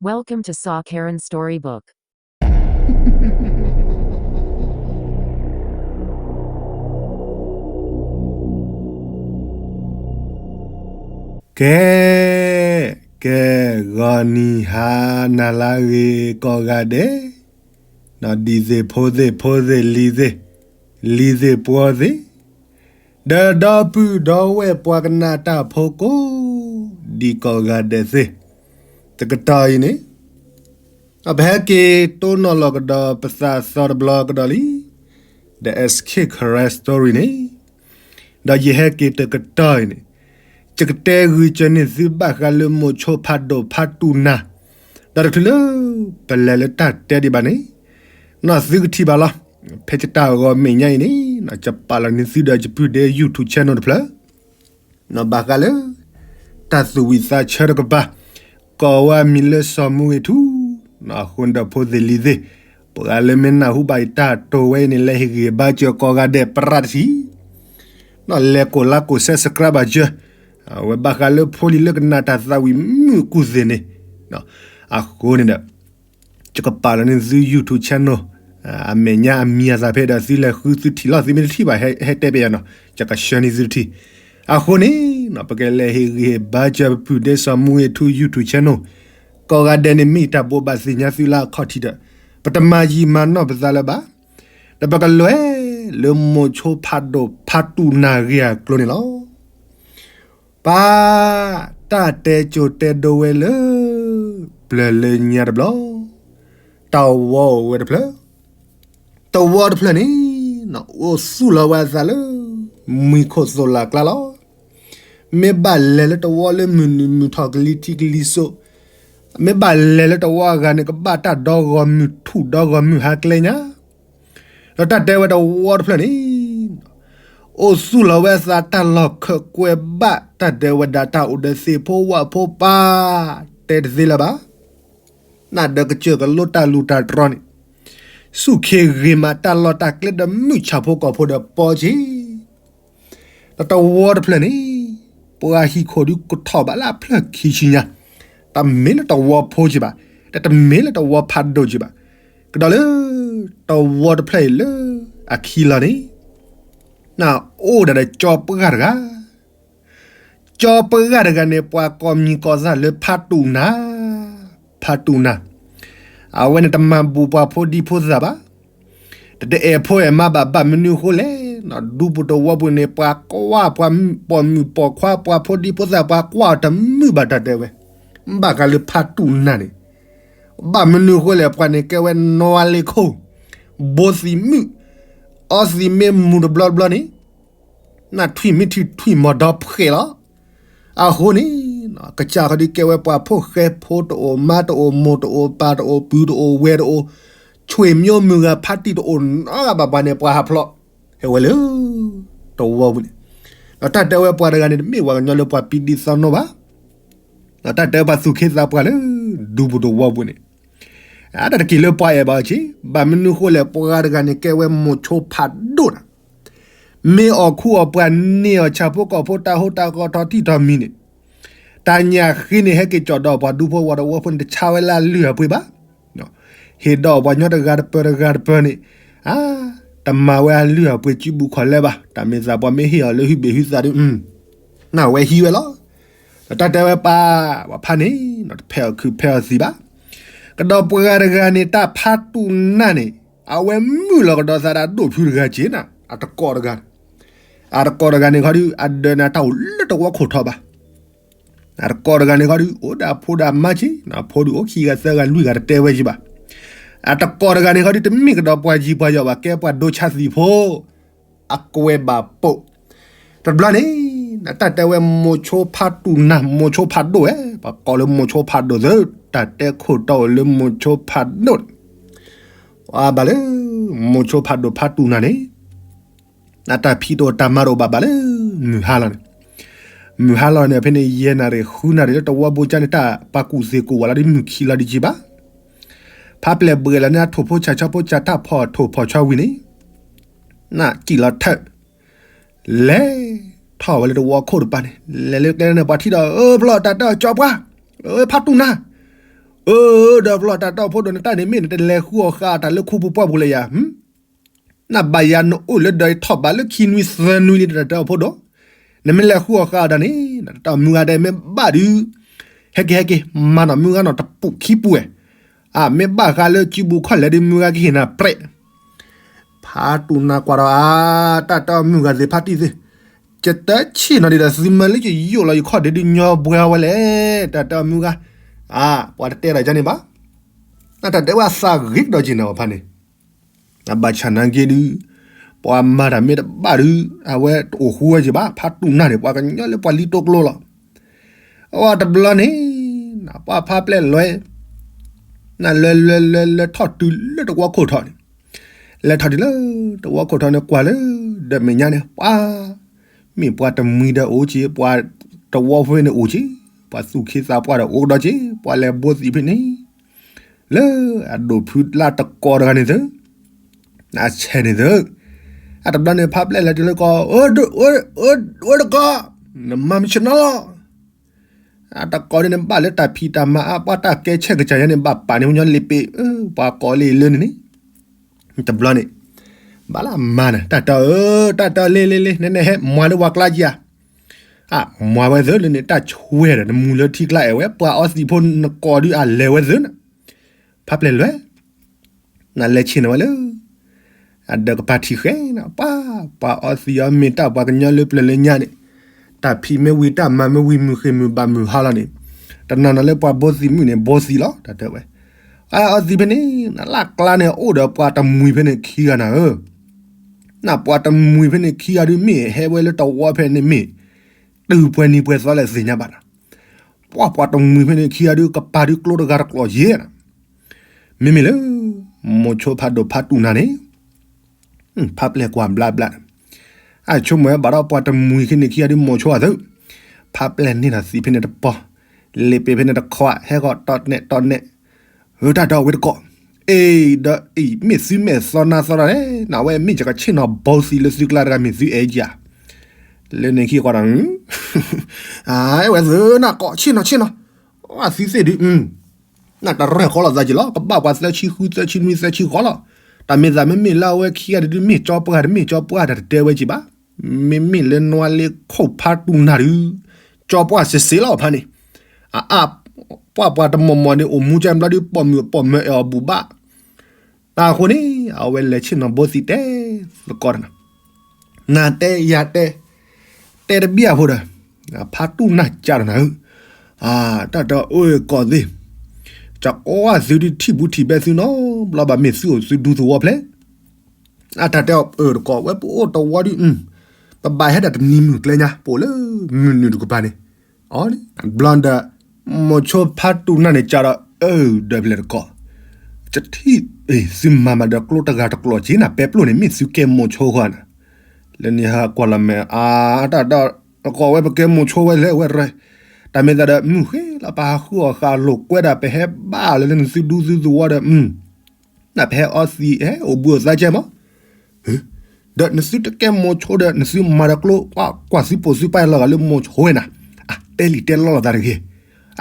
Welcome to Saw Karen Storybook. ကဲ, ကဲ, ဂီၤနံၤဟါနၤလၢအဂ့ၤကိးဂၤဒဲး, ဒီးဒံးသ့ၣ်ဖိသ့ၣ်ဖိသ့ၣ်လံၤသ့ၣ်, လံၤသ့ၣ်ပှီၤသ့ၣ်, ဒီးဒီပုၢ်ဒီဝဲၢ်ပှၤကနၣ်တၢ်ဖိကိးဒံးကိးဂၤဒဲးသ့ၣ်, တကတီၢ်အံၤန့ၣ် ပဟဲက့ၤတိၢ်နီၣ်လီၤကဒီးပသးသီတဘျီကဒီးလံ, The Escape Karen Story န့ၣ်, ဒီးယဟဲက့ၤတကတီၢ်အံၤန့ၣ်, ယကတဲဂုာ်ကၢန့ၢ်သုဘၣ်ဃးလၢမိၤဆိဖးဒိၣ်ဖးတူၢ်နၤ, ဒီးတချုးလၢပလဲၤလၢတၢ်တဲဒံးဘၣ်န့ၣ်, နီၢ်သုကထံၣ်ဘၣ်လီၤ, ဖဲယတၢ်ဂီၤမဲာ်ညါအံၤန့ၣ်, ယပာ်လီၤန့ၢ်သုဒီးယပုၢ်ဒ့ YouTube channel တဖျၢၣ် နီၢ်ဘၣ်ဃးလၢ တၢ်သူၣ်ဝံၣ်သးဆၢတကပၤ, ကိးဝဲအမံၤလၢစီၤမူဂ့ၤထူ, နီၢ်အဃိန့ၣ်ဒီးဖိသ့ၣ်လံၤသ့ၣ်, ပှၤလၢမ့ၢ်နၢ်ဟူဘၣ်ယတၢ်တိၤဝဲအံၤန့ၣ် လဲၤဟ့ၣ်ဂံၢ်ဟ့ၣ်ဘါစၢၤကိးဂၤဒဲးပြးတထံၣ်, နီၢ်လဲၤကိးလါကိး subscribe ဘၣ်စၢၤ, အဝဲဘၣ်ဃးလၢဖိလံၤလၢကနၣ်တၢ်သးဝံၣ်မုာ်ကူၣ်သ့ၣ်န့ၣ်, အဃိန့ၣ်ဒီး ယကပာ်လီၤန့ၢ်သု YouTube channel, အမဲာ်ညါအမံၤအသးဖဲဒီးသုလဲၤဃုသုထံၣ်လီၤ သုမ့ၢ်တထံၣ်ဘၣ် ဟဲတဲပယၤနီၤ ယကဆှၢန့ၢ်သုတထံၣ်, အဃိန့ၣ် ပကလဲၤဟ့ၣ်ဂံၢ်ဟ့ၣ်ဘါစၢၤပပုၢ်ဒ့စီၤမူဂ့ၤထူ YouTube channel, ကိးဂၤဒဲးန့ၣ်မ့ၢ်တၢ်ဘိးဘၣ်သ့ၣ်ညါသုလၢအခီၣ်ထံးဒီး, ပတမၤယံာ်မၤနီၢ်ပသးလၢၤဘၣ်, ဒီးပကလဲၤလၢမိၤဆိဖးဒိၣ်ဖးတူၢ်နၤဂ့ၢ်အကျိၤန့ၣ်လီၤ. ပၢ်, တၢ်တဲကၠိတဲဒိဝဲလၢ ပျၢၤလၢညါတဘျီ, တၢ်ဝီအိၣ်ဝဲတဖျၢၣ်, တဝီတဖျၢၣ်န့ၣ် အိၣ်သူၣ်လီၤဝဲအသးလၢ မှံခိၣ်သိးလးကျါလီၤ. မ့ၢ်ဘၣ်လဲၤလၢတဝီလၢမုၢ်နုာ်မုၢ်ထီၣ်ကလံၤထံးကလံၤစိး, မ့ၢ်ဘၣ်လဲၤလၢတဝီအဂၤန့ၣ် ကဘၣ်တၢ်ဒီဂီၤမုၢ်ထူၣ်ဒီဂီၤမုၢ်ဟါကျဲညါ ဒီးတၢ်တဲဝဲတဝီတဖျၢၣ်န့ၣ် အိၣ်သူၣ်လီၤဝဲအသးတၢ်လီၢ်ခၢးကွဲဘၣ် တၢ်ဒဲးဝဲဒၣ်တၢ်အိၣ်ဒီးသ့ၣ်ဖိဝၣ်ဖိပၢ် တဲတသ့လၢၤဘၣ်. နၢ်ဒီးကစၢၢ်ကလိတၢ်လူၢ်တၢ်တြီန့ၣ် ဆူၣ်ခ့ဂ့ၤမးတၢ်လီၢ်တၢ်ကျဲဒီးမုၢ်ဆၣ်ဖိကီၢ်ဖိဒီးပီက့ၤ ဒီးတဝီတဖျၢၣ်န့ၣ် ပှၤဟံၣ်ခိၣ်ဒုးကထီၣ်ဘၣ်လၢအဖျၢၣ်ခံဆံညါ, တမ့ၢ်လၢတဝီဖိက့ၤဘၣ်, ဒီးတမ့ၢ်လၢတဝီဖးဒိၣ်က့ၤဘၣ်, ကဒီးလၢ တဝီတဖျၢၣ်အံၤလၢအခံလီၤန့ၣ် နအိၣ်ဒၣ်ဒီးကၠီပှၢ်တဂၤ, ကၠီပှၢ်တဂၤန့ၣ် ပှၤကိးမံၤကိးသးလၢဖးတူၢ်နၤ, ဖးတူၢ်နၤ, အဝဲန့ၣ်တမၤဘူးပှၤဖိဒံဖိသၣ်ဘၣ်, တတအဲၣ်ဖိအဲၣ်မါဘၣ် ဘၣ်မနုၤအဃိလဲၣ်, ဒူပူၤတဝီပူၤန့ၣ် ပှၤကွၢ်ပှၤပိာ်မုၣ်ပိာ်ခွါ ပှၤဖိဒံဖိသၣ် ပှၤကွၢ်အီၤတမုာ်ဘၣ်တၢ်တဲဝဲ, ဘၣ်ဃးလၢဖးတူၢ်နၤန့ၣ်, ဘၣ်မနုၤအဃိလဲၣ် ပှၤန့ၣ်ကဲဝဲနီၢ်လ့ခိၣ်, ဘိသံးမုၣ်, အီသံးမ့ၢ်မူၤတဘျီတဘျီန့ၣ် နထွံၣ်မ့ၢ်ထံၣ်ထွံၣ်မီၤဒီဖှဲးလီၤ. အဃိန့ၣ် ကစၢ်ဃီဒုးကဲဝဲပှၤဖိဃဲ ဖိတအိၣ် မါတအိၣ် မိၢ်တအိၣ် ပၢ်တအိၣ် ပုၢ်တအိၣ် ဝဲၢ်တအိၣ်, ဆွေမျိုးမုၢ်ဂၤဖါတံၢ်တအိၣ် နီတဂၤဘၣ်ဘၣ်န့ၣ် ပှၤဟးဖျိး ဟဲဝဲလၢ တဝီပူၤန့ၣ်, ဒီးတၢ်တဲဝဲပှၤတဂၤန့ၣ် တမ့ၢ်ပှၤကညီလၢပှၤပံဒံသီနိဘၣ်, ဒီးတၢ်တဲပှၤသူၣ်က့သးပှၢ်လၢ ဒူပူၤတဝီပူၤန့ၣ် အတၢ်တက့ၢ်လၢပှၤအဲၣ်ဘၣ်အီၤက့, ဘၣ်မနုၤဃိလဲၣ် ပှၤတဂၤန့ၣ်ကဲဝဲမိၤဆိဖးဒိၣ်နၤ, မ့ၢ်အီၣ်ခူအီၣ်ပှၤ န့ၢ်အီၣ်ဆၣ်ဖိကီၢ်ဖိတၢ်ဟူးတၢ်ဂဲၤထီၣ်ထံၣ်ထီၣ်မံၤန့ၣ်, တၢ်ညၣ်ဃ့န့ၣ် ဟဲက့ၤကၠီၣ်ဒီးပှၤဒူဖိဝီၤတဝီဖိန့ၣ် တဆါဝဲလၢအလုၢ်အပှ့ၤဘၣ်, ဟ့ၣ်ဒီးပှၤညီတဂၤတပၢၤတဂၤတပၢၤန့ၣ်, အါ, တမၤဝဲအလုၢ်အပှ့ၤစုပူၤခီၣ်လဲဘၣ်, တၢ်မ့ၢ်သးပှၤမ့ၢ်ဟ့ၣ်အီၤလၢဟုဘ့ၣ်ဟုသးဒီး နဝဲဟံးဝဲလီၤ. ဒီးတၢ်တဲဝဲပှၤ, ပှၤဖးန့ၣ် တဖဲအီၣ်ခုးဖဲအီၣ်သံးဘၣ်. ကဒီးပှၤတဂၤန့ၣ် တၢ်ဖးတူၢ်နၤန့ၣ် အဝဲမုာ်လီၤကဒီးသးဒီးဒိၣ်ဖုတဂၤက့နၤ, အတကိးတဂၤန့ၣ်, အတကိးတဂၤန့ၣ်ခီဒုး အဒၢးနၤတၢ်အိၣ်လၢတဝီခိၣ်ထီဘၣ်. အတကိးတဂၤန့ၣ်ခီဒုး အိၣ်ဒီးအဖိဒီးအမါက့, အဖိဒုးအိၣ်ခံဂၤသၢဂၤလွံၢ်ဂၤတတဲဝဲက့ဘၣ်. အတကိးတဂၤန့ၣ်ခီဒုး တမ့ၢ်ကဒီးပှၤယံၤပှၤယီၤဘၣ် ကဲပှၤဒိဆါသံးဖိ အကွဲးဘၣ်ပိာ်. တဘျီန့ၣ် တၢ်တဲဝဲမိၤဆိဖးတူၢ်နၤ မိၤဆိဖးဒိၣ်ဝဲ, ပှၤကိးလၢမိၤဆိဖးဒိၣ်သ့, တၢ်တဲခိၣ်တီအိၣ်လၢမိၤဆိဖးဒိၣ်န့ၣ်, ဘၣ်လၢ မိၤဆိဖးဒိၣ်ဖးတူၢ်နၤန့ၣ် အတၢ်ဖံးတအိၣ်တၢ်မၤတအိၣ်ဘၣ်ဘၣ်လၢ မုၢ်ဟါလီၤန့ၣ်, မုၢ်ဟါလီၤန့ၣ် ဖဲန့ၣ် ယဲၢ်နၣ်ရံၣ် ဃုနၣ်ရံၣ်လၢတဝီဘိကၠါန့ၣ် တၢ်ပှၤကူၣ်သ့ၣ်ကူၣ်ဝါလီၤဒီးမုၢ်ခံလီၤဒံးက့ဘၣ်. ဖးပျဲၢ်ဘှဲးလီၤန့ၣ် အထိၣ်ဖိဆၣ်ဆီဖိဆၣ် တၢ်ဖီၣ်ထိၣ်ဖီၣ်ဆီဝံၤန့ၣ်, နၢ်ကံၣ်လီၤထၢၣ် လဲၤထီၣ်ဝဲလၢတဝီခိၣ်တပၤန့ၣ်, လဲၤလၢကျဲန့ၣ် ပှၤထံၣ်ဒီး အၢ ဖျီၣ်တၢ်တဲအီၤ ကၠီပှၢ်, အၢ ဖးတူၢ်နၤ, အၢ ဒီးဘျီတၢ်တဲအီၤဖိဒိၣ် နတၢ်န့ၣ်မ့ၢ်နတလဲၤဃုအီၣ်ဃာ်တၢ်လၢခူပူၤပှၢ်ပူၤလၢယၤ, နဘၣ်ယၤနအိၣ်လၢဒီးထီၣ်ဘးလၢခံနွံသၢနွံလံ တၢ်တဲအီၤဖိဒိၣ်, နမ့ၢ်လဲၤဃုအီၣ်ဃာ်တၢ်န့ၣ် တၢ်တဲအီၤမုၢ်ဂၤဒဲးမ့ၢ်ဘၣ်ဒုး, ဟဲက့ၤဟဲက့ၤ မၤနီၣ်မုၢ်ဂၤနီၣ်တပူၤခံပူၤဝဲ, အမ့ၢ်ဘၣ်ဃးလၢစုပူၤခီၣ်လဲၣ်ဒုး မုၢ်ဂၤကဟ့ၣ်နၤပြဲး ဖးတူၢ်နၤကွၢ်ဒီးအါ, တၢ်တဲအီၤမုၢ်ဂၤသ့ၣ်ဖးတံၢ်သ့ၣ်, ယတဆ့ၣ်နီၤဒံးဒီးသုမၢလၢယယိၣ်လီၤယခီၣ်ဒ့ဒုးညီဘှဲအီၤဝဲလဲၣ်, တၢ်တဲအီၤမုၢ်ဂၤ, အါ, ပှၤတတဲဒီးယၤန့ၣ်ဘၣ်, နတၢ်တဲဝဲအသးဂ့ၤကဒီးက့ၤနၤအီၤဖးန့ၣ်, အဘၣ်ဆၣ်နာ်က့ဒုး, ပှၤမၤတၢ်မ့ၢ်တဘၣ်ဒုး, အဝဲတအိၣ်ဃူဝဲက့ၤဘၣ်, ဖးတူၢ်နၤန့ၣ် ပှၤကညီလၢပှၤလံတိကျိလီၤ အဝဲတဘျီန့ၣ်, နပှၤဖးပျဲၢ်လွဲ, နလဲၤလဲၤလဲၤလဲၤထီၣ်တုၤလၢတဝီခိၣ်ထီၣ်န့ၣ်, လဲၤထီၣ်တုၤလၢတဝီခိၣ်ထီၣ်န့ၣ် ကွၢ်လၢဒီးမဲာ်ညါန့ၣ် ပှၤ, မ့ၢ်ပှၤတမှံၤဒီးအိၣ်က့ၤ, ပှၤတဝီဖဲန့ၣ်အိၣ်က့ၤ, ပှၤသူၣ်ခ့သးပှၢ်ဒီးအိၣ်ကဒီးက့ၤ, ပှၤလဲၤဘိသံးဖဲန့ၣ် လၢအဒိၣ်ဖုလၢတကီတဂၤန့ၣ်သု, အဆဲးန့ၣ်သု, အတဘျီန့ၣ် ဖးပျဲၢ်လဲၤတုၤလၢကီၢ်, အိၣ်တကီၢ်, နမၤမုၢ်ဆ့ၣ်နီၤလီၤ, အတကီၢ်ဒ်န့ၣ် ဘၣ်လၢတၢ်ဖံးတၢ်မၤအါ ပှၤတၢ်ကဲဆဲးကစၢ်ယါန့ၣ် ဘၣ်ပာ်န့ၢ်ပှၤကညီလ့ပ့ၤ, ပှၤကိးလၢလၢန့ၣ်န့ၣ်, တဘျီန့ၣ်, ဘၣ်လၢအမၤန့ၣ် တၢ်တဲအီၤ, တၢ်တဲအီၤလ့လ့လ့ နဲနဲဟဲမၤလၢပှၤကျါကံဧါ အမၤဝဲသုလၢန့ၣ် တၢ်ဆွဲဒီး နမူၤလၢထံကျါအဲၣ်ဝဲ ပှၤအီသံးဖိနကိးဒုးအလဲၤဝဲသုန့ၣ်, ဖးပျဲၢ်လွဲ, နလဲၤဆ့ၣ်နီၤဝဲလၢ အဒီးကပၤထံၣ်ဃဲန့ၣ် ပှၤ, ပှၤအီသံးအီမ့ၢ်တၢ်ပှၤကညီလၢပျၢၤလၢညါန့ၣ်, တၢ်ဖံးမ့ၢ်ဝံၤ တၢ်မၤမ့ၢ်ဝံၤ မုၢ်ဃ့ၢ်မုၢ်ဘၣ်မုၢ်ဟါလီၤန့ၣ်, တနီၤနီၤလၢပှၤဘိသံးမုၣ်န့ၣ် ဘိသံးလီၤ တၢ်တဲဝဲ, အီသံးဖဲန့ၣ် နလၢကျါန့ၣ် အိၣ်ဒီးပှၤတမှံၤဖဲန့ၣ်ခံဂၤနၤဧၢ, နပှၤတမှံၤဖဲန့ၣ်ခံဂၤဒုးမ့ၢ်ဟဲဝဲလၢတဝီဖဲန့ၣ်မ့ၢ်, တုၤပှဲၤနံၤပှဲၤသီလဲၣ်သ့ၣ်ညါဘၣ်နၤ, ပှၤပှၤတမှံၤဖဲန့ၣ်ခံဂၤဒုး ကပၤဒုးကျိတဂၤတကျိာ်ယဲၢ်နၤ, မ့မ့ၢ်လၢ မိၤဆိဖးဒိၣ်ဖးတူၢ်နၤန့ၣ် ဖးပျဲၢ်ကွၢ်ဘျါဘျါန့ၣ်, အဆိကမိၣ်ဝဲဘၣ်ဒီးပှၤတမှံၤဖဲန့ၣ်ခံဂၤဒုး မိၤဆိအသး, ဖးပျဲၢ်န့ၢ်ဒီးသံးဖဲန့ၣ်တပီၤ, လ့ပ့ၤဖဲန့ၣ်တခွး ဟဲဃီၤတီနဲၣ်တီနဲၣ်, ဧၢ တၢ်တဲအီၤဝဲတကိး, အ့ ဒီးအံၤ မ့ၢ်သုမဲာ်သီနါသီဒၣ်လဲၣ်, နဝဲမ့ၢ်ယကဆ့ၣ်နီၤဘိသံးလၢသုကျါတဂၤ မ့ၢ်သုအဲၣ်ယၤ, လၢန့ၣ်ခံကွၢ်ဒီး အဝဲသ့ၣ်နကိးဆ့ၣ်နီၤဆ့ၣ်နီၤ, အသုသ့ၣ်ဒုး နတရဲၣ်ဃီလိာ်သးက့ၤလီၤ, ကဘၣ်ပှၤသၢဆံဃု သၢဆံနွံ သၢဆံဃီလီၤ, တၢ်မ့ၢ်သးမ့မ့ၢ်လၢအဝဲခံဂၤတဒုး မ့ၢ်ကၠီပှၢ်တမ့ၢ်ကၠီပှၢ်တၢ်တတဲဝဲက့ၤဘၣ်, မ့မ့ၢ်လၢနွါလ့ခိၣ်ဖးတူၢ်နၤဒုး, ကၠီပှၢ်စ့စ့လီၤဖးန့ၣ်, အအါ, ပှၤပှၤတမီၢ်မီၢ်န့ၣ် အိၣ်မူကဲဘျီဒုး ပိာ်မုၣ်ပိာ်မၢၤအဲၣ်အီၤဘူၣ်ဘၣ် တၢ်အဃိန့ၣ် အဝဲလဲၤဆ့ၣ်နီၤဘိသံးတဲသကိးတနၤ, နၤတဲယၤတဲ, တဲတဘၣ်အဖိဒီး, ဖးတူၢ်နၤကဒီးနၤဧၢ, တၢ်တဲအီၤ အၢ ကိးသ့ၣ်, ကအိၣ်ဝဲသုဒုးထံၣ်ဘူးထံၣ်ဘဲသုနီတဘျီဘၣ် မ့ၢ်သုအိၣ်သုဒူသဝီဖျဲၣ်, အတၢ်တဲအီၤ အၢ တကိးဝဲ ပအိၣ်တဝီဒုး, ပဘၣ်ဟဲဒၣ်တနံၤမုၢ်ကျဲညါ ပအိၣ်လၢမုၢ်နုာ်တကပၤန့ၣ်, အီၤန့ၣ် ဘျီဒီး မိၤဆိဖးတူၢ်နၤန့ၣ်ကဒီး အၢ ဒီးဖဲလဲၣ်တကိး, တထံၣ်, သုမၤမၤဒီးကျိတဂၤတကျိာ်က့ၤနၤ ပဲပျိၢ်န့ၣ် မ့ၢ်သုကဲမိၤဆိဃီနၤ, လၢန့ၣ်ဟးကွၢ်လီၤမဲာ် အါ တၢ်ဒီး တကိးဝဲ ပကဲမိၤဆိဝဲလဲၣ်ဝဲရဲ, တၢ်မ့ၢ်သးဒီး မုၢ်ဃ့လီၤ ပဟးဃုအီၣ်ဃာ်လိာ်ကွဲဒၣ် ပဟဲဘၣ်လၢလၢနသုဒူသုသဝီဒီး နပဟဲအီသံး ဟဲအိၣ်ဘှံးအိၣ်သါကဲမး, ဒီးနသုတကဲမိၤဆိဒီး နသုမၤဒီးကျိ ကွၢ်ကွၢ်သုပိာ်သုပၢ်လီၤဂာ်လၢမိၤဆိဝဲနၤ, အတဲလံာ်တဲလီလိာ်သးတဂ့ၤ,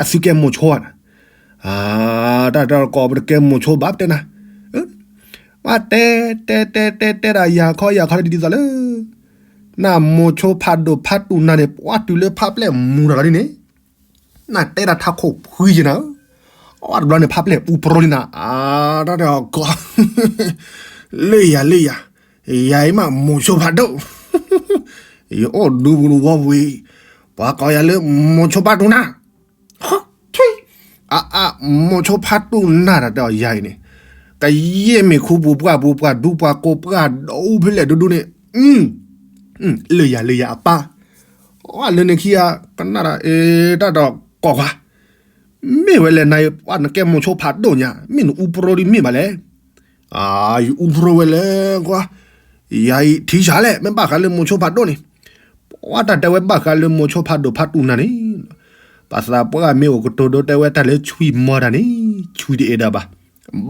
အသုကဲမိၤဆိနၤ, တၢ်တကိးပတကဲမိၤဆိဘၣ်ပတဲနၤ, ပတဲ တဲ တဲ တဲ တဲဒၣ်ယၤခီယၤခီဒ်သိးလၢ နမိၤဆိဖးဒိၣ်ဖးတူၢ်နၤန့ၣ် ပှၤတုၤလၢဖးပျဲၢ်မူၤတၢ်လီၤဒ်န့ၣ် နတဲဒၣ်ထးခိၣ်ဖှံယဲနၤဧၢ, အတဘျီန့ၣ် ဖးပျဲၢ်အူပရိလံနၤ, အတၢ်တကိး လၢယၤလၢယၤ, ယၤအံၤမးမိၤဆိဖးဒိၣ်, ယအိၣ်ဒူပူၤတဝီပူၤအံၤ, ပှၤကိးယၤလၢမိၤဆိဖးတူၢ်နၤ, အအါ မိၤဆိဖးတူၢ်နၤတၢ်တဲအီၤယၤအံၤန့ၣ်, ကယဲၢ်မ့ၢ်ခူပူၤပှၢ်ပူၤ ပှၤဒူပှၤကိးပှၤဒိဖဲလဲၣ်ဒူဒူန့ၣ်, လၢယၤလၢယၤအပၢ်, အလၢန့ၣ်ခံဂၤ ကနၣ်တၢ်အ့ တၢ်တကိးခွါ မ့ၢ်ဝဲလဲၣ်နၤအံၤ ပှၤနကဲမိၤဆိဖးဒိၣ်ညါ မ့ၢ်နအူပရိဒ်မ့ၢ်ဘၣ်လဲၣ်, ယအူပရိဝဲလဲၣ်ကွၢ်, ယၤအံၤထံဆးလဲၣ် မ့ၢ်ဘၣ်ဃးလၢမိၤဆိဖးဒိၣ်န့ၣ်, ပှၤတၢ်တဲဝဲဘၣ်ဃးလၢမိၤဆိဖးဒိၣ်ဖးတူၢ်နၤန့ၣ်, ပှၤသးပှၢ်မ့ၢ်အိၣ်ကတိၤဒိတဲဝဲတၢ်လၢဆွံမီတၢ်န့ၣ်, ဆွံတအဲၣ်ဒၣ်ဘၣ်,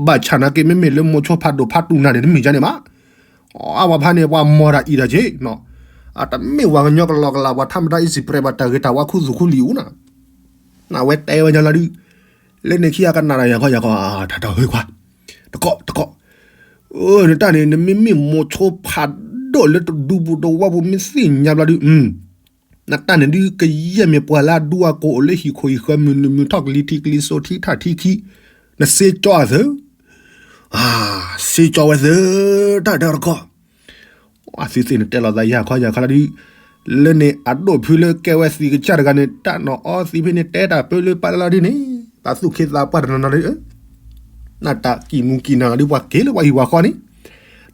ဘၣ်ဆၣ်နာ်က့ မ့မ့ၢ်လၢမိၤဆိဖးဒိၣ်ဖးတူၢ်နၤန့ၣ် တမ့ၢ်ယါန့ၣ်ဘၣ် အဝဲဖးန့ၣ် ပှၤမီၤတၢ်အံၤတၢ်က့ၤ, အတမ့ၢ်ပှၤကညီကလီကလး ပှၤထါမတၤအံၤစံးပြဲး ပှၤတၢ်ဂ့ၤတၢ်ဝါခူသူၣ်ခူလံာ်အူနၤ, အဝဲတဲဝဲညီလီၤဒုး, လၢန့ၣ်ခံဂၤကနၣ်ဒီးယၤခီယၤခီ, တၢ်တၢ်ဟ့ၣ်ခွါ, တကိးတကိး, အၢ နတၢ်န့ၣ် နမ့မ့ၢ်မိၤဆိဖးဒိၣ်လၢတဒူပူၤတဝီပူၤ မ့ၢ်သ့ၣ်ညါဘျီဒုး, နတၢ်န့ၣ်ဒုးကယဲၢ်မ့ၢ်ပှၤလၢအဒူအကိးအိၣ်လၢဟံၣ်ခိၣ်ဟံၣ်ဃၢ မုၢ်နုာ်မုၢ်ထီၣ် ကလံၤထံးကလံၤစိး ထံထၣ်ထံခံ, နစ့ကၠီအသၢ, စ့ကၠီဝဲသၢ, တၢ်တၢ်တကိး အသုသ့ၣ်န့ၣ်တဲလိာ်သးယၤခီယၤခီလီၤဒုး, လၢန့ၣ်အဒိၣ်ဖုလၢကဲဝဲသံးကစၢ်တဂၤန့ၣ် တၢ်နီၢ်အီသံးဖဲန့ၣ် တဲတၢ်ပၢလၢပၢလၢလီၤဒုးန့ၣ်, ပှၤသူၣ်ခ့သးပှၢ်တနီၤနီၤဒုး, နတၢ်ကံၣ်မူကံၣ်နၤဒုး ပှၤက့ၤလၢပှၤဟံၣ်ပှၤဃီန့ၣ်,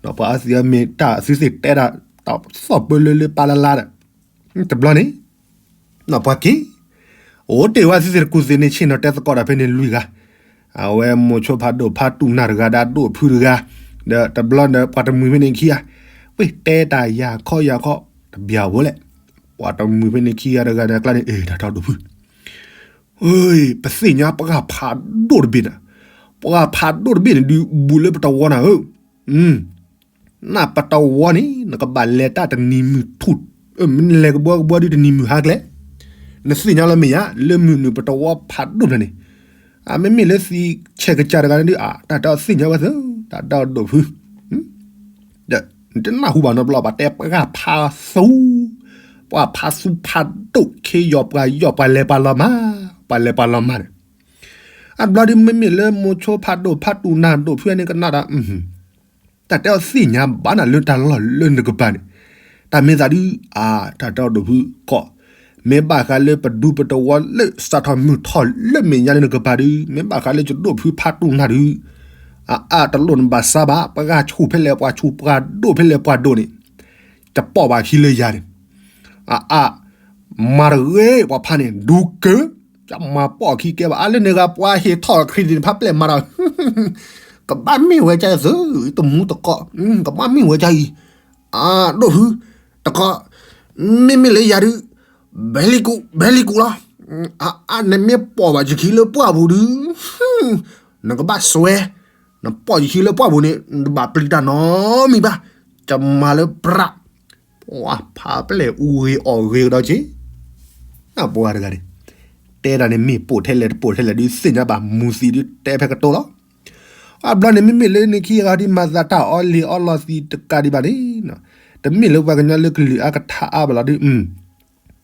ဒီးပှၤအီသံးအမ့ၢ်တၢ်အသုသ့ၣ်တဲဒၣ် တၢ်သီၣ်ပၢလၢလၢပၢလၢလီၤဒီး, တဘျီန့ၣ် နီၢ်ပှၤက့ၤ, အိၣ်တ့ၢ်ဝဲသုသ့ၣ်တကူၣ်သ့ၣ်န့ၣ်ဆ့ၣ်နီၤတဲသကိးတၢ်ဖဲန့ၣ်လွံၢ်ဂၤ, အဝဲမိၤဆိဖးဒိၣ်ဖးတူၢ်နၢ်တဂၤဒီးအဒိၣ်ဖုတဂၤ, ဒီးတဘျီဒီးပှၤတမှံၤဖဲန့ၣ်ခံဂၤ, ဝ့ၢ်တဲတၢ်ယၤခီယၤခီ, တဘၣ်ဝဲလဲၣ်, ပှၤတမှံၤဖဲန့ၣ်ခံဂၤတဂၤန့ၣ်အကျါန့ၣ် အ့ တၢ်တၢ်ဒိၣ်ဖု, ပသ့ၣ်ညါပှၢ်ဖးဒိၣ်တဘ့ၣ်နၤ, ပှၢ်ဖးဒိၣ်တဘ့ၣ်န့ၣ်ဒုးဘူးလၢပတဝီနၤဧၢ, နပတဝီန့ၣ် နကဘၣ်လဲၤတၢ်တနံၤမုၢ်ထူၣ်, လဲၤကဘီကဘီဒုးတနံၤမုၢ်ဟါကျဲ, နသ့ၣ်ညါလီၤမ့ၢ်ယါ လၢမုၢ်နုာ်ပတဝီဖးဒိၣ်ဖျၢၣ်န့ၣ်, အမ့မ့ၢ်လၢသံးဆဲးကစၢ်တဂၤန့ၣ်ဒုး အတၢ်တၢ်သ့ၣ်ညါဝဲသၢ, တၢ်တၢ်ဒိၣ်ဖု, ဒီးနတနၢ်ဟူဘၣ်နီတဘျီဘၣ် တဲပှၢ်ဖးသူ, ပှၢ်ဖးသူဖးဒိၣ် ခ့ယီၤပှၤယီၤ ပှၤလဲၤပှၤလီၤမး, ပှၤလဲၤပှၤလီၤမးန့ၣ်, အဘျီဒုးမ့မ့ၢ်လၢမိၤဆိဖးဒိၣ်ဖးတူၢ်နၢ်ဒိၣ်ဖုန့ၣ်ကနၣ်ဒီး တၢ်တဲအီၤသ့ၣ်ညါဘၣ်နၤလၢတၢ်လီၢ်လၢနကပၤန့ၣ်, တၢ်မ့ၢ်သးဒုး အါ တၢ်တၢ်ဒိၣ်ဖုကီး, မ့ၢ်ဘၣ်ဃးလၢပဒူပတဝီလၢစးထီၣ်မုၢ်ထီၣ်လၢမဲာ်ညါလၢနကပၤဒုး မ့ၢ်ဘၣ်ဃးလၢယဒိၣ်ဖုဖးတူၢ်နၢ်ဒုး, အအါတလိၣ်နဘၣ်စါဘၣ် ပှၤဆူၣ်ဖဲလဲၣ်ပှၤဆူၣ် ပှၤဒိၣ်ဖဲလဲၣ်ပှၤဒိၣ်န့ၣ်, တပိာ်ဘၣ်ခံလၢယၤန့ၣ်, အအါ မၤတဂ့ၤပှၤဖးန့ၣ် ဒူကၢ, ကမၤပိာ်ခံကဲဘၣ် အါလၢန့ၣ်ဂၤပှၤဟ့ၣ်ထီၣ် credit ဖးပျဲၢ်မၤဒီး, ကဘၣ်မ့ၢ်ဝဲဒ်အံၤသု, တမူတကိး, ကဘၣ်မ့ၢ်ဝဲဒ်အံၤ, အဒိၣ်ဖု, တကိး, မ့မ့ၢ်လၢယၤဒုး, ဘဲလံကူး ဘဲလံကူးလီၤ, အအါ နမ့ၢ်ပိာ်ဘၣ်ယခံလၢပှၢ်ပူၤဒုး, နကဘၣ်စွဲ, နပိာ်ယခံလၢပှၢ်ပူၤန့ၣ် နတဘၣ်ပျံၤတၢ်နီတမံၤဘၣ်, ကမၤလၢပြး ပှၤဖးပျဲၢ်အူဂ့ၤအီၣ်ဂ့ၤကဒီးက့ၤ, ပှၤတဂၤန့ၣ်, တဲဒၣ်န့ၣ်မ့ၢ်ပိာ်ထဲလဲၣ်တပိာ်ထဲလဲၣ်ဒုး သ့ၣ်ညါဘၣ်မူၤသံးဒုး တဲဖဲကတိၤလီၤ, အဘျီန့ၣ် မ့မ့ၢ်လၢန့ၣ်ခံဂၤဒုး မၤသးတၢ်အီလံၤအီလီၤသံးတကးဒံးဘၣ်န့ၣ်, တမ့ၢ်လၢပှၤကညီလၢကလုာ်အါကထါအါဘၣ်လီၤဒုး,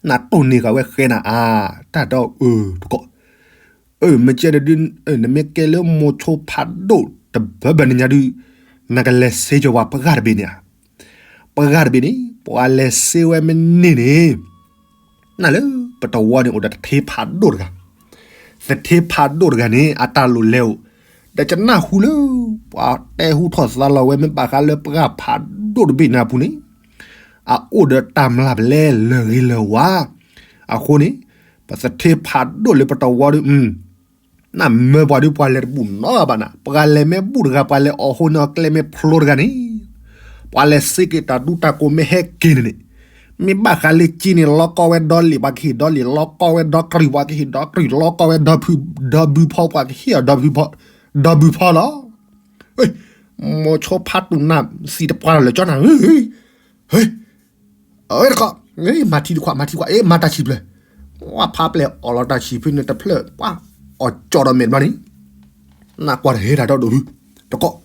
နတိၢ်န့ၢ်ဃာ်ဝဲဃဲနၤအါ, တၢ်တၢ်အၢတကိး အၢ မ့ၢ်ကဲဒုး, နမ့ၢ်ကဲလၢမိၤဆိဖးဒိၣ်တဘၢဘၢန့ၣ်ညါဒုး, နကလဲၤစ့ကီးပှၤပှၢ်တဘ့ၣ်န့ၣ်ဧါ, ပှၢ်တဘ့ၣ်န့ၣ် ပှၤလဲၤစ့ဝဲမ့ၢ်န့ၢ်န့ၣ်, နလၢပတဝီန့ၣ်အိၣ်ဒီးသထ့ဖးဒိၣ်တဂၤ, သထ့ဖးဒိၣ်တဂၤန့ၣ် အတၢ်လိၣ်လဲၤအိၣ်, ဒီးကနၢ်ဟူလၢ ပှၤတဲဟူထီၣ်သါလီၤဝဲမ့ၢ်ဘၣ်ဃးလၢပှၢ်ဖးဒိၣ်တဘ့ၣ်န့ၣ်အပူၤန့ၣ်, အအိၣ်ဒီးတၢ်မျၢ်ပလဲလၢာ်ဂ့ၤလၢာ်ဝါ, အဃိန့ၣ်, ပသထ့ဖးဒိၣ်လၢပတဝီဒုး, နမၢပှၤဒုးပှၤလဲၤတဘူၣ်နီတဂၤဘၣ်နၤ, ပှၤလဲၤမ့ၢ်ဘူၣ်တဂၤ ပှၤလဲၤအီၣ်ဃိန့ၣ်အီၤကျဲမ့ၢ်ဖျိတဂၤန့ၣ်, ပှၤလဲၤစ့က့ၤတၢ်ဒူတၢ်ကိးမ့ၢ်ဟဲက့ၤန့ၣ်န့ၣ်, မ့ၢ်ဘၣ်ဃးလၢက့န့ၣ် လီၤကီဝဲဒီလံာ် ပှၤကဟ့ၣ်ဒီလံာ်, လီၤကီဝဲဒီကြုၢ် ပှၤကဟ့ၣ်ဒီကြုၢ်, လီၤကီဝဲဒီဖု, ဒီဘုဖီ ပှၤကဟ့ၣ်အီၤဒီဘုဖီ, ဒီဘုဖီလီၤ. မိၤဆိဖးတူၢ်နၢ်သံးတပှၢ်လီၤလၢကၠီနၤ, ဟ့, အတကိး, မၤထံတခွး မၤထံခွး အ့ မၤတၢ်ဆံးဖျၢၣ်, ပှၢ်ဖးပျဲၢ်အီၣ်လီၤတၢ်ဆံးဖျၢၣ်န့ၣ်တဖျၢၣ် ပှၢ်အီၣ်ကၠီဒီးမဲာ်တဘျီန့ၣ်, နကွၢ်တဟဲတၢ်ဒီဒိၣ်ဖု, တကိး,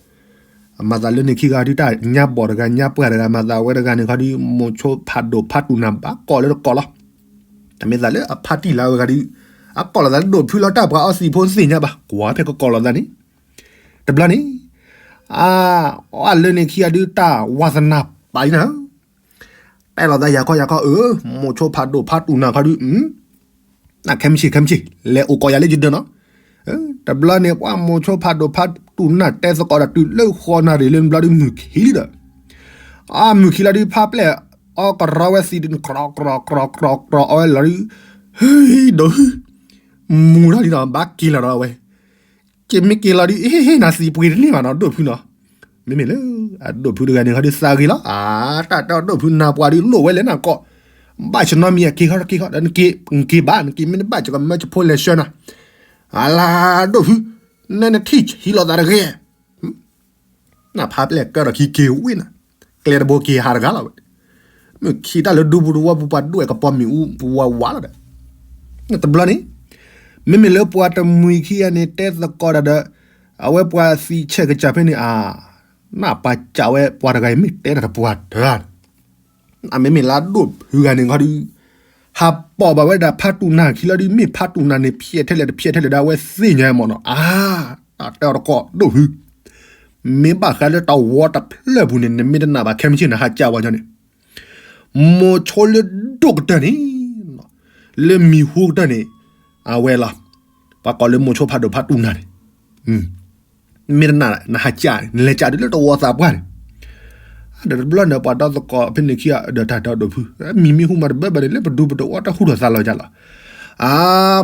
အမၤသးလၢန့ၣ်ခံဂၤဒုး တၢ်ညါဘီၣ်တဂၤ ညါပှၢ်တဂၤ မၤသးဝဲတဂၤန့ၣ်ခီဒုး မိၤဆိဖးဒိၣ်ဖးတူၢ်နၢ်ဘၣ် ကိးလၢတကိးလီၤ. တမ့ၢ်သးလၢအဖးတံၢ်လၢအဝဲဂၤဒုး အကိးလီၤသးလၢဒိၣ်ဖုလီၤ တၢ်ပှၤအီသံးဖိသ့ၣ်ညါဘၣ် ကွၢ်ဖဲကကိးလီၤသးန့ၣ်, တဘျီန့ၣ်, အါ, အီၣ်လၢန့ၣ်ခံဂၤဒုး တၢ်ဝါသနၢ်ပာ်လံနၤ တဲလီၤသးယၤခီယၤခီ အၢ, မိၤဆိဖးဒိၣ်ဖးတူၢ်နၢ်ခီဒုး, နခဲမုၢ်ဆ့ၣ် ခဲမုၢ်ဆ့ၣ် လဲၤအိၣ်ကိးယၤလၢယဒၢးနီၤ. တဘျီန့ၣ် ပှၤမိၤဆိဖးဒိၣ်ဖးတူၢ်နၢ်တဲသကိးဒီးတုၤလၢဃီနၣ်ရံၣ်လၢနဘျီဒုး မုၢ်ခံလံဒီး, အါ မုၢ်ခံလီၤဒုး ဖးပျဲၢ်အီကရီဝဲသံးဒုး ကြီကြီကြီကြီအီဝဲလီၤဒုး, ဟ့ ဒိၣ်ဖု, မူၤထီၣ်လံဒီး ဘၣ်က့ၤလီၤဒီးအဝဲ က့ၤမ့ၢ်က့ၤလီၤဒုး အ့ ဟ့ၣ်နၤသံးပှ့ၤတန့ၢ်ဘၣ်နီၤ ဒိၣ်ဖုနီၤ. မ့မ့ၢ်လၢ အဒိၣ်ဖုတဂၤန့ၣ်ခီဒုးသးဂ့ၤလီၤ. အါ တၢ်တဲဒိၣ်ဖုနၢ်ပှၤဒုးလိၣ်ဝဲလဲၣ်နၤကိး, ဘၣ်ဆၢနီတမံၤ က့ၤခီ က့ၤခီဒီး နက့ၤဘၣ် နက့ၤမ့ၢ်တဘၣ် ယကမၢဆၢဖိလဲၤဆှၢနၤ. အလါ ဒိၣ်ဖု, နဲနထံၣ်ဟံးလိာ်သးတဂ့ၤ နဖးပျဲၢ်ကၢထီၣ်ခံက့ၤဝံၤနၤ, ကျဲတဘိက့ၤဟးတဂၤလီၤဝဲ, မုၢ်ခံတၢ်လၢဒူပူၤတဝီပူၤ ပှၤဒိၣ်ဝဲကပီၤမ့ၣ်အူပူၤဝးဝးလီၤဒီး, တဘျီန့ၣ်, မ့မ့ၢ်လၢပှၤတမှံၤခံဂၤန့ၣ် တဲသကိးတၢ်ဒီး အဝဲပှၤသံဆဲးကစၢ်ဖဲန့ၣ် အါ နၢ်ပၢၢ်စံးဝဲပှၤတဂၤအံၤ မ့ၢ်တဲတၢ်တပှၢ်တၢၢ် အမ့မ့ၢ်လၢအဒိၣ်ဖုဂၤန့ၣ်ခီဒီး ဟးပိာ်ဘၣ်ဝဲဒၣ်ဖးတူၢ်နၤခံလီၤဒီး မ့ၢ်ဖးတူၢ်နၤန့ၣ် ဖျဲးထဲလဲၣ်တဖျဲးထဲလဲၣ်ဒီး အဝဲသ့ၣ်ညါမၢ်နီၤ အါ တၢ်တဲအီၤတကိးဒိၣ်ဖု မ့ၢ်ဘၣ်ဃးလၢတဝီတဖျၢၣ်ပူၤန့ၣ် နမ့ၢ်တနာ်ဘၣ်ခဲမုၢ်ဆ့ၣ်န့ၣ် ဟးကးဝဲညီန့ၣ် မိၤဆိလၢဒိၣ်ကတၢၢ်န့ၣ် လၢမံၤဟူကတၢၢ်န့ၣ် အဝဲလီၤ. ပှၤကိးလၢမိၤဆိဖးဒိၣ်ဖးတူၢ်နၤန့ၣ် မ့ၢ်တနာ် နဟးကးန့ၣ် နလဲၤကးဒုးလၢတဝီသးပှၢ်န့ၣ် ဒီးတဘျီန့ၣ် ပှၤဒီသကိးဖဲန့ၣ်ခံဂၤ ဒီးတၢ်ဒီးဒိၣ်ဖု မံၤမ့ၢ်ဟူမးတဘၢဘၢန့ၣ် လၢပဒူပတဝီတၢ်ဟူထီၣ်သးလီၤကလီၤ. အါ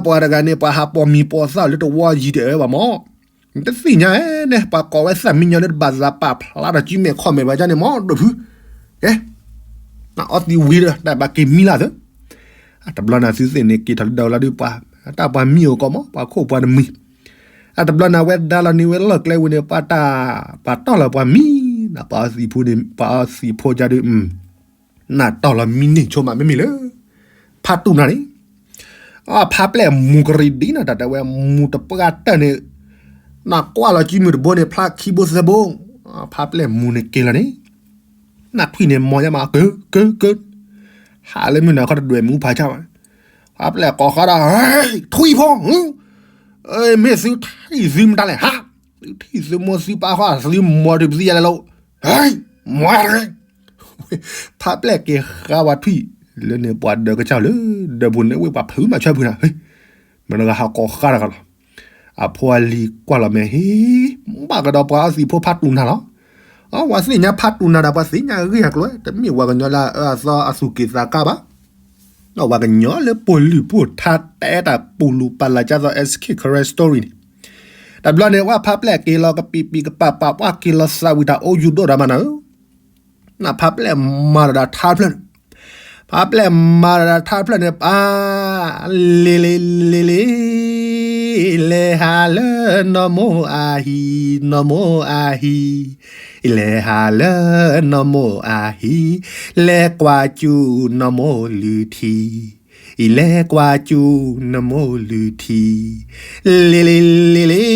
ပှၤတဂၤန့ၣ် ပှၤဟးပိာ်မံၤပိာ်သၣ်လၢတဝီယံၤတအၢဘၣ်မၢ် နတသ့ၣ်ညါန့ၣ် ပှၤကိးဝဲသၣ်မံညီၤလၢတဘၣ်သးပာ်ဖျါဒီး ကၠံမဲာ်ခီၣ်မဲာ်ဘၣ်ကန့ၣ်မၢ် ဒိၣ်ဖု ကဲ အီသံးဝံၤဒီး တၢ်ဘၣ်က့ၤမံလၢသၢ တဘျီန့ၣ်သုသ့ၣ်န့ၣ် က့ၤထီၣ်လၢဒၢဝဲလီၤဒုးပှၤ တၢ်ပှၤမံအိၣ်ကီးမၢ် ပှၤခိၣ်ပှၤတမှံၤ အတဘျီန့ၣ် အဝဲဒါလီၤန့ၢ်ဝဲလီၢ်ကျဲဝံၤန့ၣ် ပှၤတၢ်ပာ်တီၢ်လီၤပှၤမံ ပှၤအီသံးဖိန့ၣ် ပှၤအီသံးဖိကဒီး နၢ်တီၢ်လီၤမံန့ၢ်ဆိမး မ့မ့ၢ်လၢ ဖးတူၢ်နၤန့ၣ် အဖးပျဲၢ်မူၤကရံၣ်ဒံးနၤ တၢ်တဲဝဲမူၤတပှၢ်တၢၢ်န့ၣ် နကွၢ်လီၤကံမုၢ်တဘိန့ၣ် ဖျါခံဘိသၢဘိ ဖးပျဲၢ်မူၤန့ၣ်က့ၤလီၤန့ၣ် နထွံၣ်န့ၣ်မီၤညါမး ကၢကၢကၢ ဟးလၢမုၢ်နၤခီတဒွဲၣ်မူဖးဆါဘၣ် ဖးပျဲၢ်ကိးဃီဒီး ထွံၣ်ဖိ မ့ၢ်သုထံၣ်သုမတၤလဲၣ်ဟါ သုထံၣ်သုမိၢ်သုပၢ်ဃီ သုမီၤတုၤပသံယၤလဲၣ်လီၤ မီၤ ဖးပျဲၢ်က့ၤဃါဝဲထွံၣ် လၢန့ၣ်ပှၤဒၢးကစၢ်လၢ ဒၢးပူၤန့ၣ်ဝဲပှၤဖုးမၤဆၢဖုးနၤ မတၤဂၤဟးကိးဃါတဂၤလီၤ အဖိအလံၤကွၢ်လီၤမဲာ်ဟ့ ဘၣ်ကဒီးပှၤအီသံးဖိဖးတူၢ်နၤလီၤ အဝဲသ့ၣ်ညါဖးတူၢ်နၤဒီး ပှၤသ့ၣ်ညါဂ့ၢ်အကျိၤ တမ့ၢ်ပှၤကညီလၢအအၢအသီအသူၣ်က့ၣ်သးကါဘၣ် ပှၤကညီလၢပိာ်လုၢ်ပိာ်ထါတဲတၢ်ပူၤလူၤပာ်လၢ်ကၢ်သိး S K Karen Story န့ၣ် တဘျီန့ၣ် ဝဲဖးပျဲၢ်က့ၤလီၤကပံးပံးကပာ်ပာ် ပှၤက့ၤလီၤသးဝံၤတၢ်အိၣ်ယူၢ်ဒိၣ်ဒီးမနုၤ နဖးပျဲၢ်မၤဒီးတၢ်ထါတဖျၢၣ်န့ၣ် ဖးပျဲၢ်မၤဒီးတၢ်ထါတဖျၢၣ်န့ၣ် ပၢ် လ့လ့လ့လ့ လဲၤဟးလၢနီၢ်မိၢ်အဟံၣ် နီၢ်မိၢ်အဟံၣ် လဲၤဟးလၢနီၢ်မိၢ်အဟံၣ် လဲၤကွၢ်စူၣ်နီၢ်မိၢ်လုၢ်ထံ အံၤလဲၤကွၢ်စူၣ်နီၢ်မိၢ်လုၢ်ထံ လ့လ့လ့လ့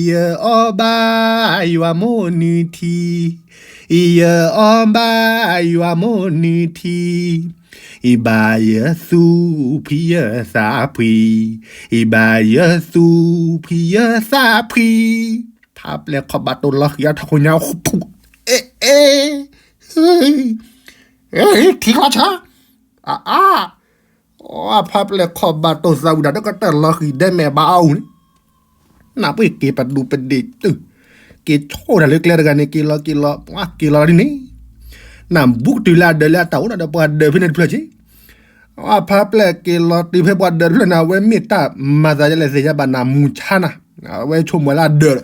ယအီၣ်ဘၣ်ယွၤမိၢ်နုၢ်ထံ ယအီၣ်ဘၣ်ယွၤမိၢ်နုၢ်ထံ ယဘၣ်ယသူၣ်ဖှံယသးဖှံ ယဘၣ်ယသူၣ်ဖှံယသးဖှံ ဖးပျဲၢ်ခီၣ်ဘၣ်တိၢ်လီၤဃံၤအထီၣ်ခိၣ်ညါ ဖူး အဲ အဲ ထံချီဆၢ အါ အါ အဖးပျဲၢ်ခီၣ်ဘၣ်တိၢ်သးဝံၤဒီး တကတၢၢ်လီၤဃံၤဒဲးမဲာ်ဘၣ်အီၤန့ၣ် နၢ်ပှ့ၤက့ၤပဒူပဒ့ၣ်တုၤ က့ၤဆိၣ်တၢ်လၢကျဲတဂၤန့ၣ် က့ၤလီၤက့ၤလီၤ ပှၤက့ၤလီၤဒ်န့ၣ် နၢ်ဘူးကတုၤလၢအဒၢးလၢအတၢ်အိၣ်ဒီးပှၤဒၢးဖဲန့ၣ်တဖျၢၣ်က့ အဖးပျဲၢ်က့ၤလီၤတုၤဖဲပှၤဒၢးတဖျၢၣ်န့ၣ် အဝဲမ့ၢ်တၢ်မၤသးဒ်လဲၣ်သ့ၣ်ညါဘၣ်နၢ်မူဆါနၤ အဝဲဆိကမိၣ်လၢအဒၢးဒီး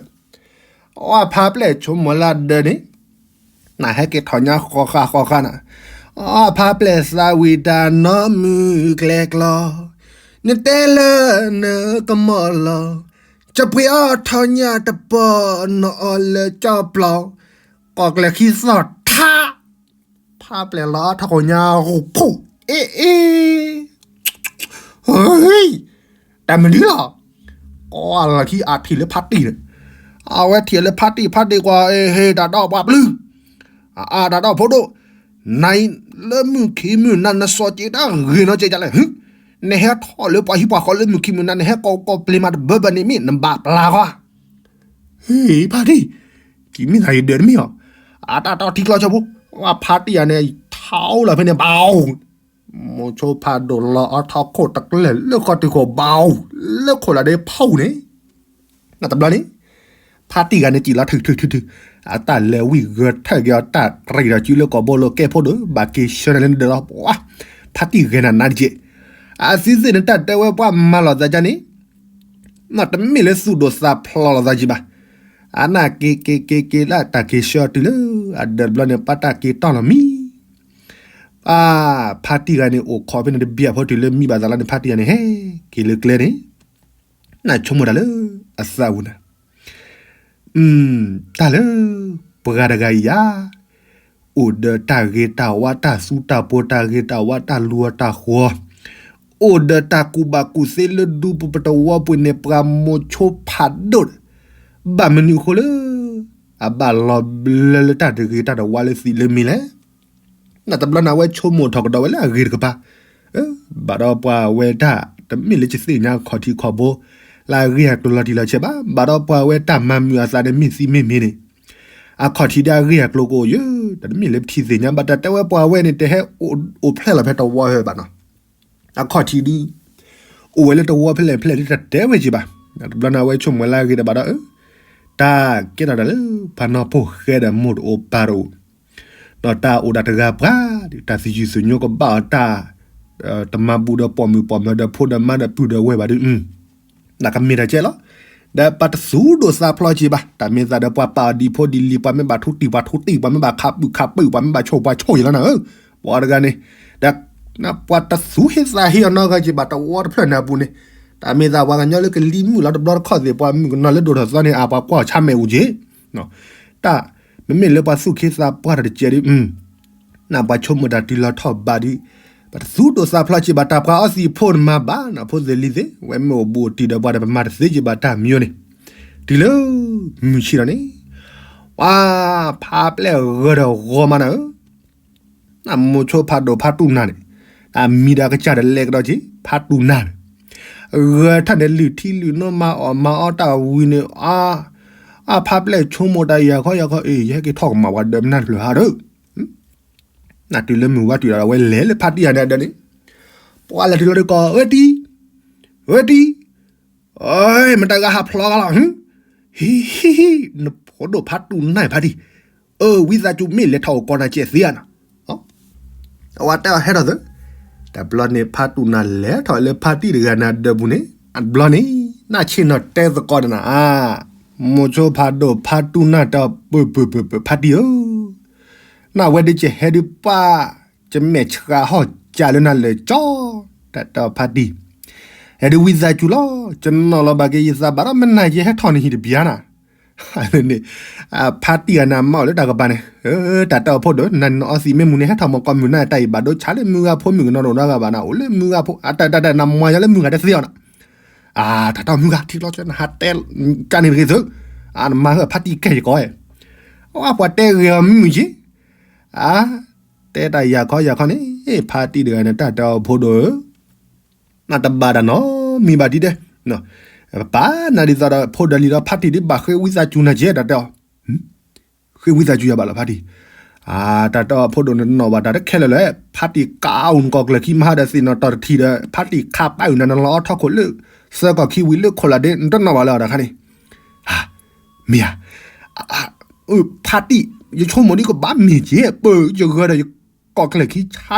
အဖးပျဲၢ်ဆိကမိၣ်လၢအဒၢးန့ၣ် နဟဲက့ၤထီၣ်ညါဃီဃာ်ဃီဃာ်နၤ, အဖးပျဲၢ်သးဝံၣ်တၢ်နီၢ်မုၢ်ကျဲကျီ, နတဲလၢနကမီၤလီၤ, ကပှ့ၤအီၣ်ထီၣ်ညၣ်တပီၢ် နအီၣ်လၢကၠီပျီ, ကိးကျဲၤခံသီၣ်ထါ, ဖးပျဲၢ်လီၤအထီၣ်ခိၣ်ညါ ဟူးဖူး အ့ၣ်အ့ၣ် တၢ်မနုၤလီၤ. ကိးလီၤခံအထံၣ်လၢဖါတံၢ်န့ၣ်, အဝဲထံၣ်လၢဖါတံၢ် ဖါတံၢ်ကွၢ် ဟ့ၣ်တၢ်ဒီးပှၤပျုၢ်, အတၢ်ဒီးဖိဒိၣ်, နၤလၢမုၢ်ခံမုၢ်နၤ နစီၤက့ၤတၢ်ဂ့ၤနီတစဲးလဲၣ်, နဟဲထီၣ်လၢပှၤဟံၣ်ပှၤဃီလၢမုၢ်ခံမုၢ်နၤ နဟဲကိးကိးပျ့ၤမးတဘၢဘၢန့ၣ် မ့ၢ်နဘၣ်ပျၢ်ဃီဧါ. ဟ့ၣ်ဖါတံၢ်, ကမ့ၢ်သးယဒၢးတမ့ၢ်ဧါ, အတၢ်တီထံကျီဆၢဖိ, ဖါတံၢ်ယၤန့ၣ် ထီၣ်လီၤဖဲန့ၣ်ဘၣ် မိၤဆိဖးဒိၣ်လီၤအီထီၣ်ခိၣ်တကျဲၤလၢဃီတုၤဃီဘၣ်, လၢခိၣ်လၢဒ့ဖီန့ၣ်, နတဘျီန့ၣ်, ဖါတံၢ်ဂၤန့ၣ်စံၣ်လီၤထုးထုးထုးထုး, အတၢ်လဲၤဝံၣ်ဂၢၤထၢၣ်က့ၤအီၤ တၢ်တရံးဒီးစုလၢကိာ်ဘိလိၤကဲဖိဒိၣ် ဘၣ်က့ၤဆှၢနၤလၢနဒၢးလီၤ. ပှၤ, ဖါတံၢ်ဂဲၤနၤနါတက့ၢ်. အသုသ့ၣ်န့ၣ်တၢ်တဲဝဲပှၤမၤလိာ်သးဒ်န့ၣ်, တမ့ၢ်လၢသူၣ်ဒိၣ်သးဖျိးလိာ်သးကံဘၣ်. အနၢ်က့ၤက့ၤက့ၤက့ၤလၢတၢ်က့ၤဆှၢတုၤလၢအဒၢးတဘျီန့ၣ် ပှၤတၢ်က့ၤတီၢ်လီၤမံ အါ, ဖါတံၢ်ဂၤန့ၣ် အိၣ်ခိးဖဲန့ၣ်တဘျီဖိတုၤလၢမံဘၣ်သးလီၤန့ၣ် ဖါတံၢ်ဂၤန့ၣ် ဟဲက့ၤလၢကျဲန့ၣ်, နဆိကမိၣ်တၢ်လၢအသးဝံၤနၤ, တၢ်လၢ ပှၤတဂၤအံၤဧါ, အိၣ်ဒီးတၢ်ဂ့ၤတၢ်ဝါ တၢ်သူတၢ်ပိၤ တၢ်ဂ့ၤတၢ်ဝါ တၢ်လူၤအီၤတၢ်ဃီၤ, အိၣ်ဒီးတၢ်ကူၣ်ဘၣ်ကူၣ်သ့လၢဒူပူၤပတဝီပူၤန့ၣ် ပှၤမိၤဆိဖးဒိၣ်, ဘၣ်မနုၤအဃိလၢ အဘၣ်လီၤဘျၢလၢတၢ်တဂ့ၤတၢ်တဝါလၢသံးလၢမံၤလဲၣ်. နတဘျီန့ၣ် အဝဲဆိကမိၣ်ထီၣ်ကဒီးဝဲလၢအဂ့ၤတကပၤ, ဘၣ်ဒီးပှၤဝဲတၢ် တမ့ၢ်လၢယသ့ၣ်ညါခီၣ်ထံးခီၣ်ဘိ လၢအဂ့ၢ်အကျိၤလီၤတံၢ်လီၤဆဲးဘၣ်, ဘၣ်ဒီးပှၤဝဲတၢ်မၤမုာ်အသးန့ၣ်မ့ၢ်သံမ့ၢ်မ့ၢ်န့ၣ်, အခီၣ်ထံးဒၣ်အဂ့ၢ်အကျိၤကအိၣ်ယဲ, တမ့ၢ်လၢပထံၣ်သ့ၣ်ညါဘၣ်, တၢ်တဲဝဲပှၤဝဲန့ၣ် တဟဲအိၣ်ဖျဲၣ်လီၤဖဲတဝီဖဲဘၣ်နီၤ. အခီၣ်ထံးဒုး အိၣ်ဝဲလၢတဝီဖဲလဲၣ်ဖဲလဲၣ်ဒုး တၢ်တဲဝဲက့ၤဘၣ်. တဘျီန့ၣ် အဝဲဆိကမိၣ်လၢအဂ့ၤဒီးဘၣ်ဒီး တၢ်ကဲထီၣ်တၢ်လၢ ဖးနီၢ်ဖိၣ်ဃဲဒီးမိၢ်တအိၣ်ပၢ်တအိၣ်, ဒီးတၢ်အိၣ်ဒၣ်တဂၤပှၤဒီး တၢ်သယုၢ်သညိကဘၣ်အီၤတၢ်, တမၤဘူးဒီးပိာ်မုၣ်ပိာ်မၢၤဒီးဖိဒီးမါဒီးပုၢ်ဒီးဝဲၢ်ဘၣ်ဒုး, တၢ်ကမ့ၢ်တၢ်ကဲလီၤ. ဒီးပှၤတသူၣ်ဒိၣ်သးဖျိးက့ၤဘၣ်, တၢ်မ့ၢ်သးဒီးပှၤပာ်အီၤဒ်ဖိဒ်လံၤ, ပှၤမ့ၢ်ဘၣ်ထူတံၢ်ပှၤထူတံၢ်, ပှၤမ့ၢ်ဘၣ်ခးပုၢ်ခးပၢ် ပှၤမ့ၢ်ဘၣ်ဆိၣ်ပှၤဆိၣ်ယလီၤနၤဧၢ, ပှၤတဂၤန့ၣ်, ဒီး ပှၤတသူၣ်ဟ့သးဟ့အီၤနီတဂၤက့ၤဘၣ်တဝီတဖျၢၣ်န့ၣ်အပူၤန့ၣ်, တၢ်မ့ၢ်သးပှၤကညီလၢကလံၤမုၢ်လီၤတဘျီတခီၣ်သ့ၣ် ပှၤမုၣ်ကနီၤလၢဒိၣ်ထီၣ်သီန့ၣ် အပှၤကွၢ်ဆါမဲာ်အိၣ်က့ၤ, တၢ် မ့မ့ၢ်လၢပှၤသူၣ်က့သးပှၢ်တၢ်တကဲးဒုး, နပှၤဆိကမိၣ်တၢ်တုၤလီၤထီၣ်ဘးဒုး, ပတသူၣ်ဒိၣ်သးဖျိးက့ၤဘၣ် တၢ်ပှၤအီသံးအဖိတမၤဘၣ်နီၤ, ဖိသ့ၣ်လံၤသ့ၣ် ဝဲမ့ၢ်အိၣ်ဘူးအိၣ်တံၢ်ဒီးပှၤဒီး ပမၤတသ့က့ၤဘၣ်တၢ်မံၤန့ၣ်, တုၤလၢ မုၢ်ဆ့ၣ်ထီၣ်န့ၣ်, ပှၤ ဖးပျဲၢ်ဂၢၤဒီးဂီၤမးနၤဧၢ နမိၤဆိဖးဒိၣ်ဖးတူၢ်နၤန့ၣ်, အမံၤဒီးကစၢ်ဒီးလဲၤကဒီးက့ၤ ဖးတူၢ်နၤန့ၣ်, ဂၢၤထၢၣ်န့ၣ် လုၢ်ထံလုၢ်နိမၤအီၣ်မၤအီတၢ်ဝံၤန့ၣ်, အါဖးပျဲၢ်ဆိကမိၣ်တၢ်ယၤခီယၤခီ အ့ၣ် ယဟဲက့ၤထီၣ်ကမၣ်ပှၤဒၢးမနုၤတဖျၢၣ်ဟးဒီး, နတုၤလၢမုၢ်ဝါတုၤဒီး အဝဲလဲၤလၢဖါတံၢ်အဒၢးန့ၣ်, ပှၤလဲၤတုၤလီၤဒုးကီး ဧၢတံၢ်, ဧၢတံၢ် အၢ မတၤဂၤဟးဖျိးဂၤလီၤ, ဟံ ဟံ ဟံ နဖိဒိၣ်ဖးတူၢ်နၤဖါတံၢ်, အၢ ဝံသးစူၤမ့ၢ်လဲၤထီၣ်အိၣ်ကီးနၤကဲးသ့ဧါနီၤ, အဝဲတဲအီၤဟဲထီၣ်သၢ, တဘျီန့ၣ် ဖးတူၢ်နၤလဲၤထီၣ်လၢဖါတံၢ်တဂၤန့ၣ်အဒၢးပူၤန့ၣ်, အဘျီန့ၣ် နဆ့ၣ်နီၤတဲသကိးဒီးနၤ, မိၤဆိဖးဒိၣ်ဖးတူၢ်နၤတၢ်ပၢၢ်ပၢၢ်ပၢၢ်ပၢၢ်ဖါတံၢ်ဧၢ နဝဲဒ်ကဟဲဒုးပၢ်, ကမဲာ်ဆှးဟီၣ်ကၢလၢနၤလၢာ်ကၠီ, တၢ်တဲအီၤဖါတံၢ်, ဟဲဒုးဝံသးစူၤလီၤ, ကနီၤလီၤဘၣ်က့ၤယသးဘၣ်ဒီး မနၤယဟဲထီၣ်န့ၣ်ဟံၣ်တဘျီနၤ, န့ၣ်, ဖါတံၢ်ဂၤန့ၣ်မၤအီၤလၢတၢ်ကပၤန့ၣ်, တၢ်တဲအီၤဖိဒိၣ် နနအီသံးမ့ၢ်မူန့ၣ် ဟဲထီၣ်မီၢ်ကီၢ်မုၢ်နၤတၢ်အံၤဘၣ်ဒိဆါလၢမုၢ်ဂၤဖိမုၣ်ကနီၤတအိၣ်နီတဂၤဘၣ်နၤ အိၣ်လၢမုၢ်ဂၤဖိ အတၢ်တၢ်တၢ်နမၤယၤလၢမုၢ်ဂၤတသ့အီၤနၤ အတၢ်တီမုၢ်ဂၤ ထံကျီကၢနဟးတဲ, ကန့ၣ်တဂ့ၤသု, အနမၤဟၢဖါတံၢ်ကဲယကီး, အပှၤတဲဂ့ၤအီၤမုၢ်က့, အ, တဲတၢ်ယၤခီယၤခီန့ၣ်, ဖါတံၢ်တဂၤန့ၣ် တၢ်တဲအီၤဖိဒိၣ်ဧၢ, နတဘၣ်တၢ်နီတမံၤဘၣ်ဒ်ဒဲး, ပပာ်နၤဒ်သိးဒီးဖိဒီးလံၤဒီး ဖါတံၢ်ဒ်ဘၣ်ဃ့ဝံသးစူၤနၤကဲ တၢ်တဲအီၤ ဃ့ဝံသးစူၤယၤဘၣ်လီၤဖါတံၢ်, တၢ်တဲအီၤဖိဒိၣ်န့ၣ် တနီၣ်ဘၣ်တၢ်တခဲလၢာ်လၢၤ, ဖါတံၢ်ကးအိၣ်နကီၢ်ကျၢၢ်ခံမဟါဒီး သ့ၣ်နီၣ်တီၢ်တထံၣ်ဒီး ဖါတံၢ်ခးပာ်အုၣ်နၤ နလီၤအီထီၣ်ခိၣ်လၢ သၢကီၢ်ခံဝံၤလၢခိၣ်လၢ်ဒ့ နတနီၣ်ဘၣ်လၢၤအီၤတခါန့ၣ်, မ့ၢ်ဧါ, ဖါတံၢ်, ယဆိကမိၣ်ဒ်ကဘၣ်မ့ၢ်က့ ပၢၢ်ယဂၢၤဒီးယကီၢ်ကျၢၢ်ခံဆါဒီး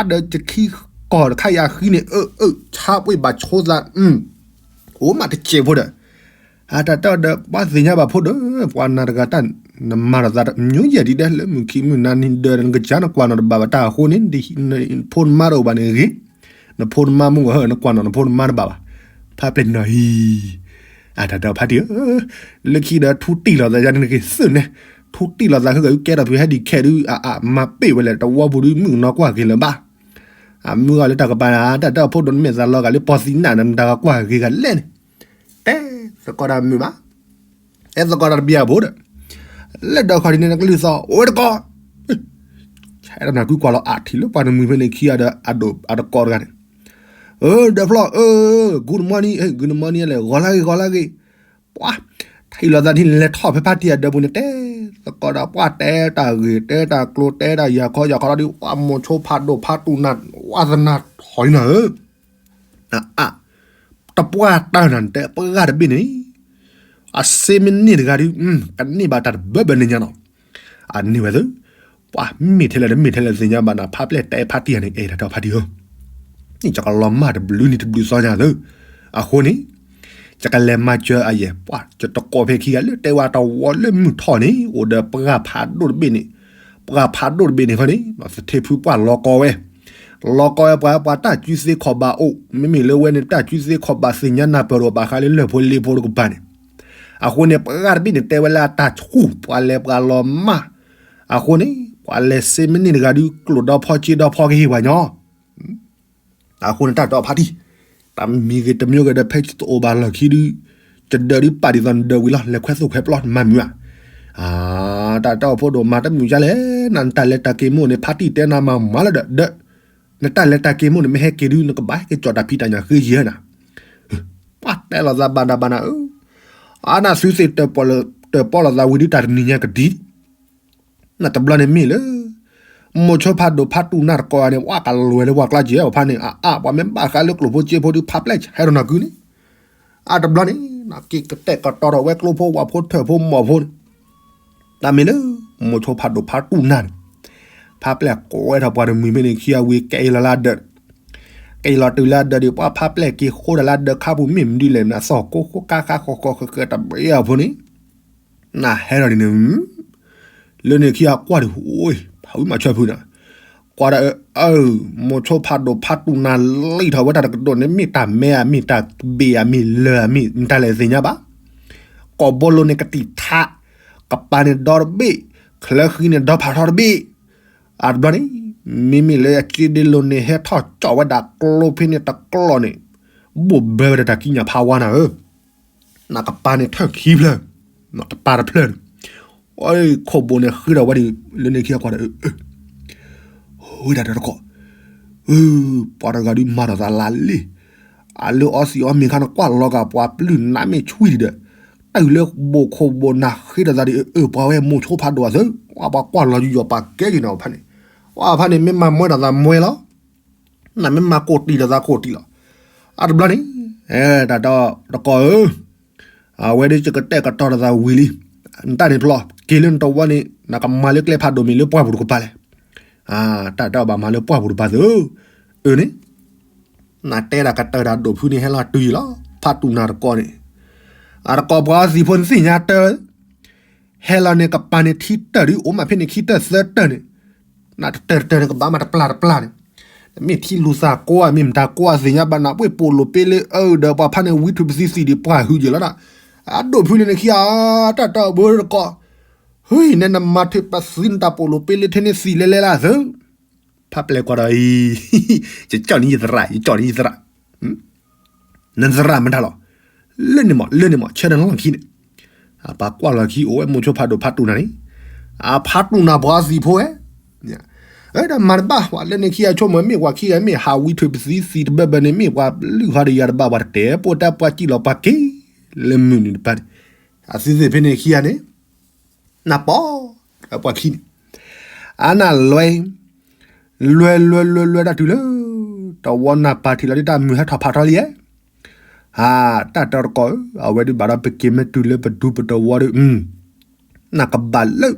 ယခံကီၢ်တခါယၤဃံန့ၣ် အၢ အၢ ဆါပှ့ၤဘၣ်ဆိသး အိၣ်မးတစဲးဖိဒီး, တၢ်တဲအီၤဒီးပှၤသ့ၣ်ညါဘၣ်ဖိဒီး ပှၤနၤတဂၤတၢ်, နမၤထီၣ်သးမညိယဲၢ်ဒ်ဒဲး လၢမုၢ်ခံမုၢ်နၤနံၤဒၢးဒီး နကစၢ်နကွၢ်နီၣ်တဘၣ်ဘၣ်တၢ်အဃိန့ၣ်, နဖိနမါတအိၣ်ဘၣ်န့ၣ်ဂ့ၤ, နဖိနမါမုၢ်ဂီၤဟၢ နကွၢ်နီၣ်နဖိနမါတဘၣ်ဘၣ်, ဖါပျဲၢ်နီၤဟံၤ အတၢ်တဲအီၤဖါတံၢ်ဧၢ, လၢခံဒီးထူတံၢ်လိာ်သးယါန့ၣ်ဂ့ၤသုးန့ၣ်, ထူတံၢ်လိာ်သးဃုကဲထီၣ်ဖုးဟဲဒံးခဲဒုး အမၤပ့ၢ်ဝဲလဲၣ် တဝီပူၤဒုးမုၣ်ကနီၤကွၢ်ဂ့ၤလၢၤဘၣ်, အမုၢ်ဂီၤလၢတၢ်ကပၤန့ၣ် တၢ်တဲအီၤဖိဒိၣ်နမဲာ်သးလီၤဂာ်လၢပီၢ်သံနၢ်န့ၣ် နတၢ်ကကွၢ်ဂ့ၤဂၤလဲၣ်န့ၣ်, တဲသကိးတၢ်မုာ်ဘၣ်, တဲသကိးတၢ်တဘျီအဖိဒီး, လၢဒီးခီၣ်ထံးန့ၣ် နကလုၢ်သီၣ် အိၣ်တကီး ဆဲးတနၢ်ကွံကွၢ်လီၤအထံၣ်လၢပှၤတမှံၤဖဲန့ၣ်ခံဂၤဒီးအဒိၣ်အတကီးတဂၤန့ၣ်, အၢ ဒီးဖျီၣ် အၢ good morning, good morning လဲၣ် ဂီၤလၢဂ့ၤ ဂီၤလၢဂ့ၤ, ပှၤ ထံၣ်လိာ်သးန့ၣ် လဲၤထီၣ်ဖဲဖါတံၢ်အဒၢးပူၤန့ၣ် တဲသကိးဒီးပှၤတဲတၢ်ဂ့ၢ် တဲတၢ်ကျိၤ တဲတၢ်ယၤခီယၤခီဒီး ပှၤမိၤဆိဖးဒိၣ်ဖးတူၢ်နၤ ဝါသနၢ်ထီၣ်နၤဧၢ တပှၢ်တၢၢ်နၤ တဲပှၢ်တဘ့ၣ်န့ၣ်, အစ့မ့ၢ်န့ၢ်တဂၤဒုး ကန့ၢ်ဘၣ်တၢ်တဘၢဘၢန့ၣ်ညါနီၤ, အန့ၢ်ဝဲသု, ပှၤမ့ၢ်ထဲလဲၣ်တမ့ၢ်ထဲလဲၣ်သ့ၣ်ညါဘၣ်နၤ ဖါပျဲၢ်တဲဖါတံၢ်ဧါန့ၣ် အဲၣ်တၢ်တဲဖါတံၢ်ဧၢ, ယကလီၤမၢ်တဘျုးနံၤတဘျုးသီညါသု, အဃိန့ၣ် ယကလဲၤမၤစၢၤအယဲၢ် ပှၤယတကိးဖဲခံဂၤလၢတဲဝဲတဝီလၢမုၢ်ထီၣ်န့ၣ် အိၣ်ဒီးပှၢ်ဖးဒိၣ်တဘ့ၣ်န့ၣ်, ပှၢ်ဖးဒိၣ်တဘ့ၣ်န့ၣ်ခီန့ၣ် သထ့ဖုပှၢ်လီၤကီဝဲ, လီၤကီဝဲပှၤ ပှၤတၢ်ကူၣ်သ့ခီၣ်ဘၣ်အိၣ် မ့မ့ၢ်လၢဝဲန့ၣ် တၢ်ကူၣ်သ့ခီၣ်ဘၣ်သ့ၣ်ညါနၢ်ပၢၢ်တအိၣ်ဘၣ်ဃးလၢလၢၢ်ဖိလ့ဖိတကပၤန့ၣ်, အဃိန့ၣ် ပှၢ်တဘ့ၣ်န့ၣ် တဲဝဲလၢအတၢ်ဆူၣ် ပှၤလဲၤပှၤလီၤမၢ်, အဃိန့ၣ် ပှၤလဲၤစ့မ့ၢ်န့ၢ်တဂၤဒုး ကျိၣ်ဒီဖီစ့ဒီဖီကဟ့ၣ်ပှၤညီ အဃိန့ၣ် တၢ်တဲအီၤဖါတံၢ်, တၢ်မံၤဂ့ၤတမံၤဂ့ၤဒီး ဖဲတအိၣ်ဘၣ်လီၢ်ခံဒုး, ယဒၢးဒုးပာ်ဒ်သိးနဒၢးဝံၤလီၤ, လဲၤခွဲးသိၣ်ခွဲးပျီနမၤမုာ်ဧါ. တၢ်တၢ်အိၣ်ဖှိၣ်ဒိၣ်မး တမုာ်ဒ်လဲၣ်, နတၢ်လဲၤတၢ်က့ၤမိၢ်န့ၣ် ဖါတံၢ်တဲနၤမၤမၤလၢဒီးဒၢး, နတၢ်လဲၤတၢ်က့ၤမိၢ်န့ၣ် မ့ၢ်ဟဲက့ၤဒုး နကဘၣ်ဟဲက့ၤကၠီၣ်တၢ်ဖံးတၢ်ညၣ်ဃ့ယဲၢ်နၤ. ပှၤတဲလိာ်သးဘၣ်နၤဘၣ်နၤဧၢ, အါနၤသုသ့ၣ်တၢၣ်ပီၣ်လိာ်သးဝံၤဒုး တၢ်တနံၤညါကဒံး, နတဘျီန့ၣ်မ့ၢ်လၢ မိၤဆိဖးဒိၣ်ဖးတူၢ်နၤတကိးဧါန့ၣ် ဝဲကလဲၤလၢပှၤကျါကဲအီၤဖါန့ၣ် အါအါ ပှၤမ့ၢ်ဘၣ်ဃးလၢကျိၣ်ဖိစ့ဖိဒုး ဖးပျဲၢ်ဟဲဒီးနၤကုန့ၣ်, အါတဘျီန့ၣ် နက့ၤကတဲာ်ကတီၤထီၣ်ဝဲကျိဖိဝၣ်ဖိထၢၣ်ဖိမီၢ်ဖိန့ၣ်, တၢ်မ့ၢ်လၢ မိၤဆိဖးဒိၣ်ဖးတူၢ်နၤန့ၣ်, ဖးပျဲၢ်ကွဲထီၣ်ပှၤတမှံၤဖဲန့ၣ်ခံဂၤဝံၤ ကဲအံၤလီၤလၢဒၢး, ကဲအံၤလီၤတုၤလၢဒၢးဒံး ပှၤဖးပျဲၢ်က့ၤဃိဒၣ်လၢဒၢးခါပူၤ မ့ၢ်မနုၤလဲၣ် နသီၣ်ကိဃိကါဃါဃီဃီဃၢဃၢတဘ့ၣ်အဖိန့ၣ် နဟဲဒီးန့ၣ်, လၢန့ၣ်ခံဂၤကွၢ်ဒီး အိ ဖးဝံၣ်မၤဆၢဖုနၤ, ကွၢ်ဒီး အၢ မိၤဆိဖးဒိၣ်ဖးတူၢ်နၤလံထီၣ်ဝဲတၢ်တကဒိၣ်န့ၣ် မ့ၢ်တၢ်မဲဧါ မ့ၢ်တၢ်ဘ့ၣ်ဧါ မ့ၢ်လၢဧါ မ့ၢ်မတၤလဲၣ်သ့ၣ်ညါဘၣ်, ကိာ်ဘိလိၤန့ၣ်ကတံာ်ထး, ကပၤန့ၣ်ဒီတဘ့ၣ်, ချၢဃံန့ၣ်ဒီဖးထီတဘ့ၣ်, အါတဘျီန့ၣ် မ့မ့ၢ်လၢအစ့ဒ့လိၤန့ၣ် ဟဲထီၣ်ကၠီၣ်ဝဲဒၣ်ကျိဖဲန့ၣ်တကျီၢ်န့ၣ်, ဘိၣ်ဘၢဝဲဒၣ်တၢ်ကံးညာ်ဖးဝါနၤဧၢ နကပၤန့ၣ်ထၢၣ်ခံဖျၢၣ်, တပၤတဖျၢၣ်န့ၣ်, အိ ခိၣ်ဘိန့ၣ်ဃ့ထီၣ်ဝဲဒၣ် လၢန့ၣ်ခံဂၤကွၢ်ဒီး ဝဲဒၣ်တၢ်တကိး, ပှၤတဂၤဒုးမၤထီၣ်သးလၢလံ, အလၢအီသံးအီမ့ၤခါန့ၣ် ကွၢ်လီၤဂာ်ပှၤပျုၢ်နးမ့ၢ်ဆွံဒံးဒီး, တုၤလၢဘိၣ်ခိၣ်ဘိၣ်နၤဃ့ထီၣ်သးဒံး အၢ ပှၤဝဲမိၤဆိဖးဒိၣ်အသၢ, ပှၤကွၢ်လီၤယူးယီၣ်ပာ်ကဲက့ၤနၤဖဲန့ၣ်, ပှၤဖဲန့ၣ် မ့ၢ်မၤမွဲထီၣ်သးမွဲလီၤ နမ့ၢ်မၤကိၢ်တံၢ်ထီၣ်သးကိၢ်တံၢ်လီၤ. အါတဘျီန့ၣ်, တၢ်တကိးဧၢ, အဝဲဒၣ်ယကတဲာ်ကတီၤထီၣ်သးဝံၤလံ, နတၢ်န့ၣ်ဖျီ, က့ၤလၢနတဝီန့ၣ် နကမၤလၢကျဲဖးဒိၣ်မ့ၢ်လၢပှၢ်ပူၤတကပၤလဲၣ်. တၢ်တဘၣ်မၤလၢပှၢ်ပူၤတကပၤသၢ, အၢန့ၣ်, နတဲဒၣ်ကတၢၢ်တၢ်ဒိၣ်ဖုန့ၣ် ဟဲလီၤတုၤယံၤလီၤ, ဖးတူၢ်နၤတကိးန့ၣ်, အတကိးပှၤသံးဖိနသ့ၣ်ညါတၢၢ် ဟဲလီၤန့ၣ် ကပၤန့ၣ်ထံတၢၢ်ဒုး အိၣ်မးဖဲန့ၣ်ခံတၢၢ်သၢတၢၢ်န့ၣ်, နတတၢၢ်တတၢၢ်န့ၣ် ကဘၣ်မးတပျၢ်တပျၢ်န့ၣ်, မ့ၢ်ထံလူၤသးကိးဧါ မ့ၢ်မတၤကိးဧါသ့ၣ်ညါဘၣ်နၤ ပှ့ၢ်ပိာ်လိာ်ပ့လ့အၢဒီး ပှၤဖါန့ၣ်ဝံထုးပသံသံးဒံးပှၢ်ဟုယဲၢ်လီၤဒၣ်, အဒိၣ်ဖုလၢန့ၣ်ခံဂၤ, တၢ်တၢ်ဘၢတကိး, ဟ့ၣ်နဲနမၤထုးပသံနတၢ်ပိာ်လိာ်ပ့လ့ထဲန့ၣ်သံးလဲၤလဲၤလၢသၢ ဖးပျဲၢ်ကွၢ်ဒီးအံၤ, ယကၠီၣ်န့ၢ်ယသရၣ် ယကၠီၣ်န့ၢ်ယသရၣ်, နသရၣ်မတၤလီၤ, လၢန့ၣ်မး လၢန့ၣ်မး ဆၢနလီၢ်ခံန့ၣ်, အပှၤကွၢ်လီၤခံအိၣ်ဝဲမိၤဆိဖးဒိၣ်ဖးတူၢ်နၤန့ၣ်, အဖးတူၢ်နၤပှၤသံးဖိဝဲ, ဒီးမၤတဘၣ်ဝဲလၢန့ၣ်ခံဂၤဆိကမိၣ် မ့ၢ်ပှၤခံဂၤမ့ၢ်ဟးဝံထုးပသံသံးတဘၢဘၢန့ၣ် မ့ၢ်ပှၤလုၢ်ဟီဒီးယၤတဘၣ် ပှၤတတဲပိာ်တၢ်ပှၤစံၣ်လီၤပှၤက့ၤ လၢမုၢ်နုာ်တပၤန့ၣ်, အသုသ့ၣ်ဖဲန့ၣ်ခံဂၤန့ၣ် နပီၢ်, ပှၤခံန့ၣ်, အနလွဲ, လွဲလွဲလွဲလွဲတၢ်တုၤလၢ, တဝီနၤပာ်ထံးလီၤဒ်တၢ်မုၢ်ဟဲထီၣ်ဖးထီလံဧါ, တၢ်တၢ်တကိးဧၢ, အဝဲဒုးဘၣ်ဒီးပက့ၤမ့ၢ်တုၤလၢပဒူပတဝီဒီး, နကဘၣ်လၢ,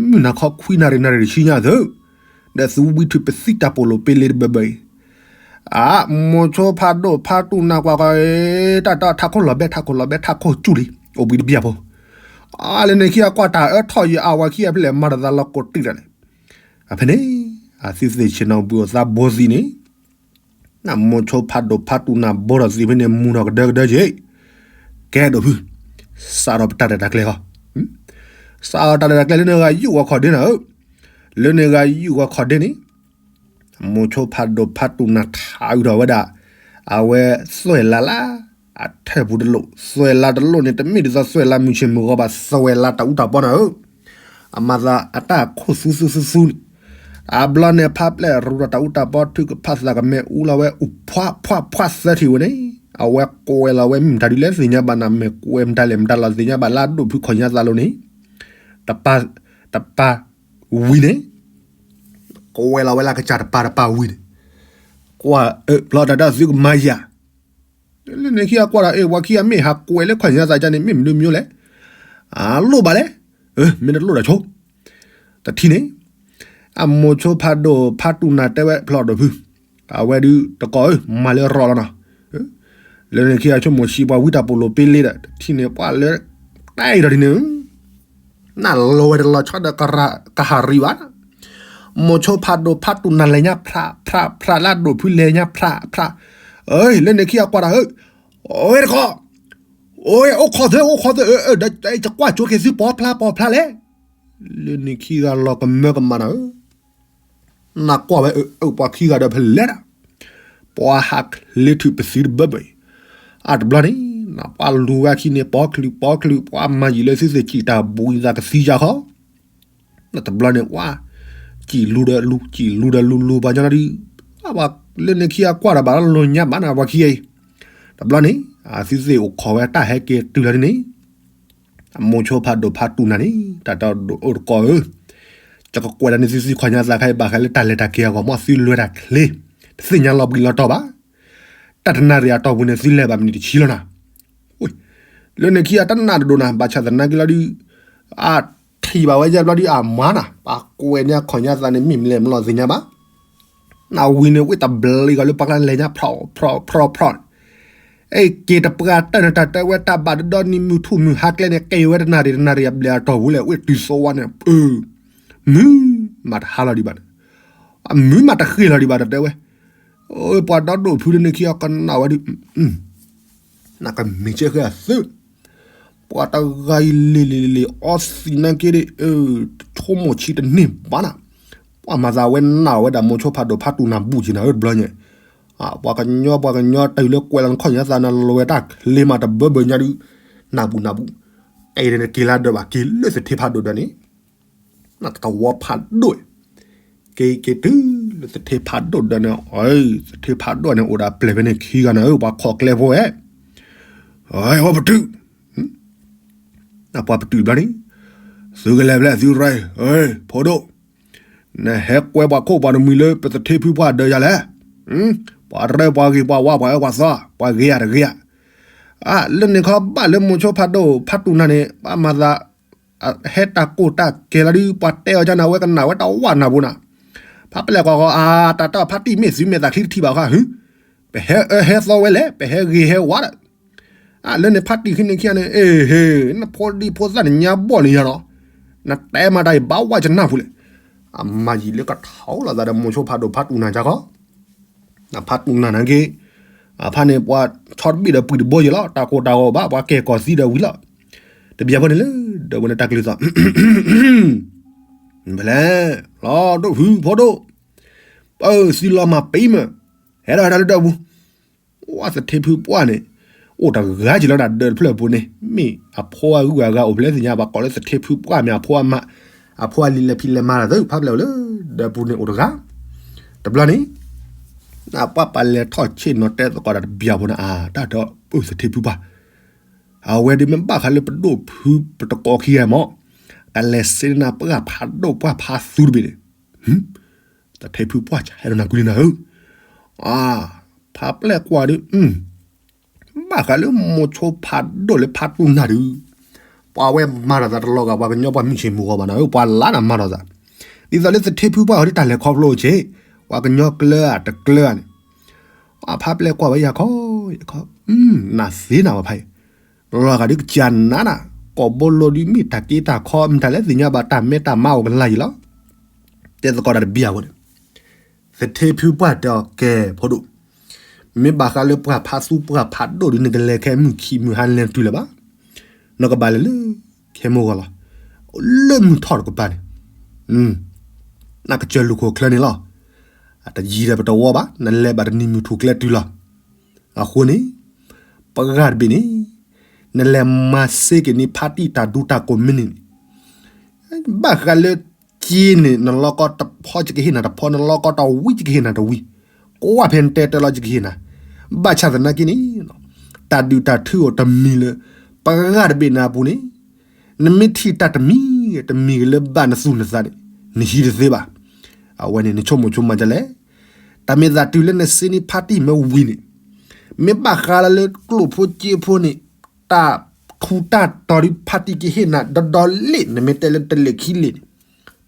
မုၢ်နၤခီခွံနၣ်ရံၣ်နၣ်ရံၣ်တဆံညါသၢ, ဒီးသုဝံထုးပသံတၢ်ပိာ်လိာ်ပ့လ့တဘၢဘၢအံၤ အမိၤဆိဖးဒိၣ်ဖးတူၢ်နၤကွၢ်ကီး, တၢ်တၢ်ထးခိၣ်လီၤဘဲထးခိၣ်လီၤဘဲထးခိၣ်ကၠူလံ, အိၣ်ဘှံးတဘျီဖိ, အလၢန့ၣ်ခံဂၤကွၢ်တၢ်အၢထီၣ်ယအဝဲခံဂၤဖဲလဲၣ်မၤတသးလီၤကိးတံၢ်တၢ်လဲၣ်, အဖဲန့ၣ်, အသုသ့ၣ်ဆ့ၣ်နီၤဘှံးအိၣ်သးဘိသံးန့ၣ်, နမိၤဆိဖးဒိၣ်ဖးတူၢ်နၤဘိထီၣ်သံးဖဲန့ၣ် မူၤထီၣ်ကဒၢကဒၢက့ၤ, ကဲဒိၣ်ဖု, စးထီၣ်ပတၢ်ရဲၣ်တၢ်ကျဲၤဃီ, စးထီၣ်တၢ်ရဲၣ်တၢ်ကျဲၤလၢန့ၣ်ဂၤယုၢ်ဂီၤခီၣ်ဒ့နၤဧၢ, လၢန့ၣ်ဂၤယုၢ်ဂီၤခီၣ်ဒ့န့ၣ် မိၤဆိဖးဒိၣ်ဖးတူၢ်နၤထးအုးထီၣ်ဝဲဒၣ်, အဝဲသွဲၣ်လးလၢ, အထၢၣ်ပူၤတလိၣ် သွဲၣ်လးတလိၣ်န့ၣ် တမ့ၢ်ဒ်သိးသွဲၣ်လးမုၢ်ဆ့ၣ်မုၢ်ဂီၤဘၣ် သွဲၣ်လးတၢ်အူတၢ်ပီနၤဧၢ, အမၤသးအတၢ်ခိၣ်သူသူသူသူန့ၣ်, အဘျီန့ၣ်ဖးပျဲၢ်ရူးထီၣ်တၢ်အူတၢ်ပီ ထုကဖၣ်သးကမဲာ်အူလီၤဝဲ အူဖှးဖှးဖှးသၢထံၣ်ဝဲန့ၣ်, အဝဲကွဲးလီၤဝဲမ့ၢ်မတၤဒုးလဲၣ်သ့ၣ်ညါဘၣ်နၤ မ့ၢ်ကွဲးမတၤလဲၣ်မတၤလီၤသ့ၣ်ညါဘၣ်လၢအဒိၣ်ဖုခီၣ်ညါသးလိၤန့ၣ်, တပၤ, တပၤ, ဝံၤန့ၣ် ကွဲးလီၤဝဲလၢကစၢ်တပၤတပၤဝံၤန့ၣ်, ကွၢ်အၢ ဘျီတၢ်တၢ်သုကမၤယၤ, လၢန့ၣ်ခံဂၤကွၢ်ဒီး အ့ၣ် ပှၤခံဂၤမ့ၢ်ဟးကွဲးလၢခီၣ်ညါသးဒ်န့ၣ် မ့ၢ်မနုၤမနုၤလဲၣ်, အလိၣ်ဘၣ်လဲၣ်, မ့ၢ်တလိၣ်ဒီးဆိ, တထံၣ်န့ၣ်, အမိၤဆိဖးဒိၣ်ဖးတူၢ်နၤတဲဝဲဖျီၣ်ဒိၣ်ဖု, အဝဲဒုးတကိးဧၢ မၤလၢရီၣ်လီၤနီၤ လၢန့ၣ်ခံဂၤဆိကမိၣ်ဆံးပှၤဝံတၢ်ပိာ်လိာ်ပ့လ့ဒီး တထံၣ်န့ၣ် ပှၤလၢ, တၢ်အံၤဒီးဒ်န့ၣ်, နလီၤဝဲတလီၤဆီဒီးကဟးရံၤဘၣ်, မိၤဆိဖးဒိၣ်ဖးတူၢ်နၤလဲၤညါဖြးဖြးဖြးလၢအဒိၣ်ဖုလဲၤညါဖြးဖြး, လၢန့ၣ်ခံဂၤကွၢ်တၢ်ဧၢ, အိၣ်တကိး, အိၣ်အိၣ်ခိးသၢ အိၣ်ခိးသၢ, ဒီးယကွၢ်ကၠိက့ၤသုပီဖျါပီဖျါလဲၣ်, လၢန့ၣ်ခံဂၤလီၤကမၢကမၣ်နၤဧၢ နကွၢ်ဝဲအၢ ပှၤခံဂၤဒီးဖဲလဲၣ်ဒၣ်, ပှၤဟးလ့ထုးပသံတဘၢဘၢအံၤ, အတဘျီန့ၣ် ပှၤလူၤဝဲခံန့ၣ် ပိာ်ချုးပိာ်ချုး ပှၤမၤယံာ်လၢသုသ့ၣ်စံၣ်တၢ်ဘူးအံၤသးကသံယါခီ တဘျီန့ၣ် ပှၤစံၣ်လူၤဒီးလူၤ စံၣ်လူၤဒီးလူၤလူၤပှၤညီနုၢ်ဒုး ပှၤလၢန့ၣ်ခံအကွၢ်တၢ်ဘၣ်လီၤညါဘၣ်နၤပှၤခံအံၤ တဘျီန့ၣ် သုသ့ၣ်အိၣ်ခိးဝဲတၢ်ဟဲက့ၤတုၤလီၤဒ်န့ၣ် အမိၤဆိဖးဒိၣ်ဖးတူၢ်နၤန့ၣ် တၢ်တအိၣ်တကိးဧၢ, ယကကွဲးဒၣ်န့ၢ်သုသုခီၣ်ညါသးခဲအံၤ ဘၣ်ဃးလၢတၢ်လဲၤတၢ်က့ၤအဂီၢ် မ်သုလဲၤတၢ်ချ့ တသ့ၣ်ညါလီၤဘှံးလီၤတီၤဘၣ်. တၢ်တနၣ်ရံၣ်အတီၢ်ပူၤန့ၣ် သုလဲၤဘၣ်မံးနံးတဆံလီၤနၤ. လၢန့ၣ်ခံအတနၣ်တဒိၣ်နၤ ဘၣ်ဆၣ်သနာ်က့လီၤဒုး အထံၣ်ဘၣ်ဝဲယဲဘျီဒုးအမါနၤ ပှၤကွဲးန့ၢ်အခီၣ်ညါသးန့ၣ် မ့ၢ်မလဲၣ်မလီၤသ့ၣ်ညါဘၣ်. နဝံၤန့ၣ် ဝ့ၢ်တဘျီဂီၤလၢပှၤကျါလဲၤညါ ဖြီဖြီဖြီဖြီ အဲၣ်က့ၤတပှၢ်တၢၢ်န့ၣ် တၢ်တဲဝဲတၢ်ဘၣ်တဒီနံၤမုၢ်ထူၣ်မုၢ်ဟါကျဲန့ၣ် ကဲဝဲတနၣ်ရံၣ်တနၣ်ရံၣ်အဘျဲၣ်အတီၢ်ပူၤလဲၣ် ဝ့ၢ်တုၤသိဝါန့ၣ် မုၢ်မးတဟါလီၤဒံးဘၣ်န့ၣ် အမုၢ်မးတဃ့ၢ်လီၤဒံးဘၣ် တၢ်တဲဝဲ ပှၤဒီဒိၣ်ဖုလၢန့ၣ်ခံအီၤကနၣ်ဝဲဒုး နကမ့ၢ်ကဲဃဲအသု ပှၤတဂၤအံၤလံၤလံၤလံၤလံၤ အီသံးနာ်က့ဒ် တဆိကမိၣ်ဆံးတန့ၢ်ဘၣ်နၤ, ပှၤမၤသးဝဲနၢ်ဝဲဒၣ်မိၤဆိဖးဒိၣ်ဖးတူၢ်နၤဘူၣ်က့ၤနၤဧၢတဘျီညါ, ပှၤကညီပှၤကညီတုၤလၢကွဲးလီၤနခီၣ်ညါသးနလဲၤဝဲတၢ်ချ့မးတဘၢဘၢညါဒုး, နၢ်ဘူၣ်နၢ်ဘူၣ်, အဲၣ်ဒိးနက့ၤလၢဒၢးဘၣ်က့ၤလၢသထ့ဖးဒိၣ်ဒၢးန့ၣ် နတဝီဖးဒိၣ်, က့ၤက့ၤတုၤလၢသထ့ဖးဒိၣ်ဒၢးန့ၣ်, သထ့ဖးဒိၣ်န့ၣ် အိၣ်ဒၣ်ပျဲၢ်ဖဲန့ၣ်ခံဂၤနၤဧၢ ပှၤခိးကျဲဖိဧဲ, အိၣ်ပတုာ်, ပှၤပတုာ်ဘျီန့ၣ်, သုကလဲၤဖဲလဲၣ်သုရၢၢ်, ဖိဒိၣ်, နဟဲကွဲပှၤခိၣ်ပှၤနမှံၤလၢပသထ့ဖုပှၢ်ဒၢးယၤလဲၣ်, ပှၤရၢပှၤဂ့ၤပှၤဝါပှၤအၢပှၤသီ, ပှၤဂ့ၤဧါတဂ့ၤဧါ, လၢန့ၣ်ခီဘၣ်လၢမိၤဆိဖးဒိၣ်ဖးတူၢ်နၤန့ၣ် ဘၣ်မၤသး ဟဲတၢ်ကိၢ်တၢ်ကဲၤလီၤဒုး ပှၤတဲအီၤကနၤဝဲကနၣ်ဝဲတဝၣ်နၢ်ပူၤနၤ, ဖးပျဲၢ်ကွၢ်ဃီ အတၢ်တၢ်ဖးတံၢ်မ့ၢ်သုမဲာ်သးချံတထံၣ်ဘၣ်ဃီ, ပဟဲအၢဟဲသီဝဲလဲၣ် ပဟဲဂ့ၤဟဲဝါဒီး, လၢန့ၣ်ဖးတံၢ်ခံန့ၣ်ခံဂၤန့ၣ် အ့ဟ့ၣ် နဖိဒံဖိသၣ်န့ၣ်ညါဘီၣ်န့ၣ်ယၤနီၤ, နတဲမၤတၢ်အံၤဘၣ်ဝဲကနၢ်ပူၤလဲၣ်, အမၤယံာ်လၢကထီလီၤသးဒီးမိၤဆိဖးဒိၣ်ဖးတူၢ်နၤကၢ်ဃီ နဖးတူၢ်နၤနၢ်က့, အဖးန့ၣ် ပှၤဆီတဘ့ၣ်ဒီးပှံၢ်တဘိယဲလီၤ တၢ်ကိၢ်တၢ်ဂီၤဘၣ် ပှၤကဲၣ်ကီၤသံဒီးဝံၤလီၤ, တဘျီဖိန့ၣ်လၢ ဒီးဝဲန့ၣ်တၢ်ကလုၢ်သီၣ် ဖဲလဲၣ်, လီၤဒိၣ်ဖုဖိဒိၣ်, ပၢသံလီၤမၤပံမၢ, ဟဲဒီးဟဲဒီးလၢဒၢးပူၤ, ဝဲသထ့ဖုပှၢ်န့ၣ်, အိၣ်တဂၤက့ၤလီၤဒၢးတဖျၢၣ်ပူၤန့ၣ် မ့ၢ်အဖိအဂုၤအဂၤအိၣ်ဖဲလဲၣ်သ့ၣ်ညါ ပှၤကိးလၢသထ့ဖုပှၢ်မ့ၢ်အဖိအမါ, အဖိအလံၤလဲၤဖံးလဲၤမၤတၢ်သၢ ဖးပျဲၢ်အိၣ်လၢ ဒၢးပူၤန့ၣ်အိၣ်တဂၤ, တဘျီန့ၣ် ပှၤပာ်လဲၤထီၣ်ဆ့ၣ်နီၤတဲသကိးတၢ်တဘျီဖိန့ၣ် အတၢ်ဒီးပၢသထ့ဖုပှၢ်, အဝဲဒၣ်မ့ၢ်ဘၣ်ဃးလၢပဒိၣ်ဖုပတကိးခံဂၤမး, ကလဲၤစ့နၤပှၢ်ဖးဒိၣ်ပှၢ်ဖးသူတဘ့ၣ်န့ၣ်, သထ့ဖုပှၢ်ဟဲဒီးနၤကွံလံနၤဧၢ, ဖးပျဲၢ်ကွၢ်ဒုး, ဘၣ်ဃးလၢမိၤဆိဖးဒိၣ်လၢဖးတူၢ်နၤဒုး, ပှၤဝဲမၤထီၣ်သးတလီၤဂာ် ပှၤကညီပှၤမုၢ်ဆ့ၣ်မုၢ်ဂီၤဘၣ်နၤဧၢ ပှၤလၢနမၤထီၣ်သး, ဒ်သိးလၢသထ့ဖုပှၢ်အီၤဒ်တၢ်လဲၤခီဖျိဆ့, ပှၤကညီကျၢၤဧါတကျၢၤဧါန့ၣ်, ဖးပျဲၢ်ကွၢ်ဝဲယၤခီ, ယခီ, နသ့နၤဝဲဖးအံၤ, လီၤဂာ်ဒုးကစၢ်နးနၤ, ကိာ်ဘိလိဒုးမ့ၢ်တၢ်က့တၢ်ခီ မ့ၢ်တၢ်လၢသ့ၣ်ညါဘၣ်တၢ်မဲတၢ်မါအိၣ်ကလာ်ယံၤလီၤ, တဲသကိးတၢ်တဘျီဖိန့ၣ် သထ့ဖုပှၢ်တဲအီၤကဲဖိဒိၣ်, မ့ၢ်ဘၣ်ဃးလၢပှၢ်ဖးသူပှၢ်ဖးဒိၣ်ဒုး နကလဲၤခဲမုၢ်ခံမုၢ်ဟါလဲၤတုၤလၢၤဘၣ်, နကဘၣ်လဲၤလၢ ခဲမိၢ်ဂီၤလီၤ, လၢမုၢ်ထီၣ်တကပၤန့ၣ်, နကစၢၢ်လူၢ်ခိၣ်ချၢန့ၣ်လီၤ, အတယံၤဒီးပတဝီဘၣ် နလဲၤဘၣ်တနံၤမုၢ်ထူၣ်ကျဲတုၤလီၤ, အဃိန့ၣ်, ပှၢ်တဘ့ၣ်န့ၣ်, နလဲၤမၤစ့က့ၤန့ၢ်ဖါတံၢ်တၢ်ဒူတၢ်ကိးမုၢ်နံၤန့ၣ် ဘၣ်ဃးလၢက့န့ၣ် နလီၢ်ကီတဖီယကဟ့ၣ်နၤတဖီ နလီၢ်ကီတဝံယကဟ့ၣ်နၤတဝံ, ကွၢ်ဖဲနတဲတၢ်လီၤယကဟ့ၣ်နၤ, ဘၣ်ဆၣ်သနာ်က့န့ၣ်, တၢ်ဒုးတၢ်ထုးအိၣ်တမံၤလၢ ပှၢ်တဘ့ၣ်န့ၣ်အပူၤန့ၣ်, နမ့ၢ်ထံၣ်တၢ်တမံၤ, တမံၤကလၢဘၣ်နသူၣ်နသးန့ၣ်, နဟံးတသ့ဘၣ်, အဝဲန့ၣ် နဆိကမိၣ်ဆိကမးဒ်လဲၣ်, တၢ်မ့ၢ်သးတုၤလၢနစ့န့ၢ်ဖါတံၢ်မ့ၢ်ဝံၤန့ၣ်, မ့ၢ်ဘၣ်ဃးလၢကျိၣ်ဖိစ့ဖိန့ၣ်, တၢ်ထူးတၢ်တီၤဒုးဖါတံၢ်ကဟ့ၣ်နၤဒီဒီလ့ၣ် နမ့ၢ်တဲလၢတလ့ၣ်ခံလ့ၣ်န့ၣ်,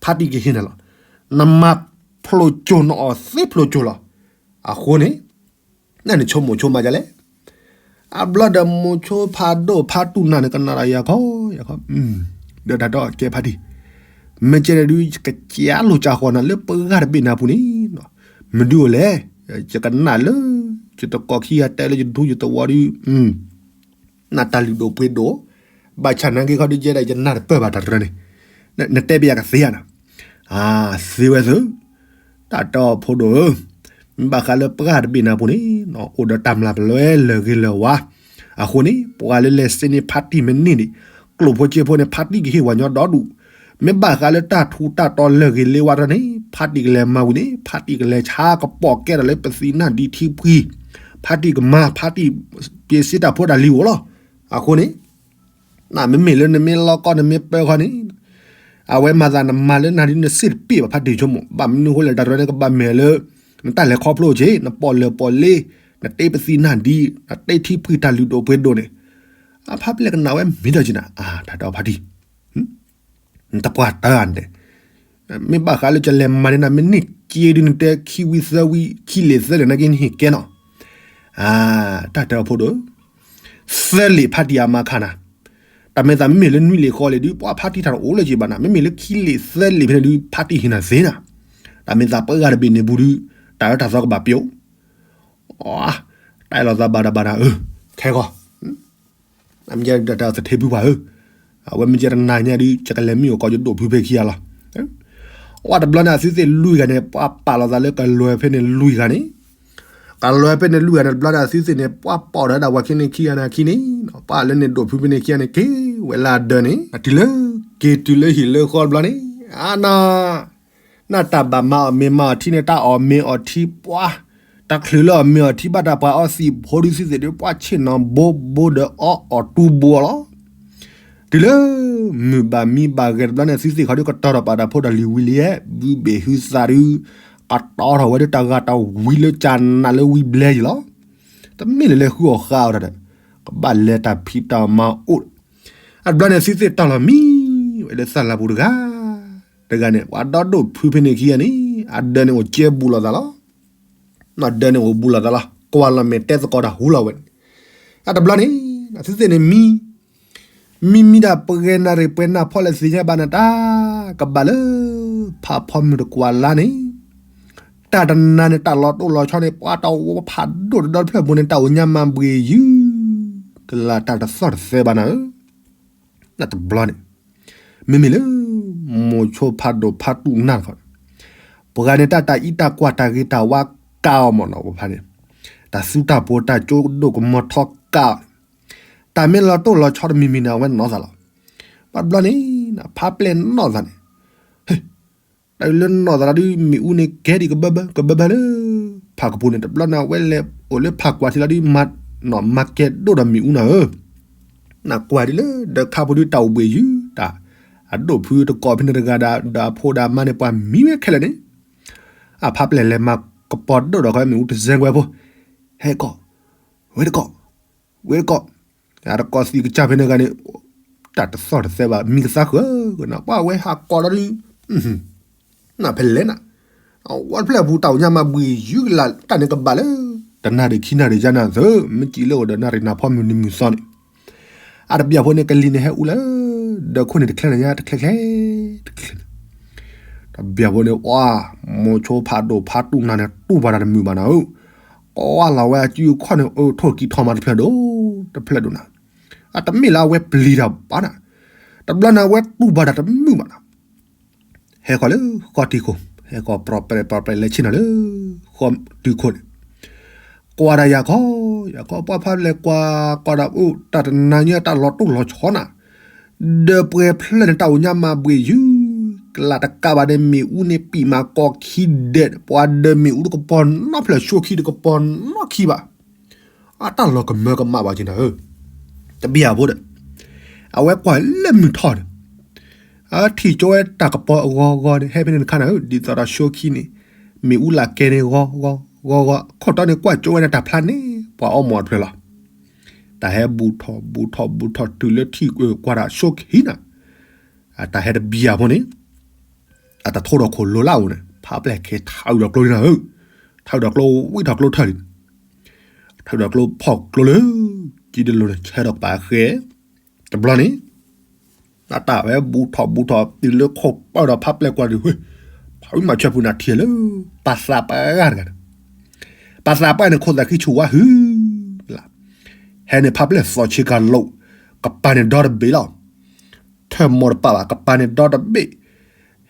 ဖါတံၢ်ကဟ့ၣ်နၤလီၤ, နမၤဖျိကၠိနအီၣ်သ့ဖျိကၠိလီၤ, အဃိန့ၣ်, နနဆိကမိၣ်ဆိကမးဒ်လဲၣ်, အဘျီဒီးမိၤဆိဖးဒိၣ်ဖးတူၢ်နၤန့ၣ် ကနၣ်ဒီးယၤခီ, ယၤခီ, ဒီးတၢ်ဒီးကဲဖါတံၢ်, မ့ၢ်ကဲန့ၣ်ဒုး ကစၢ်လိာ်စၢ်ဃီၤနၤလၢပှၢ်တဘ့ၣ်န့ၣ်အပူၤန့ၣ်, မ့ၢ်ဒုးအိၣ်လဲၣ်, ယကနၣ်လၢ, ယတကိးခံဂၤတဲလၢယဒူယသဝီဒုး, နတၢ်လုၢ်ဒိၣ်ပှ့ၤဒိၣ်, ဘၣ်ဆၣ်နာ်က့ခီဒုးယဲဒၣ်ယနၢ်တပၢၢ်ဘၣ်တၢ်တရၢန့ၣ်, နတဲဘၣ်ယၤကသ့ဧါနၤ, သ့ဝဲသု, တၢ်တီဖိဒိၣ်ဧၢ, မ့ၢ်ဘၣ်ဃးလၢပှၢ်တဘ့ၣ်န့ၣ်အပူၤန့ၣ်, အိၣ်ဒီးတၢ်မျၢ်ပလဲလၢာ်ဂ့ၤလၢာ်ဝါ အဃိန့ၣ် ပှၤလၢလဲၤစ့န့ၢ်ဖါတံၢ်မ့ၢ်န့ၢ်န့ၣ် ကျိၣ်ဖိစ့ဖိန့ၣ် ဖါတံၢ်ကဟ့ၣ်ပှၤညီဒီဒူၣ်, မ့ၢ်ဘၣ်ဃးလၢတၢ်ထူးတၢ်တီလၢာ်ဂ့ၤလ့ဝါတၢ်န့ၣ် ဖါတံၢ်ကလဲၤမၤဝံၤန့ၣ် ဖါတံၢ်ကလဲၤဆါကပိာ်ကဲထီၣ်လၢပသံနၢ်ဒံထံဖှံ, ဖါတံၢ်ကမၤ ဖါတံၢ်ပ့ၤစ့တၢ်ဖိတၢ်လံၤအိၣ်လီၤ. အဃိန့ၣ် နမ့မ့ၢ်လၢနမ့ၢ်လီၢ်ကီၢ်နမ့ၢ်ပၢဃီန့ၣ် အဝဲမၤသးနမၤလၢနၤဒ်နစ့တပ့ၢ်ဘၣ်ဖါတံၢ်ဆိကမိၣ် ဘၣ်မနုၤအဃိလဲၣ် တၢ်တရၢန့ၣ်ကဘၣ်မဲာ်လၢ နတၢ်လဲၤခီဖျိက့ၤ နပီၣ်လဲၣ်ပီၣ်လ့ နတ့ပသံနၢ်ဒံ နတ့ထံဖှံတၢ်လုၢ်ဒိၣ်ပှ့ၤဒိၣ်န့ၣ် အဖါပျဲၢ်ကနၣ်ဝဲမ့ၢ်ဒီးက့ၤနၤ အတၢ်ဒီးဖါတံၢ် နတပှၢ်တၢ်န့ၣ် မ့ၢ်ဘၣ်ဃးလၢကလဲၤမၤန့ၢ်နၤမ့ၢ်န့ၢ်က့ဒုး နတဲခံဝံသၢဝံ ခံလ့ၣ်သၢလ့ၣ်နာ်က့နဟ့ၣ်ကဲနီၤ, တၢ်တဲအီၤဖိဒိၣ်, သၢလ့ၣ်ဖါတံၢ်အမါခါနၤ, တၢ်မ့ၢ်သးမ့မ့ၢ်လၢနွံလ့ၣ်ဃီလ့ၣ်ဒုး ပှၤဖါတံၢ်တၢ်တအိၣ်လၢၤက့ၤဘၣ်နၤ, မ့မ့ၢ်လၢခံလ့ၣ်သၢလ့ၣ်ဖဲန့ၣ်ဒုး ဖါတံၢ်ဟ့ၣ်နၤသ့နၤ, တၢ်မ့ၢ်သးပှၤဂၤတဘ့ၣ်န့ၣ်ပူၤဒုး တၢ်အၢတၢ်သီကဘၣ်ပျိ, တၢ်အဲၣ်လိာ်သးဘၣ်တၢ်ဘၣ်နၤဧၢ, ခဲဂီၢ် အမ့ၢ်တၢ်သထ့ဖုပှၤဧၢ, အဝဲမ့ၢ်ကဲတနၤညါဒုး ယကလဲၤမံအိၣ်ကီးယဒိၣ်ဖုဖဲခံဂၤလီၤ. အဝဲတဘျီန့ၣ် အသုသ့ၣ်လွံၢ်ဂၤန့ၣ် ပှၤပာ်လီၤသးလၢကလွဲၤဖဲန့ၣ်လွံၢ်ဂၤန့ၣ်, ကလွဲၤဖဲန့ၣ်လွံၢ်ဂၤန့ၣ် တဘျီန့ၣ် အသုသ့ၣ်န့ၣ် ပှၤပိာ်ဒီးဒၣ်ပှၤခံန့ၣ်ခံဂၤန့ၣ်အခံန့ၣ်, ပှၤလၢန့ၣ်ဒိၣ်ဖုဖဲန့ၣ်ခံဂၤန့ၣ် က့ၤဝဲလၢအဒၢးန့ၣ် တုၤလၢ က့ၤတုၤလၢဟံၣ်လၢဃီတဘျီန့ၣ်, အနၢ် နၢ်တၢ်ဘၣ်မၤအီၣ်မ့ၤမၤအီၣ်ထံန့ၣ် တၢ်အီၣ်မ့ၤအီၣ်ထံပှၤ, တၢ်ချုးလၢအီၣ်မ့ၤအီၣ်ထံဘၣ်တၢ်ပှၤအီသံးဖိဒုးသုသ့ၣ်ဒုး ပှၤဆ့ၣ်နီၤဘိဘိဒီးအီအီၣ်တူၢ်ဘိအီၤလီၤ. တုၤလၢ မုၢ်ဘၣ်မံဘၣ်ဂဲၤတဘျီန့ၣ် သုသ့ၣ်ခီဒုးကတီၤထီၣ်ပာ်တၢ်ဖိတၢ်လံၤဝံၤလံ, ဘုဘ့ၣ်ဟုသးဒုး ကတီၤထီၣ်ဝဲဒၣ်တၢ်ဂၤတၢ်ဝံလၢကနးလၢဝံဘျဲယံၤလီၤ. တမ့ၢ်လၢလဲၤဃုအီၣ်ဃါအီၣ်တၢ်ဒီး ကဘၣ်လဲၤတၢ်ဖံးတၢ်မၤအိၣ်, အတဘျီန့ၣ် သုသ့ၣ်တီၢ်လီၤမံ ဝဲလၢသၣ်လၤပူၤတဂၤ, တဂၤန့ၣ် ပှၤဒီဒိၣ်ဖုဖဲန့ၣ်ခံဂၤန့ၣ် အဒၢးန့ၣ်အိၣ်ကဲဘူးလိာ်သးလီၤ. အဒၢးန့ၣ်အိၣ်ဘူးလိာ်သးလီၤ ကွၢ်လီၤမဲာ်တဲသကိးတၢ်ဟူလီၤဝဲန့ၣ်, အတဘျီန့ၣ် သုသ့ၣ်န့ၣ်မံ မံမံဒၣ်ပှဲၤနၣ်ရံၣ်ပှဲၤနၣ်ဖီလဲၣ်သ့ၣ်ညါဘၣ်နတၢ်, ကဘၣ်လၢ ဖးဖီမုၢ်တကွၢ်လါန့ၣ်, တၢ်တနၤန့ၣ် တၢ်လီၤတိၢ်လီၤဆီန့ၣ် ပှၤတဝီဖးဒိၣ်တဒီတဖျၢၣ်ပူၤန့ၣ် တၢ်အိၣ်ညါမၤဘှ့ၣ်ယုၢ်, ကလၢ်တၢ်တသီၣ်တသဲဘၣ်နၤဧၢ, တဘျီန့ၣ် မ့မ့ၢ်လၢ မိၤဆိဖးဒိၣ်ဖးတူၢ်နၢ်တခီ, ပှၤဂၤန့ၣ် တၢ်တၢ်အံးတၢ်ကွၢ်တၢ်ဂ့ၤတၢ်ဝါကါအီၤမ့ၢ်နီၤ ပဖါန့ၣ်, တၢ်သူတၢ်ပှီၤတၢ်ကၠိဒိၣ်ကမီၤထီကါအီၤန့ၣ်, တၢ်မ့ၢ်လီၤတိၢ်လီၤဆီတမံၤမံၤန့ၣ် အဝဲနီၢ်သးလီၤ. ဘၣ်တဘျီန့ၣ် ဖးပျဲၢ်နီၢ်သးန့ၣ်, တၢ်လၢနီၢ်သးလီၤဒုး မ့ၣ်အူန့ၣ်ကဲဒံးကဘၢဘၢ ကဘၢဘၢလၢ ဖးကပူၤန့ၣ် တဘျီန့ၣ် အဝဲလဲၤအိၣ်လၢဖးကွၢ်ထံလီၤဒုး မၤကဲဒိၣ်ဒီးမ့ၣ်အူနၤဧၢ, နကွၢ်ဒ်လၢ ဒၢးခါဖိဒုးတၢ်အိၣ်ဘှ့ၣ်ယုၢ်တၢ်, အဒိၣ်ဖုတကိးဖဲန့ၣ်တဂၤဒီး ဒီးအဖိဒီးအမါန့ၣ် ပှၤမံဝဲခဲလၢာ်န့ၣ်, အဖးပျဲၢ်လဲၤမၤကပီၤဒိၣ်ဒီး ခီမ့ၣ်အူတစဲကွဲဖိ, ဟဲကီၢ်, ဝဲတကီၢ်, ဝဲတကီၢ်, အတကိးသံကစၢ်ဖဲန့ၣ်ဂၤန့ၣ်, တၢ်တသီၣ်တသဲဘၣ် မံကသါဃၢၤကနၤ ပှၤဝဲဟးကီးလီၤဒုး နဖဲလဲၣ်နၤ, အဝဲတဖျၢၣ်ပူၤတၢ်အိၣ်ညါမၤဘှ့ၣ်ယုၢ်ကလၢ် တၢ်န့ၣ်ကဘၣ်လၢ တနၤဒံးခံနၤဒံးယါနၤသၢ မ့ၢ်စံးလၢအိၣ်ဒီးနၣ်ရံၣ်နၤဖီမုၢ်နံၤမုၢ်သီန့ၣ်, အတဘျီဖိန့ၣ် ကလံၤန့ၣ်ဟဲအူလၢ ဒၢးခိၣ်န့ၣ်တချ့န့ၣ်ညါတချ့ချ့, တဘျီဖိန့ၣ် ဝါ, မိၤဆိဖးဒိၣ်ဖးတူၢ်နၤန့ၣ် တူၢ်ပှၤတၢ်တမုာ်ဘၣ်နၤဧၢ, ကွၢ်လီၤဝဲအစုအခီၣ်န့ၣ် အၢ ထိၣ်ကံထီၣ်မးတဖျၢၣ်ဒိၣ် တဖျၢၣ်ဒိၣ်နၤ, အတမ့ၢ်လၢအဝဲပျံၤတၢ်ဘၣ်နၤ, တဘျီန့ၣ် အဝဲတူၢ်ဘၣ်တၢ်တမုာ်ဘၣ်နၤ ဟဲဃီၤလၢဃီထံခိၣ်, ဟဲဃီၤပြီၣ်ပြီၣ်ပြီၣ်ပြီၣ်လဲၤဆ့ၣ်နီၤလၢ ဃီထံခိၣ်န့ၣ်, ကွၢ်ဒၣ်ယၤခီ, ယၤခီ ပှၤဖးလဲၤကွၢ်, ကွၢ်ဒၣ်အိၣ်တၢ်တနၤညါတၢ်လီၤတိၢ်လီၤဆီနၤ, ဒၢးပှဲၤဖျၢၣ်န့ၣ် တၢ်အိၣ်ညါမၤဘှ့ၣ်ယုၢ်, ကလၢ်တကးဘၣ်န့ၣ် မ့ၣ်အူန့ၣ် ပံာ်မၤကီၢ်ခံဒဲး, ပှၤဒၢးမ့ၣ်အူတကပီၤနီတဖျၢၣ် ဆိခံတကပီၤနီခံဘၣ် အတၢ်လီၤကမၢကမၣ်ဘၣ်က့ၤနၤဧၢ, တဘျီဖိဒီး, အဝဲကွၢ်လၢမုၢ်ထီၣ်န့ၣ်, အထံၣ်ကၠိဝဲတၢ်ကပီၤအဂီၤဂီၤန့ၣ် ဟဲဖဲန့ၣ်တခါနၤဧၢ, ဒ်သိးဒီးဆိခံန့ၣ်, မ့ၣ်အူလၢကဲန့ၣ်ဂီၤဂီၤဂီၤဂီၤ, ခိၣ်တီန့ၣ်ကွၢ်ကၠိဝဲန့ၣ်တၢ်ဖျါန့ၣ် ပှၤအီမီၤတဖျၢၣ်လီၤ, တၢ်ဟဲဘူးထီၣ်ဘူးထီၣ်ဘူးထီၣ်တုၤလၢထံၣ်ကွၢ်ဒၣ်ဆိခံနၤ, အတၢ်ဟဲတဘျီဖိန့ၣ် အတထိဒီးခိၣ်လိၤလၢအအိၣ်န့ၣ် ဖးပျဲၢ်ခဲထးအုးဒီးကျိလံနၤဧၢ, ထးအုးဒီးကျိဝံထီၣ်ကျိထၢၣ်လံ, ထးအုးဒီးကျိဖီၣ်ကျိလၢ ကံဒလိာ်န့ၣ်ဆၢဒီးပာ်ဃဲ, တဘျီန့ၣ်, အတၢ်ဝဲဘူးထီၣ်ဘူးထီၣ်တုၤလၢခိၣ်ပၢၢ်ဒီးဖးပျဲၢ်ကွၢ်ဒုး, ဖးဝံမၤဆၢဖုနၤထံၣ်လၢ ပာ်သးပှၢ်ဂၤတဂၤန့ၣ်, ပာ်သးပှၢ်န့ၣ်ခိၣ်သးခံဆူၣ်ဝါဟု, ဟဲန့ၣ်ဖးပျဲၢ်သီၣ်ဆ့ကၤလိာ်, ကပၤန့ၣ်ဒီတဘ့ၣ်လီၤ ထၢၣ်မီတပာ်ဘၣ် ကပၤန့ၣ်ဒီတဘ့ၣ်,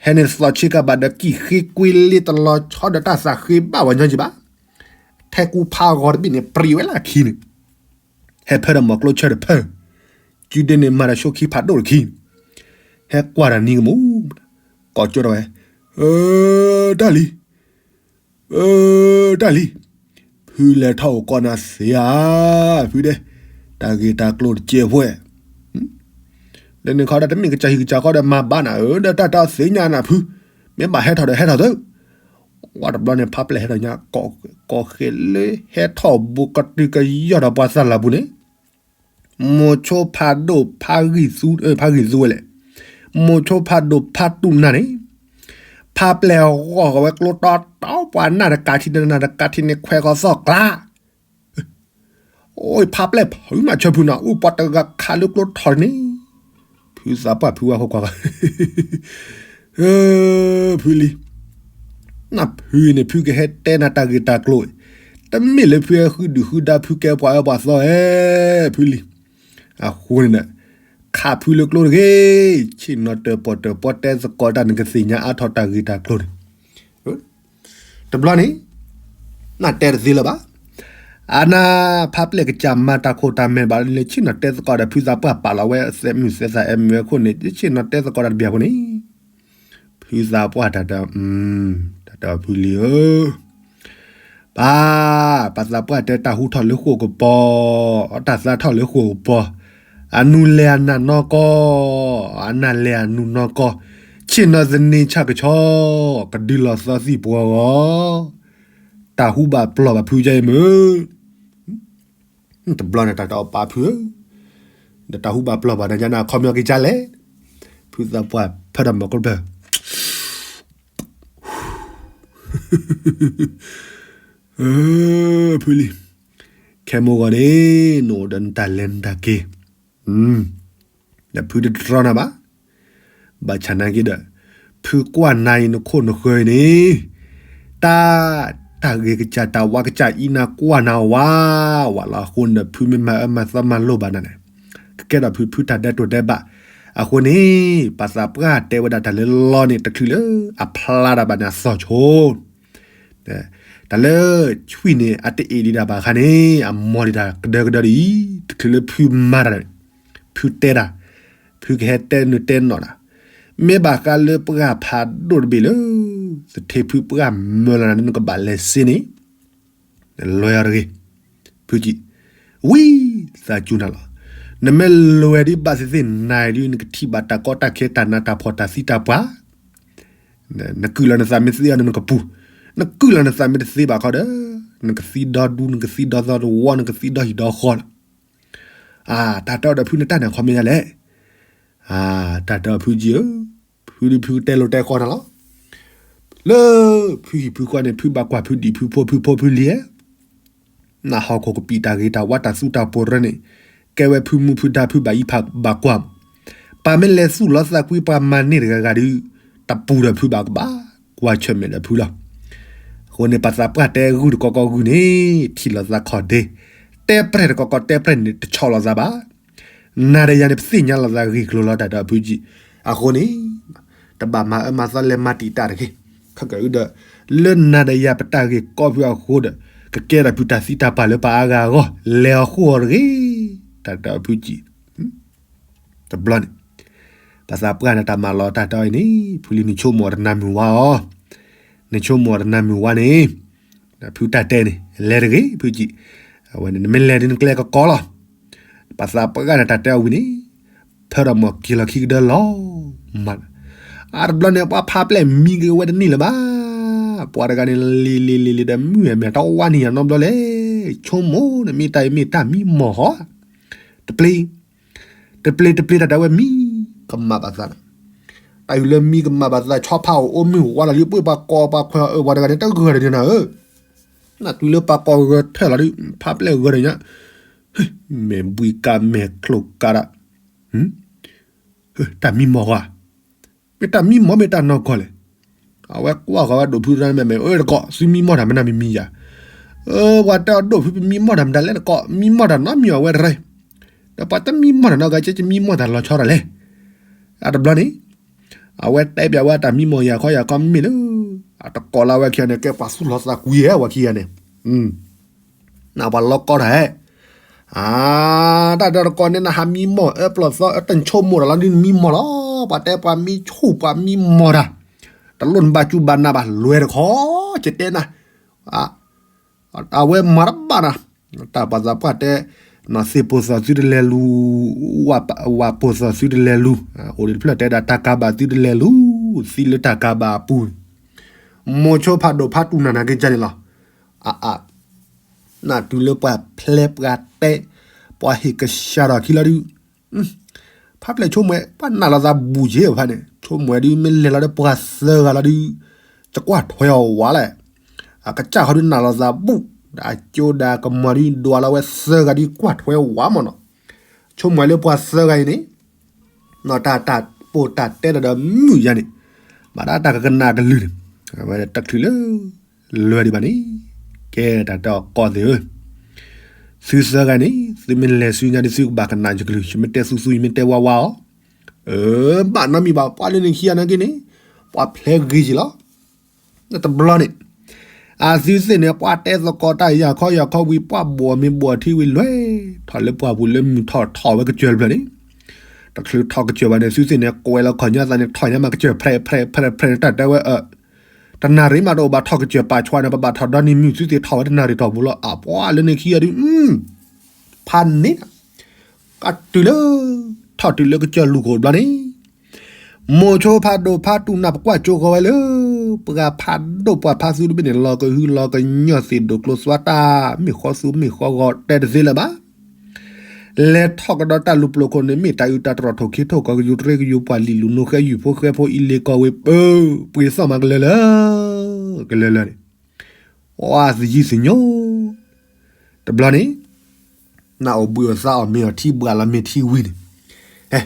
ဟဲန့ၣ်သီၣ်ဆ့ကၤဘၣ်ဒီးကံၢ်ဃ့ကွ့လ့တလီၤဆီဒီးတၢ်သးဃ့ဘၣ်ဝဲညီကံဘၣ်, ထဲကူဖးဂီၤတဘ့ၣ်န့ၣ် ပြံးဝဲလၢခံန့ၣ်, ဟဲဖၢဒီးမီၤကျိဆၢတဖၢ, ကုဒ့န့ၣ်မၤဒီးဆိခံဖးဒိၣ်တခံ, ဟဲကွၢ်တၢ်နံၤကမူၣ်, ကိးကၠိဒီးဝဲ, တၢ်လံၤ, တၢ်လံၤ, ဖုလဲၤထီၣ်အိၣ်ကီးနၤသ့ဧါ, ဖုဒဲး, တၢ်ဂ့ၢ်တၢ်ကျိၤတကဲးဖိ, လၢန့ၣ်ခီဒီးတမ့ၢ်ကစၢ်ဟံၣ်ကစၢ်ဃီဒီးမၤဘၣ်နၤဧၢ, ဒီးတၢ်တၢ်သ့ၣ်ညါနၤဖု, မ့ၢ်ဘၣ်ဟဲထီၣ်ဒီးဟဲထီၣ်သု, ဝဲတဘျီန့ၣ် ဖးပျဲၢ်ဟဲထီၣ်ညါ, ကိးဃဲလၢဟဲထီၣ်ဘူးကတုၤကယီၢ်ဒီးပှၤသးလၢ်ပူၤန့ၣ်, မိၤဆိဖးဒိၣ်ဖးဂံၢ်သူဝဲလဲၣ်, မိၤဆိဖးဒိၣ်ဖးတူၢ်နၤန့ၣ်, ဖးပျဲၢ်ဂီၢ်ဃီၤဝဲကျိတီတီပှၤနၢ်တကးထံၣ်နၤတကးထံၣ်န့ၣ် ခွဲးဃီၤသီၣ်ကျါ အိၣ်ဖးပျဲၢ်ဖုမးဆၢဖုနီၤ အိၣ်ပှၤတဂၤခးလၢကျိထီၣ်န့ၣ်, ဖုသးပှၢ်ဖုဝဲဃိကွၢ်, ဖုလံၤ, နဖုန့ၣ် ဖုကဟဲတဲနၤတၢ်ဂ့ၢ်တၢ်ကျိၤ, တမ့ၢ်လၢဖုဟဲဃုဒုၣ်ဃုဒါ ဖုကဲပှၤအၢပှၤသီဧါ, ဖုလံၤ, အဃိန့ၣ်ဒီး, ခးဖုလၢကျိတဂ့ၤ, ဆ့ၣ်နီၤတၢၣ်ပီၣ်တၢၣ်ပီတဲသကိးတၢ် နကသ့ၣ်ညါအါထီၣ်တၢ်ဂ့ၢ်တၢ်ကျိၤန့ၣ် တဘျီန့ၣ်, နတဲတသ့လၢၤဘၣ်. အနၢ်ဖးပျဲၢ်ကစၢ်မၤတၢ်ခိၣ်တၢ်မဲာ်ဘၣ်လၢ ဆ့ၣ်နီၤတဲသကိးဒီးဖုသးပှၢ်ပာ်လီၤဝဲသဲးမုၢ်သဲးသးအဲၣ်မုၢ်ဝဲခိၣ်န့ၣ် ဆ့ၣ်နီၤတဲသကိးတၢ်တဘျီအဃိန့ၣ်, ဖုသးပှၢ်တၢ်တဲ, တၢ်တဲအီၤဖုလံၤဧၢ ပၢ်, ပသးပှၢ်တဲတၢ်ဟူထီၣ်လၢဃိာ်ကပီၤ, တၢ်သးထီၣ်လၢဃိာ်ကပီၤ, အနူလဲၤအနၢ်နီၢ်ကီၢ်, အနၢ်လဲၤအနူၢ်နီၢ်ကီၢ်, ဆ့ၣ်နီၤသန့ၤဆၣ်ကဆီ, ကဒုလီၤသီသံၣ်ပှီၤဂီၤ, တၢ်ဟူဘၣ်ပျီၢ်ဘၣ်ဖုကဲအံၤမုၢ် တဘျီန့ၣ် တၢ်တဲအီၤပၢ်ဖုဧၢ, ဒီးတၢ်ဟူဘၣ်ပျီၢ်ဘၣ်နၤညါန့ၣ် အခီပညီက့ၤကလဲၣ်, ဖုသးပှၢ်ဖၢဒီးမီၤကျိဖျၢၣ် ဖုလံၤ, ခဲမိၢ်ဂီၤန့ၣ် နအိၣ်ဒီးနတၢ်လဲၤနတၢ်က့ၤ, ဒီးဖုတတြီနၤဘၣ်, ဘၣ်ဆၣ်နာ်က့ဒီး, ဖုကွၢ်နၤအံၤနခိၣ်နဃၢၤအံၤန့ၣ်, တၢ်, တၢ်ဂ့ၤကစၢ်တၢ်ဝါကစၢ်အံၤနၤကွၢ်နၤဝါ, ဝဲလီၤအဃိန့ၣ်ဒီး ဖုမ့ၢ်မၤအၢမၤသီမၤလိၢ်ဘၣ်နၤန့ၣ်, ကကဲထီၣ်ဖု ဖုတၢ်ဒဲးတိာ်ဒဲးဘး, အဃိန့ၣ်, ပသးပှၢ်တဲဝဲဒၣ်တၢ်လၢလီန့ၣ် တချုးလၢအဖျါတၢ်ဘၣ်န့ၣ်အသီၣ်ဆိ တၢ်လၢဆွံၣ်န့ၣ် အတအ့ၣ်ဒံးတၢ်ဘၣ်အခါန့ၣ် အမီၢ်ဒံးတၢ်ကဒၢကဒၢဒ်အံၤ, တချုးလၢဖုမၤတၢ်, ဖုတဲတၢ်, ဖုကဟဲတဲနုာ်တဲနီၢ်တၢ်, မ့ၢ်ဘၣ်ဃးလၢပှၢ်ဖးဒိၣ်တဘ့ၣ်လၢ သထ့ဖုပှၢ်မၢလီၤနၤလၢနကဘၣ်လဲၤစ့န့ၣ် လဲၤအီၤတဂ့ၤ, ဖုကံ, ဝံသးစူၤနၤလီၤ, နမ့ၢ်လဲၤဒ်ဘၣ်သ့ၣ်သ့ၣ်နၤဒ် နကထံၣ်ဘၣ်တၢ်ကီတၢ်ခဲတၢ်နးတၢ်ဖှီၣ်တၢ်သံတၢ်ပှၢ် နကုၢ်လီၤနသးမ့ၢ်သ့အီၤန့ၣ်နကပူၤ, နကုၢ်လီၤနသးမ့ၢ်တသ့ဘၣ်ခီဒီး, နကသံဒီဒူ နကသံဒီသီတဝီ နကသံဒီဟံၣ်ဒီဃီလီၤ. တၢ်တဲအီၤဒီးဖုန့ၣ်တၢ်န့ၣ်ခီမ့ၢ်ဒ်လဲၣ်. တၢ်တဲအီၤဖုကံဧၢ, ဖုဒုးဖုကတဲလိာ်တဲဃီနၤလီၤ. လၢဖုဟံၣ်ဖုဃီန့ၣ် ဖုဘၣ်ကွၢ်ဖုဒံၣ်ဖုဖိဖုဖိဖုလံၤဧၢ နၢ်ဟီၣ်ခိၣ်ကပံာ်တၢ်ဂ့ၤတၢ်ဝါတၢ်သူတၢ်ပှီၤရၢန့ၣ်, ကဲဝဲဖုမူဖုဒါဖုဘၣ်အံးဘၣ်ကွၢ်မး, ပှၤမ့ၢ်လဲၤသူၣ်လီၤသးကွံပှၤမၤန့ၢ်တဂၤဂၤဒုး, တပူၤဒီးဖုဘၣ်ကဘၣ်ကွၢ်ဆၢၣ်မဲာ်ဒီးဖုလီၤ. အဃိန့ၣ် ပသးပှၢ်တဲဂုၢ်တကီကီဂုၢ်န့ၣ် ထံၣ်လိာ်သးခီၣ်ဒ့, တဲပြဲၢ်တကီကီတဲပြဲၢ်န့ၣ် တဆီၣ်လိာ်သးဘၣ် နၤဒီးယၤန့ၣ် ပသ့ၣ်ညါလိာ်သးဂ့ၢ်ကျိၤလီၤ တၢ်ဒီးဖုကံ. အဃိန့ၣ် တဘၣ်မၤအၢမၤသီလဲၤမၤတံာ်တာ်တဂ့ၤ. ခဲကနံၣ်အံၤဒီး လၢနၤဒီးယၤပတၢ်ဂ့ၢ်ကီဖုအဃိဒီး ကကဲထီၣ်ဖုတၢ်သံတၢ်ပှၢ်လၢပှၤအါဂၤအဂီၢ် လဲၤအီၤဃိအီၤတဂ့ၤ. တၢ်ဒီးဖုကံ တဘျီန့ၣ် ပသးပှၢ်န့ၣ်တၢ်မၤလီၤတၢ်တဲအီၤအံၤန့ၣ် ဖုလံၤနဆိကမိၣ်အီၤတနၤမုၢ်ဝါအီၤ, နဆိကမိၣ်အီၤတနၤမုၢ်ဝါန့ၣ် ဖုတၢ်တဲန့ၣ် လဲၤတဂ့ၤ ဖုကံ. အဝဲန့ၣ် နမ့ၢ်လဲၤဒ်နကျဲကကီလီၤ. ပသးပှၢ်န့ၣ်တၢ်တဲအီၤဝံၤန့ၣ် ဖၢဒီးမီၢ်က့ၤလီၤခံကဒၢလီၤမး. အါတဘျီန့ၣ် ပှၤဖးပျဲၢ်မံက့ၤဝဲတန့ၢ်လၢၤဘၣ်. ပှၤတဂၤန့ၣ် လံၤလံၤလံၤလံၤဒီး မုၢ်မဲာ်တဝါနံၤယၤနီတဘျီလဲၣ်. ဆိကမိၣ်န့ၣ် မ့ၢ်တၢ်အံၤမ့ၢ်တၢ်မံမီၢ်ဧါ. တပျ့ၤ တပျ့ၤတပျ့ၤ တၢ်တဲဝဲမံကမၣ်ဘၣ်သးန့ၣ်, တၢ်အံၤလၢမံကမၣ်ဘၣ်သး ဆီဖါအီၤအိၣ်မုၢ်ဝါလီၤလံ ပှ့ၤပှၤကိးပှၤခွဲးအီၤအၢ ပှၤတဂၤန့ၣ် တဂၢၢ်ဒီးညါနၤဧၢ, နတုၤလၢပှၤကိးဂၢၢ်ထၢၣ်လီၤဒုး ဖးပျဲၢ်ဂၢၢ်ဒီးညါ, မဲာ်ဘှံးကါမဲာ်ချိၣ်ကါဒၣ်, တၢ်မံမီၢ်ဧါ. မ့ၢ်တၢ်မံမီၢ် မ့ၢ်တၢ်နီၢ်ကီၢ်လဲၣ်. အဝဲကွၢ်ဃီၤဝဲဒိၣ်ဖုတဂၤန့ၣ် မဲာ်မဲာ် အၢတကိး သုမံမီၢ်တၢ်မနုၤမံၤမံၤယၤ, အၢ ပှၤတဲအီၤဒိၣ်ဖု ပမံမီၢ်တၢ်မတၤလဲၣ်တကိး မံမီၢ်တၢ်နီတမံၤအဝဲတရၢ, ဒီးပှၤတမံမီၢ်တၢ်နီတဂၤ ကမံမီၢ်တၢ်လီၤဆီတၢ်လဲၣ်. အါတဘျီန့ၣ် အဝဲတဲဘၣ်ဝဲတၢ်မံမီၢ်ယၤခီယၤခီမ့ၢ်လၢ အတကိးလၢအဝဲခံဂၤန့ၣ် ကဲပှၤသူၣ်လီၤသးကွံဧဲ အဝဲခံဂၤန့ၣ်, နပှၤလီၤကီတၢ်ဧဲ, အါ, တၢ်ဒီတကီၢ်န့ၣ် နဟးမံမီၢ်အၢပျီၢ်သီအၢ တဆိကမိၣ်တၢ်လီၤဒုး နမံမီၢ်လီၤ. ပှၤတဲပှၤမံဆူၣ်ပှၤမံမီၢ်တၢ်, တလိၣ်နဘၣ်စူၢ်ဘၣ်နာ်ဘၣ် လွဲတခီ, ယတဲနၤ, အဝဲမၤတဘၣ်နၤ, တၢ်ပှၤသးပှၢ်တဲ, သ့ၣ်ပိၢ်သီၣ်သုတလဲၤလူၤ, ဝၤပိၢ်သီၣ်သုတလဲၤလူၤ, အိၣ်ဒံးတဖျၢၣ်တဲဒၣ်တၢ်ကးဘၣ်သုတလဲၤလူၤ, သံလၢတၢ်ကးဘၣ်အပူၤ, မိၤဆိဖးဒိၣ်ဖးတူၢ်နၤနာ်က့ၤကန့ၣ်လီၤ. အအ နတုၤလၢပှၤဖျဲးပှၤတဲ, ပှၤဟ့ၣ်ကစၢ်ဒီးခံလီၤဒုး, ဖးဖျဲးဆိကမိၣ်ဝဲ ပှၤနာ်လီၤသးဘူးက့ၤဖဲန့ၣ်, ဆိကမိၣ်ဝဲဒုး မ့ၢ်လဲၤလီၤဒီးပှၤသၢဂၤလီၤဒုး, ယကွၢ်ထွဲအီၤဝးလဲၣ်. အကစၢ်ဃီဒုးနာ်လီၤသးဘူး, ဒီးအကၠိဒီးအကမီၤဒုး ဒွးလီၤဝဲသၢဂၤဒုး ကွၢ်ထွဲဝးမးနီၤ. ဆိကမိၣ်ဝဲလၢပှၤသၢဂၤအံၤန့ၣ် တၢ်တၢ်ပိာ်တၢ်တဲတၢ်ဒီးမုာ်ယါန့ၣ်, ဘၣ်ဒၣ်တၢ်ကကနၣ်ကလုၢ်န့ၣ်, အဝဲတချုးလၢလွဲဒံးဘၣ်န့ၣ်, ကဲတၢ်တဲအီၤကီၢ်သ့ၣ်ဧၢ, သုသၢဂၤန့ၣ် သုမ့ၢ်လဲၤဆူညါဒ်သုကဘၣ်ကနၣ်ယကလုၢ်, ယမ့ၢ်တဲသူသူ ယမ့ၢ်တဲဝါဝါအီၤ, အၢ ဘၣ်နီတမံၤဘၣ်, ပှၤလၢန့ၣ်ခံဂၤနာ်က့ၤန့ၣ်, ပှၤဖျဲးဂ့ၤက့ၤလီၤ. တဘျီန့ၣ် အသုသ့ၣ်န့ၣ် ပှၤတဲသကိးတၢ်ယၤခီယၤခီဝံၤ ပှၤဘိးမ့ၢ်ဘိးထံဝံၤလွဲၢ်ထီၣ်လၢပှၢ်ပူၤလၢမုၢ်ထီၣ်ထီၣ်ဝဲကစၢၢ်တဖျၢၣ်န့ၣ်, တချုးထီၣ်ကစၢၢ်ဘၣ်န့ၣ် သုသ့ၣ်န့ၣ် ကွဲးလီၤခီၣ်ညါသးန့ၣ် ထီၣ်ညါမးကစၢၢ် ဖြဲးဖြဲးဖြဲးဖြဲး တၢ်တဲဝဲ တနၣ်ရံၣ်မးတအိၣ်ဘၣ် ထီၣ်ကစၢၢ်ပာ်ဆှးန့ၣ် ပဘၣ်ထီၣ်ဒီနံၤမုၢ် သုသ့ၣ်ထီၣ်ဝဲတနၣ်ရံၣ်ထီၣ်ပူၤလီၤ. အပှၤလၢန့ၣ်ခံဂၤဒုး ဖးန့ၣ် ကတုၤလၢ ထီၣ်တုၤလၢကစၢၢ်လူၢ်ခိၣ်တဘျီန့ၣ်, မိၤဆိဖးဒိၣ်ဖးတူၢ်နၢ် ပကွၢ်ကၠိဃီၤဝဲလၢ ပှၤဖးဒိၣ်ပှၤဖးသူတဘ့ၣ်န့ၣ် လီၤကဟုလီၤကညီၢ်သ့ၣ်ဒိၣ်ကျိသွါတၢ် မ့ၢ်ဃီသူမ့ၢ်ဃီဂီၤတဲတသ့လၢၤဘၣ်. လဲၤထီၣ်ကဒီးတၢ်လူၤပျိာ်ခိၣ်န့ၣ် မ့ၢ်တၢ်အုးတၢ်တြီၢ်ထိၣ်ခ့ထိၣ်ကီၢ် ကယူၤတရ့ကယူၤပှၤလံၣ်လူၤနိၤဃဲယူၤဖိဃဲဖိအံၤလ့ၤကီၢ်ဝ့ၢ်ပၢ ပှ့ၤသီၣ်မးကလၢာ်လၢာ် ကလၢာ်လၢာ်န့ၣ်, ဝါသယုၢ်သညိ တဘျီန့ၣ် နၢ်အိၣ်ဘှံးအိၣ်သါအီၤ မ့ၢ်အီၤထံဘှၣ်လီၤ မ့ၢ်ထံဝံၤန့ၣ်, ဟဲ,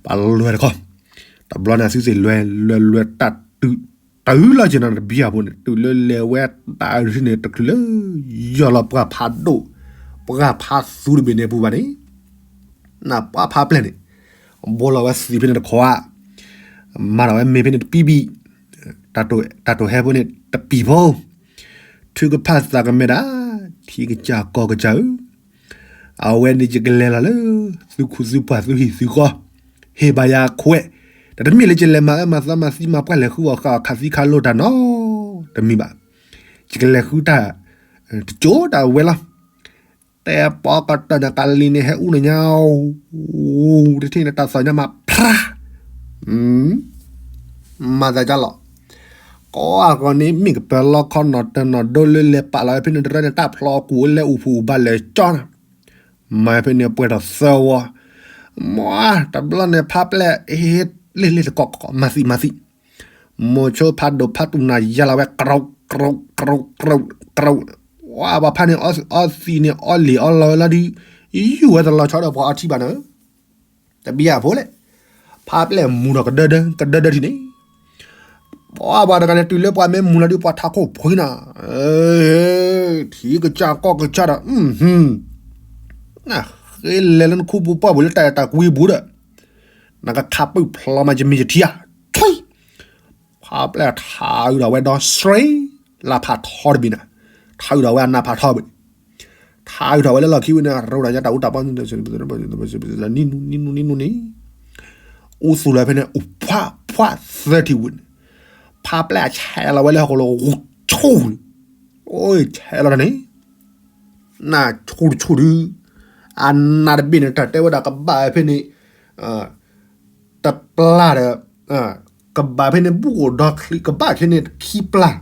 ပှၤလွဲတခီ, တဘျီန့ၣ် အသုသ့ၣ်လွဲ လွဲ လွဲတၢ်တုၤ တုၤလီၤက့ၤနီၤ တဘံၣ်အဖိန့ၣ် တုၤလၢလဲၤဝဲတၢ်အရ့န့ၣ် တချုးလၢ ယီၢ်လီၤပှၤဖးဒိၣ် ပှၤဖးသူတဘ့ၣ်န့ၣ်အပူၤဘၣ်န့ၣ်, နပှၤဖးပျဲၢ်န့ၣ် ဘိလီၤဝဲသံးဖဲန့ၣ်တခီဧါ, မၤထီၣ်ဝဲမ့ၤဖဲန့ၣ်တပံၣ်ဘံၣ်, တၢ်တိာ်ဟဲဖိန့ၣ်တပံၣ်ဖိ, ထုကဖၣ်သးကမဲာ်ဒၣ်, ထံကစၢ်ကီၢ်ကစၢ်ဧၢ, အဝဲန့ၣ်ယကလဲၤလီၤလၢ သုခူသုပှၢ်သုဟံၣ်သုဃီ, ဟ့ၣ်ဘၣ်ယၤခွဲး, တၢ်တမ့ၢ်လၢယလဲၤမၤအၢမၤသီမၤသံမၤပှၢ်လဲၤဃုအီၣ်ဃာ်အီၣ်ခးသံခးလိာ်တၢ်နီတမံၤဘၣ်, ယကလဲၤဃုတၢ် တကၠိတၢ်ဝဲလီၤ. တဲပီကတၢၢ်န့ၣ် ကလံၤန့ၣ် ဟဲအူန့ၣ်ညါ, တထံၣ်န့ၣ် တၢ်သီၣ်ညါမး ဖြါ, မၤသးဒ်လီၤ. ကိးဂၤန့ၣ် မ့ၢ်ကပၢၤလီခီနီၢ်တၢၤနီၢ်ဒိလၢလဲၤပာ်လီၤဝဲဖဲန့ၣ် တရၢန့ၣ် တၢ်ဖျီအကူၣ်လၢအူၣ်ဖူၣ်အူၣ်ဘၣ်လဲၤကၠီနၤ, မၤဖဲန့ၣ်ပှဲၤထီၣ်သၢဝီ, မၤတဘျီန့ၣ် ဖးပျဲၢ် ဟ့ၣ်လ့ၣ်လ့ၣ်တကိးကိး မၤသံမၤသံ မိၤဆိဖးဒိၣ်ဖးတူၢ်နၤယါလီၤဝဲ ကြူးကြူးကြူးကြူး, ဝါ ပှၤဖးန့ၣ် အီသံးန့ၣ် အီလံာ်အီလီၤဝဲလီၤဒုး, ယူၢ်ဝဲတလီၤဆီဒီးပှၤအီထံဘၣ်န့ၣ်, တဘံၣ်အဖိလဲၣ်, ဖးပျဲၢ်မူၤထီၣ်ကဒၢဒၢ ကဒၢဒၢထံၣ်န့ၣ်, ပှၤ ပှၤတဂၤန့ၣ် တုၤလၢပှၤမ့ၢ်မူၤလီၤဒုး ပှၤထးခိၣ်ဖှံနၤ, ထံကစၢ်ကီၢ်ကစၢ်ဒီး နဃ့လဲၤလၢနခူပူၤပှၢ်ပူၤလၢတၢ်အဲၣ်တၢ်ကွံပူၤဒီး နကခးပၢၢ်ဖျီမးယမ့ၢ်ယထံဧါ, ထွံၣ်, ဖးပျဲၢ်ထးအုးဒီးဝဲဒီး စရ့, လၢဖးထီတဘ့ၣ်န့ၣ်, ထးအုးဒီးဝဲအနးဖးထီဘ့ၣ်, ထးအုးထီၣ်ဝဲလၢလီၢ်ခံဝံၤန့ၣ် ရိဒၣ်ညါတၢ်အူတၢ်ပီ နံၣ်နူနံၣ်နူနံၣ်, အူသူၣ်လီၤဖဲန့ၣ် အိၣ်ဖှၣ်ဖှၣ်သၢထံၣ်ဝံၤန့ၣ်, ဖးပျဲၢ်ဆဲးလီၤဝဲလၢဟီၣ်ခိၣ်လိၤ ဆူၣ်န့ၣ်, အိၣ်ဆဲးလီၤတၢ်န့ၣ် နၢ်ဆူၣ်တဆူၣ်ဒုး, အနးတဘ့ၣ်န့ၣ် တၢ်တဲဝဲဒၣ်ကဘၣ်ဖဲန့ၣ်, တပျၢ်ဒီး, ကဘၣ်ဖဲန့ၣ် ဘူၣ်အိၣ်ဒီချံ ကဘၣ်ဖဲန့ၣ်ခံပျၢ်,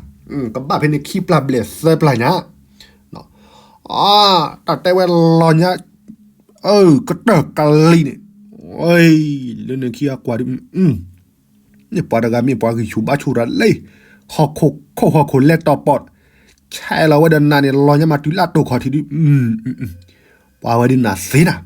ကဘၣ်ဖဲန့ၣ်ခံပျၢ်ဘျဲၣ်သၢပျၢ်ညါ, တၢ်တဲဝဲလီၤညါ, အၢ ကတၢၢ်ကလံၤန့ၣ်, လၢန့ၣ်ခံအကွၢ်ဒုး မ့ၢ်ပှၤတဂၤမ့ၢ်ပှၤဂံၢ်ဆူၣ်ဘါဆူၣ်တၢ်လၢ, ဟီၣ်ခိၣ်ခိၣ်ဟီၣ်ခိၣ်လဲၤတီၤပီၣ်, ဆဲးလီၤဝဲဒီးနးန့ၣ် လီၤညါမးတုၤလၢအတိာ်ခီၣ်ထံးဒုး, ပှၤဝဲဒုးနးသ့နၤ,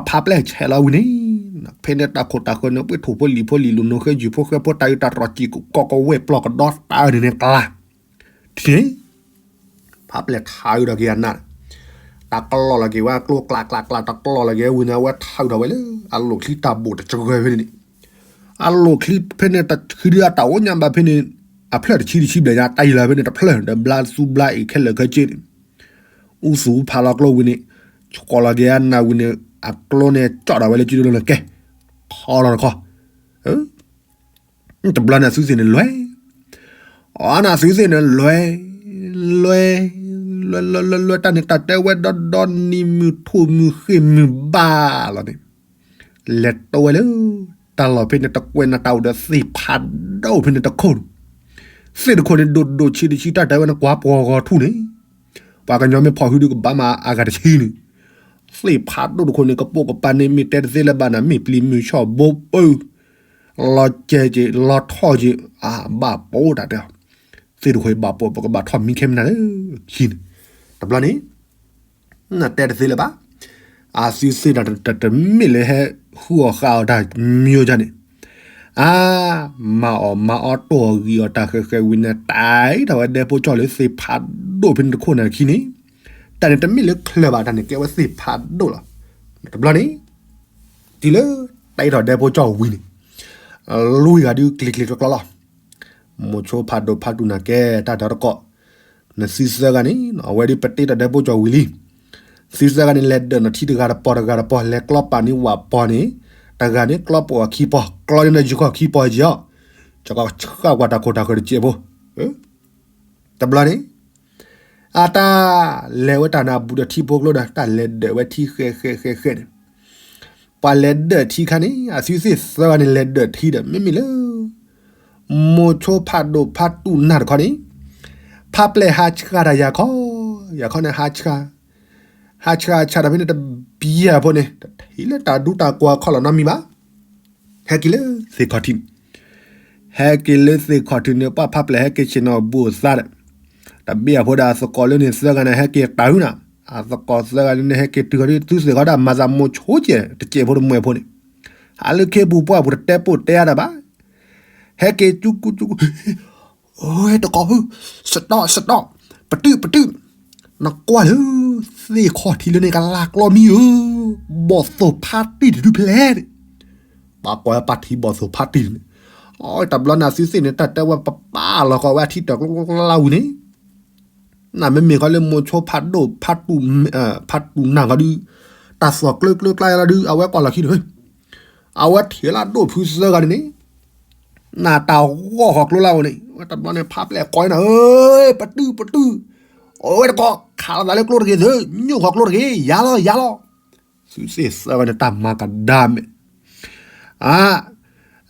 ဖးပျဲၢ်ဆဲးလီၤဝံၤန့ၣ်, ဖဲန့ၣ်တၢ်ခိၣ်တၢ်ဃၢၤန့ၣ် ပှ့ၤထိၣ်ဖိလံၣ်ဖိလံၣ်လူၤနိၤဃဲယုၢ်ဖိဃဲဖိ တၢ်အုးတၢ်တြီၢ်စံၣ်ကိၣ်ကီၢ်ကဝဲၢ်ပျီၢ်ကဒီးတၢ်အၢန့ၣ်န့ၣ်ကျါ, ထံၣ်န့ၣ် ဖးပျဲၢ်ထးအုးဒီးက့ၤအနး, တၢ်ကလီၢ်လီၤက့ၤဝဲအကျိကျးကျးကျး တၢ်ကလီၢ်လီၤက့ၤဝံၤန့ၣ် အဝဲထးအုးထီၣ်ဝဲလၢ အလိၣ်ချံတၢ်ဘိၣ်တစှၤဖဲန့ၣ်န့ၣ်, အလိၣ်ချံဖဲန့ၣ်တဆံဒုးအတၢ်အိၣ်ညါဘၣ်ဖဲန့ၣ်, အဖျၢၣ်တဆံတဆံဘျဲၣ်ညါ တၢ်ယံၤလီၤဖဲန့ၣ်တဖျၢၣ် ဒီးဘျါသူဘျါအံၤခဲလၢာ်ခဲဆ့န့ၣ်, အူသူဖးလီၤကျိဝံၤန့ၣ်, ဆှီလီၤက့ၤအနးဝံၤန့ၣ်, အကျိန့ၣ်ကၠီၣ်ဒၣ်ဝဲလၢကၠူဒိၣ်လၢကဲ, ထီလီၤတခီ, တဘျီန့ၣ်အသုသ့ၣ်န့ၣ်လဲၤ, အန့ၣ်အသုသ့ၣ်န့ၣ်လဲၤ, လဲၤ, လဲၤလဲၤလဲၤလဲၤတၢ်န့ၣ် တၢ်တဲဝဲဒီဒီနံၤမုၢ်ထူၣ်မုၢ်ဃ့ၢ်မုၢ်ဘၣ်လီၤန့ၣ်, လဲၤတိဝဲလၢ တၢ်လီၢ်ဖဲန့ၣ်တကွဲးနၤတၢ်အိၣ်ဒီးသ့ၣ်ဖးဒိၣ်ဖဲန့ၣ်တခိၣ်န့ၣ်, သ့ၣ်တခိၣ်န့ၣ်ဒိၣ်ဒိၣ်ဆံးတဆံး တၢ်တဲဝဲန့ၣ်ကွၢ်ပှီၤဂီၤထူၣ်န့ၣ်, ပှၤကညီမ့ၢ်ဖီၣ်ဟုဒုးကဘၣ်မၤအဂၤတဆံန့ၣ်, သ့ၣ်ဖးဒိၣ်တခိၣ်န့ၣ် ကပိာ်ကပၤန့ၣ် မ့ၢ်တဲတသ့လၢၤဘၣ်နၤ မ့ၢ်ပျံၤမုၢ်ဆီၣ်ဘိပၢ, လီၤစဲးက့ၤ လီၤထီၣ်က့ၤ, အဘၣ်ပိာ်တၢ်တဲ, သ့ၣ်တခိၣ်အံၤဘၣ်ပိာ် ပကဘၣ်ထီၣ်မံခဲမနၤလၢခံန့ၣ်, တဘျီန့ၣ် နတဲတသ့လၢၤဘၣ်, အသုသ့ၣ်တၢ်တမ့ၢ်လၢဟဲဃုအီၣ်ဃာ်အီၣ်တၢ်မံၤအီၤဒ်န့ၣ်, အါ, မၤအီၣ်မၤအီတိၢ်အီၣ်ဂံၢ်အီၣ်တၢ်ဃဲၤဃဲၤဝံၤန့ၣ် တၢ်အံၤထီၣ်ဝဲဒဲဖိကၠီၣ်လၢသ့ၣ်ဖးဒိၣ်ဖဲန့ၣ်တခိၣ်န့ၣ်အခံန့ၣ်, တၢ်န့ၣ်တမ့ၢ်လၢချၢဘၣ် တၢ်န့ၣ်ကဲဝဲသ့ၣ်ဖးဒိၣ်လီၤ, တဘျီန့ၣ်, တုၤလၢတၢ်အံၤထီၣ်ဒဲဖိကၠီၣ်ဝံၤန့ၣ်, လွံၢ်ဂၤဒုးကျံၤကျံၤကျီကျီလီၤ, မိၤဆိဖးဒိၣ်ဖးတူၢ်နၤကဲတၢ်ဒီတကိး, နသုသၢဂၤန့ၣ် အဝဲဒုးပတ့ထီၣ်ဒဲဖိကၠီၣ်ဝံၤလံ, သုသၢဂၤန့ၣ် လဲၤဒၢးနီၣ်ထံတဂၤတပီၤတဂၤတပီၤ လဲၤကျီပာ်န့ၢ်ဝၣ်ပီၤန့ၣ်, တဂၤန့ၣ်ကျီပာ်အီၤခံပီၤ ကျီန့ၢ်ယုၢ်ခီၣ်ခံပီၤယဲအီၤ, ကဆှၣ်ကွၢ်တၢ်ခိၣ်တၢ်ဃၢၤတစဲးဖိ, တဘျီန့ၣ် အတၢ်လဲၤဝဲတၢ်န့ၣ် အဘူးဒီးထံဖိကျိဒီး တၢ်လဲၤဒၢးဝဲထံဃဲဃဲဃဲဃဲန့ၣ်, ပှၤလဲၤဒၢးထံခါန့ၣ် အသုသ့ၣ်သၢဂၤန့ၣ် လဲၤဒၢးထံဒီး မ့မ့ၢ်လၢ မိၤဆိဖးဒိၣ်ဖးတူၢ်နၤတခီန့ၣ်, ဖးပျဲၢ်ဟးဆှၣ်တၢ်ယၤခီ, ယၤခီန့ၣ်ဟးဆှၣ်, ဟးဆှၣ်ဆှၣ်ဒီးဖဲန့ၣ်တဘျီဖိန့ၣ် တထံၣ်လၢတၢ်ဒူတၢ်ကွၢ်ခီၣ်လီၤနီတမံၤဘၣ် ဟဲက့ၤလၢသ့ၣ်ခီၣ်ထံးန့ၣ်, ဟဲက့ၤလၢသ့ၣ်ခီၣ်ထံးန့ၣ် ပှၤဖးပျဲၢ်ဟဲက့ၤဆ့ၣ်နီၤဘူးအသးဒီး, တဘ့ၣ်အဖိဒီးအသကိးလၢန့ၣ်သၢဂၤန့ၣ် ဟဲက့ၤတၢ်အုၣ်နၤ, အသကိးသၢဂၤလၢန့ၣ် ဟဲက့ၤတုၤဃီၤဒ်သုသ့ၣ်ခီဒီး မၤသးမိၤဆိကဲး တစဲးဖိတမှဲၤဖိန့ၣ်, ဟးလၢခ့ပူၤပှၢ်ပူၤတတဲပိာ်တဲအါတၢ်ဘၣ်, ဟဲက့ၤကၠူကူကၠူကူ, အိတကိးဖု, စတီၣ်စတီၣ်, ပတုာ်ပတုာ်, နကွၢ်လၢ သ့ၣ်ခီၣ်ထံးလၢန့ၣ်ကလၤကျီမံဧၢ, ဘီၣ်သိၣ်ဖးတံၢ်တဒုဖဲလဲၣ်န့ၣ်, ပှၤကွၢ်ပှၤထံဘီၣ်သိၣ်ဖးတံၢ်န့ၣ်, အတဘျီန့ၣ်သုသ့ၣ်န့ၣ် တၢ်တဲဝဲပပာ်လီၤဃီၤဝဲအထံတၢ်ကျိကျိကျါဝံၤန့ၣ်, နမ့မ့ၢ်ဃီလၢမိၤဆိဖးဒိၣ်, ဖးတူၢ်နၤဃီဒုး, တၢ်သီၣ်ကျၢကျၢကျါလီၤဒုး အဝဲကွၢ်လီၤခံန့ၣ်, အဝဲထံၣ်လၢဒိၣ်ဖုသၢဂၤန့ၣ်န့ၣ်, နတၢ်ဂီၢ်ဃီၤကျိလၢအအိၣ်န့ၣ်, ဝဲတဘျီန့ၣ် ဖးပျဲၢ်ကိးနၤဧၢ, ပတုာ်ပတုာ်, အိၣ်ဝဲတကိး ခးလီၤသးလၢကျိတဂ့ၤသၢ, ညိၣ်ဃီၤကျိတဂ့ၤ, ယၤလီၤယၤလီၤ, သုသ့ၣ်သၢဂၤန့ၣ် တၢ်မၤကဒါမဲာ် အါ,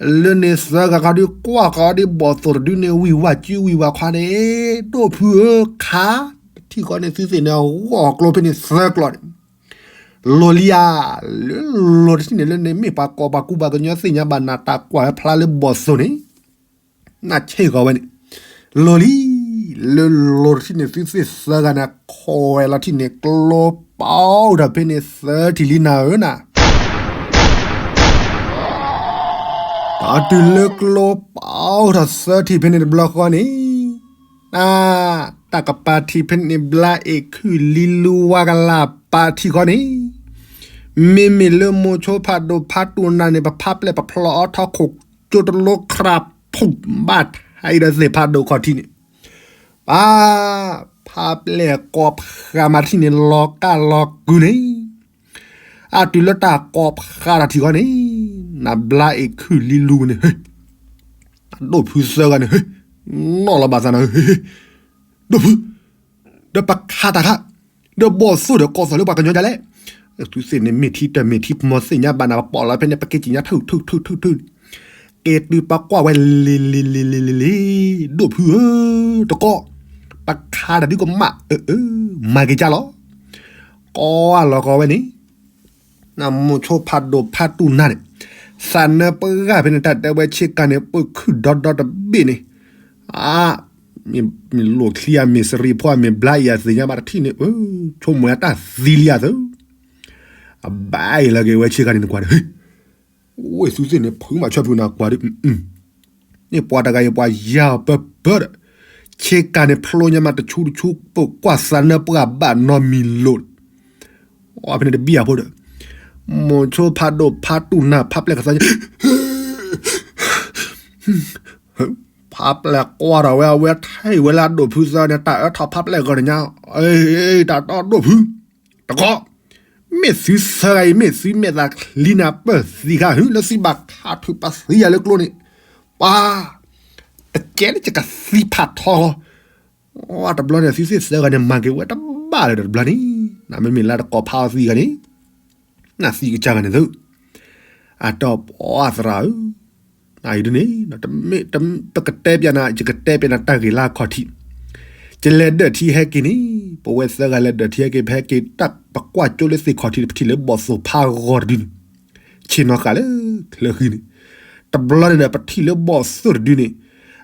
လၢန့ၣ်သၢဂၤဃီဒုးကွၢ်ဃီဒ်ဘီၣ်သိၣ်တဒုန့ၣ် ဝံၢ်ဝၢ်စုဝံၢ်ဝၢ်ခွါန့ၣ်, ဒိၣ်ဖုဧၢ, ခါ, တထံၣ်ဃီန့ၣ် သုသ့ၣ်န့ၣ် အဂီၢ်ကျိဖဲန့ၣ်သၢကျီန့ၣ်, လိၤလံဧါ, လၢလိၤတထံၣ်န့ၣ်လၢန့ၣ် မ့ၢ်ပှၤကိးပှၤကူပှၤကညီသ့ၣ်ညါဘၣ်နၤတၢ်ကွၢ်ဝဲဖျါလၢဘီၣ်သိၣ်န့ၣ်, နဆ့ၣ်ဃီၤဝဲန့ၣ်, လိၤလံ, လၢလိၤတထံၣ်န့ၣ် သုသ့ၣ်သၢဂၤန့ၣ် ခိးဝဲလီၤထံၣ်န့ၣ် ကျိပာ်အိၣ်ထီၣ်ဖဲန့ၣ်သၢထံၣ်လံနၤဧၢနၤ ပတုၤလၢကျိပာ်အိၣ်ထီၣ်သၢထံၣ်ဖဲန့ၣ်တဘျီဃီန့ၣ်, အါ, တၢ်ကပၤထံၣ်ဖဲန့ၣ်ဘျါအ့ၣ်ခုၣ်လံလူဝါကလၤပာ်ထံၣ်ဃီန့ၣ်, မ့မ့ၢ်လၢမိၤဆိဖးဒိၣ်ဖးတူၢ်နၤန့ၣ် ပဖးပျဲၢ်ပဖျီအီထီခိၣ်ကၠိတလိခရးဖူး ဘၣ်ထါအံၤဒီးသ့ၣ်ဖးဒိၣ်ခီၣ်ထံးန့ၣ်, ပၢ်, ဖးပျဲၢ်ကိးဖးမၤထံၣ်န့ၣ် လီၤကၢ်လီၤကုၤန့ၣ်, အတုၤလၢတၢ်ကိးဖးတၢ်ထံၣ်ဃီန့ၣ်, နဘျါအ့ၣ်ခုၣ်လံလူန့ၣ်, အဒိၣ်ဖုသၢဂၤန့ၣ်, နီၢ်လီၤဘၣ်သးနၤ, ဒိၣ်ဖု, ဒီးပခးတၢ်ခါ, ဒီးဘီၣ်သိၣ်ဒီးကိးသီၣ်လၢပှၤကညီဒ်လဲၣ်, သုသ့ၣ်န့ၣ်မ့ၢ်ထံတၢ်မ့ၢ်ထံပမီၤသ့ၣ်ညါဘၣ်နၤ ပပိာ်လီၤဖဲန့ၣ် ပက့ၤက့ၤညါထုထုထုထုန့ၣ်, က့ၤတုၤပကွၢ်ဝဲလံၤလံၤလံၤလံၤလံၤလံၤ, ဒိၣ်ဖုဧၢ, တကိး, ပခးတၢ်ဒုကမၣ်အၢအၢ, မၤက့ၤကၢ်လီၤ, ကိးလီၤကိးဝဲန့ၣ်, နမိၤဆိဖးဒိၣ်ဖးတူၢ်နၤန့ၣ်, သးနၢပှၢ်ဖဲန့ၣ် တၢ်တဲဝဲဆ့ကၤန့ၣ် ပၢၢ်ခုၣ်ဒီဒီတဘ့ၣ်န့ၣ်, အါ, မ့ၢ်လိၣ်ချံဧါ မ့ၢ်စရံဖီဧါ မ့ၢ်ဘျါအံၤဧါ သ့ၣ်ညါဘၣ်တထံၣ်န့ၣ်, ဆိကမိၣ်အတၢ်သံလံဧါသၢ, အဘၣ်အံၤလၢက့ၤဝဲဆ့ကၤန့ၣ်နကွၢ်ဒီး, ဝ့ၢ်သုသ့ၣ်န့ၣ် ဖုမၤဆၢဖုနၤကွၢ်ဒီး, န့ၣ်ပှၤတဂၤအံၤပှၤယါအီၤပၢၢ်ပၢၢ်ဒီး, ဆ့ကၤန့ၣ်ဖျိညါမးတဆူတဆူ ပကွၢ်သးနၢပှၢ်ဘၣ်နီတမံၤလိၤ အဖဲန့ၣ်တဘံၣ်အဖိဒီး, မိၤဆိဖးဒိၣ်ဖးတူၢ်နၤဖးပျဲၢ်ကသါညါ, ဖးပျဲၢ်ကွၢ်ထီၣ်ဝဲ အဝဲထဲအံၤဝဲလၢအဒိၣ်ဖုသၢဂၤန့ၣ် တၢ်အၢထီၣ်ဖးပျဲၢ်ဂီၤန့ၣ်ညါ, တၢ်တီဒိၣ်ဖု, တကီး, မ့ၢ်သုသၢဂၤအံၤ မ့ၢ်သုမဲာ်သးချံနၤပၢၢ်သံခါ ဟုလၢသုဘၣ်ခးထုးပသံယၤလၢကျိန့ၣ်, ပှၤ, တကဲလၢယကသံဖးထီ, တဘျီန့ၣ် သုသ့ၣ်သၢဂၤန့ၣ်မၤက့ၤဝဲတဘၣ်လၢၤဒီးတဘျီန့ၣ်, နမ့မ့ၢ်လၢတကိးဖးအီသံဂၤန့ၣ် နသံကစၢ်ဂၤန့ၣ်သု, အတီၢ်ပှၤသရၣ်ဧၢ, နအံၤဒ်န့ၣ်, ပကတဲပျးနၤ ယကတဲပျးနၤတၢ်ဂ့ၢ်လၢအခီၣ်ထံး, ယလဲၤဒၢၣ်ထံဟဲက့ၤန့ၣ်, ပဝဲသၢဂၤလဲၤဒၢၣ်ထံဟဲက့ၤ ပဟဲက့ၤတၢ်ပကွၢ်ကၠိလၢသ့ၣ်ခီၣ်ထံး ပထံၣ်လၢဘီၣ်သိၣ်ဖးဂီၤတဒုန့ၣ်, ဆ့ၣ်နီၤဃာ်လၢချၢဃံန့ၣ်, တဘျီန့ၣ်ဒီး ပထံၣ်လၢဘီၣ်သိၣ်တဒုန့ၣ်,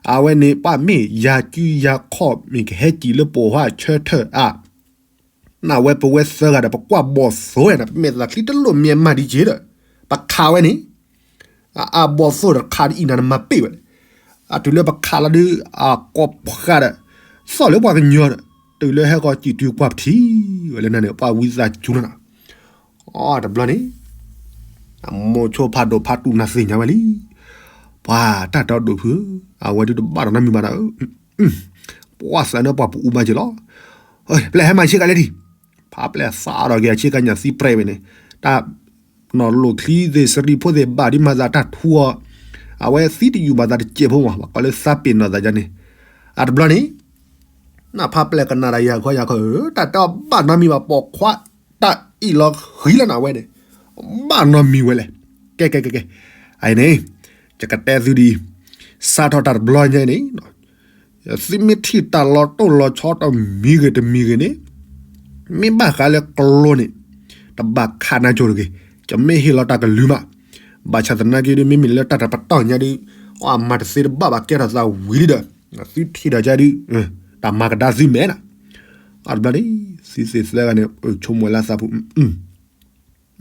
အဝဲန့ၣ်ပှၤမ့ၢ်ယၤကုယၤခီၣ်မ့ၢ်ကဟဲစံၣ်လၢပိာ်ဝါဆၢထၢၣ်အါ နဝဲပဝဲသၢဂၤဒီး ပကွၢ်ဘီၣ်သိၣ်ဝဲန့ၣ် ပမဲာ်သးချံတလိၣ်မ့ၢ်မးဒ်က့ၤဒီး, ပခးဝဲန့ၣ်, အဘီၣ်သိၣ်ဒီးခးဒ်အံၤနၤနမၤပ့ၢ်ဝဲ, အတုၤလၢပခးလီၤဒုး အကိးဖှးဒီး, သီၣ်လၢပှၤကညီဒီး, တုၤလၢဟဲဃီၤစံၣ်တုၤကွၢ်ပထံၣ်ဝဲလၢနၤန့ၣ် ပှၤဝံသးစူၤလီၤနၤ, အတဘျီန့ၣ် အမိၤဆိဖးဒိၣ်ဖးတူၢ်နၤသ့ၣ်ညါဝဲလံ, ပှၤတၢ်တီဒိၣ်ဖုဧၢ, အဝဲဒုးတဘၣ်ဒီးနီတမံၤဘၣ်ဒီး, ပှၤသးန့ၣ်ပှၤပူၤအူဘၣ်က့ၤလီၤ, ပျဲၢ်ဟဲမၤဆ့ကၤလဲၣ်ဒံး, ဖးပျဲၢ်သးဒီးက့ၤအဆ့ကၤညၣ်သံပြဲးဝဲန့ၣ်, တၢ်နီၢ်လိၣ်ချံသ့ၣ်စရံဖိသ့ၣ်ဘၣ်ဒ်မၤသးတၢ်ထူအီၤ, အဝဲသံတယူၢ်ဘၣ်သးတစဲးဖိမး ဘၣ်ကီးလၢသးပ့ၤနီၣ်သးယါန့ၣ်, အတဘျီန့ၣ် နဖးပျဲၢ်ကနၣ်ဒီးယၤခီယၤခီဧၢ, တၢ်တဘၣ်နီတမံၤဘၣ် ပိာ်ခွါတၢ်အ့ၣ်လီၤဃံလၢနဝဲန့ၣ်, ဘၣ်နီတမံၤဝဲလဲၣ်, ကဲကဲကဲကဲ, အအံၤန့ၣ်, ယကတဲသုဒ်အံၤ, စးထီၣ်တၢ်တဘျီညါန့ၣ်, သုမ့ၢ်ထံၣ်တၢ်လီၤတိၢ်လီၤဆီတမံၤဂ့ၤတမံၤဂ့ၤန့ၣ်, မ့ၢ်ဘၣ်ဃးလၢကျိန့ၣ်, ယမ့ၢ်ဟ့ၣ်လီၤတၢ်ကလုၢ်မး, ဘၣ်ဆၣ်သနာ်က့ဒုး မ့မ့ၢ်လၢတၢ်တပတီၢ်ညါဒုး, အမၤတသ့တဘၣ်ဘၣ် ကဲထီၣ်သးဝံၤလံဒီး, သုထံၣ်ဒီးကဒုး, တၢ်မၤကဒါသုမဲာ်နၤ, အတဘျီန့ၣ်, သုသ့ၣ်သၢဂၤန့ၣ် ဆိကမိၣ်လၢသးပူၤ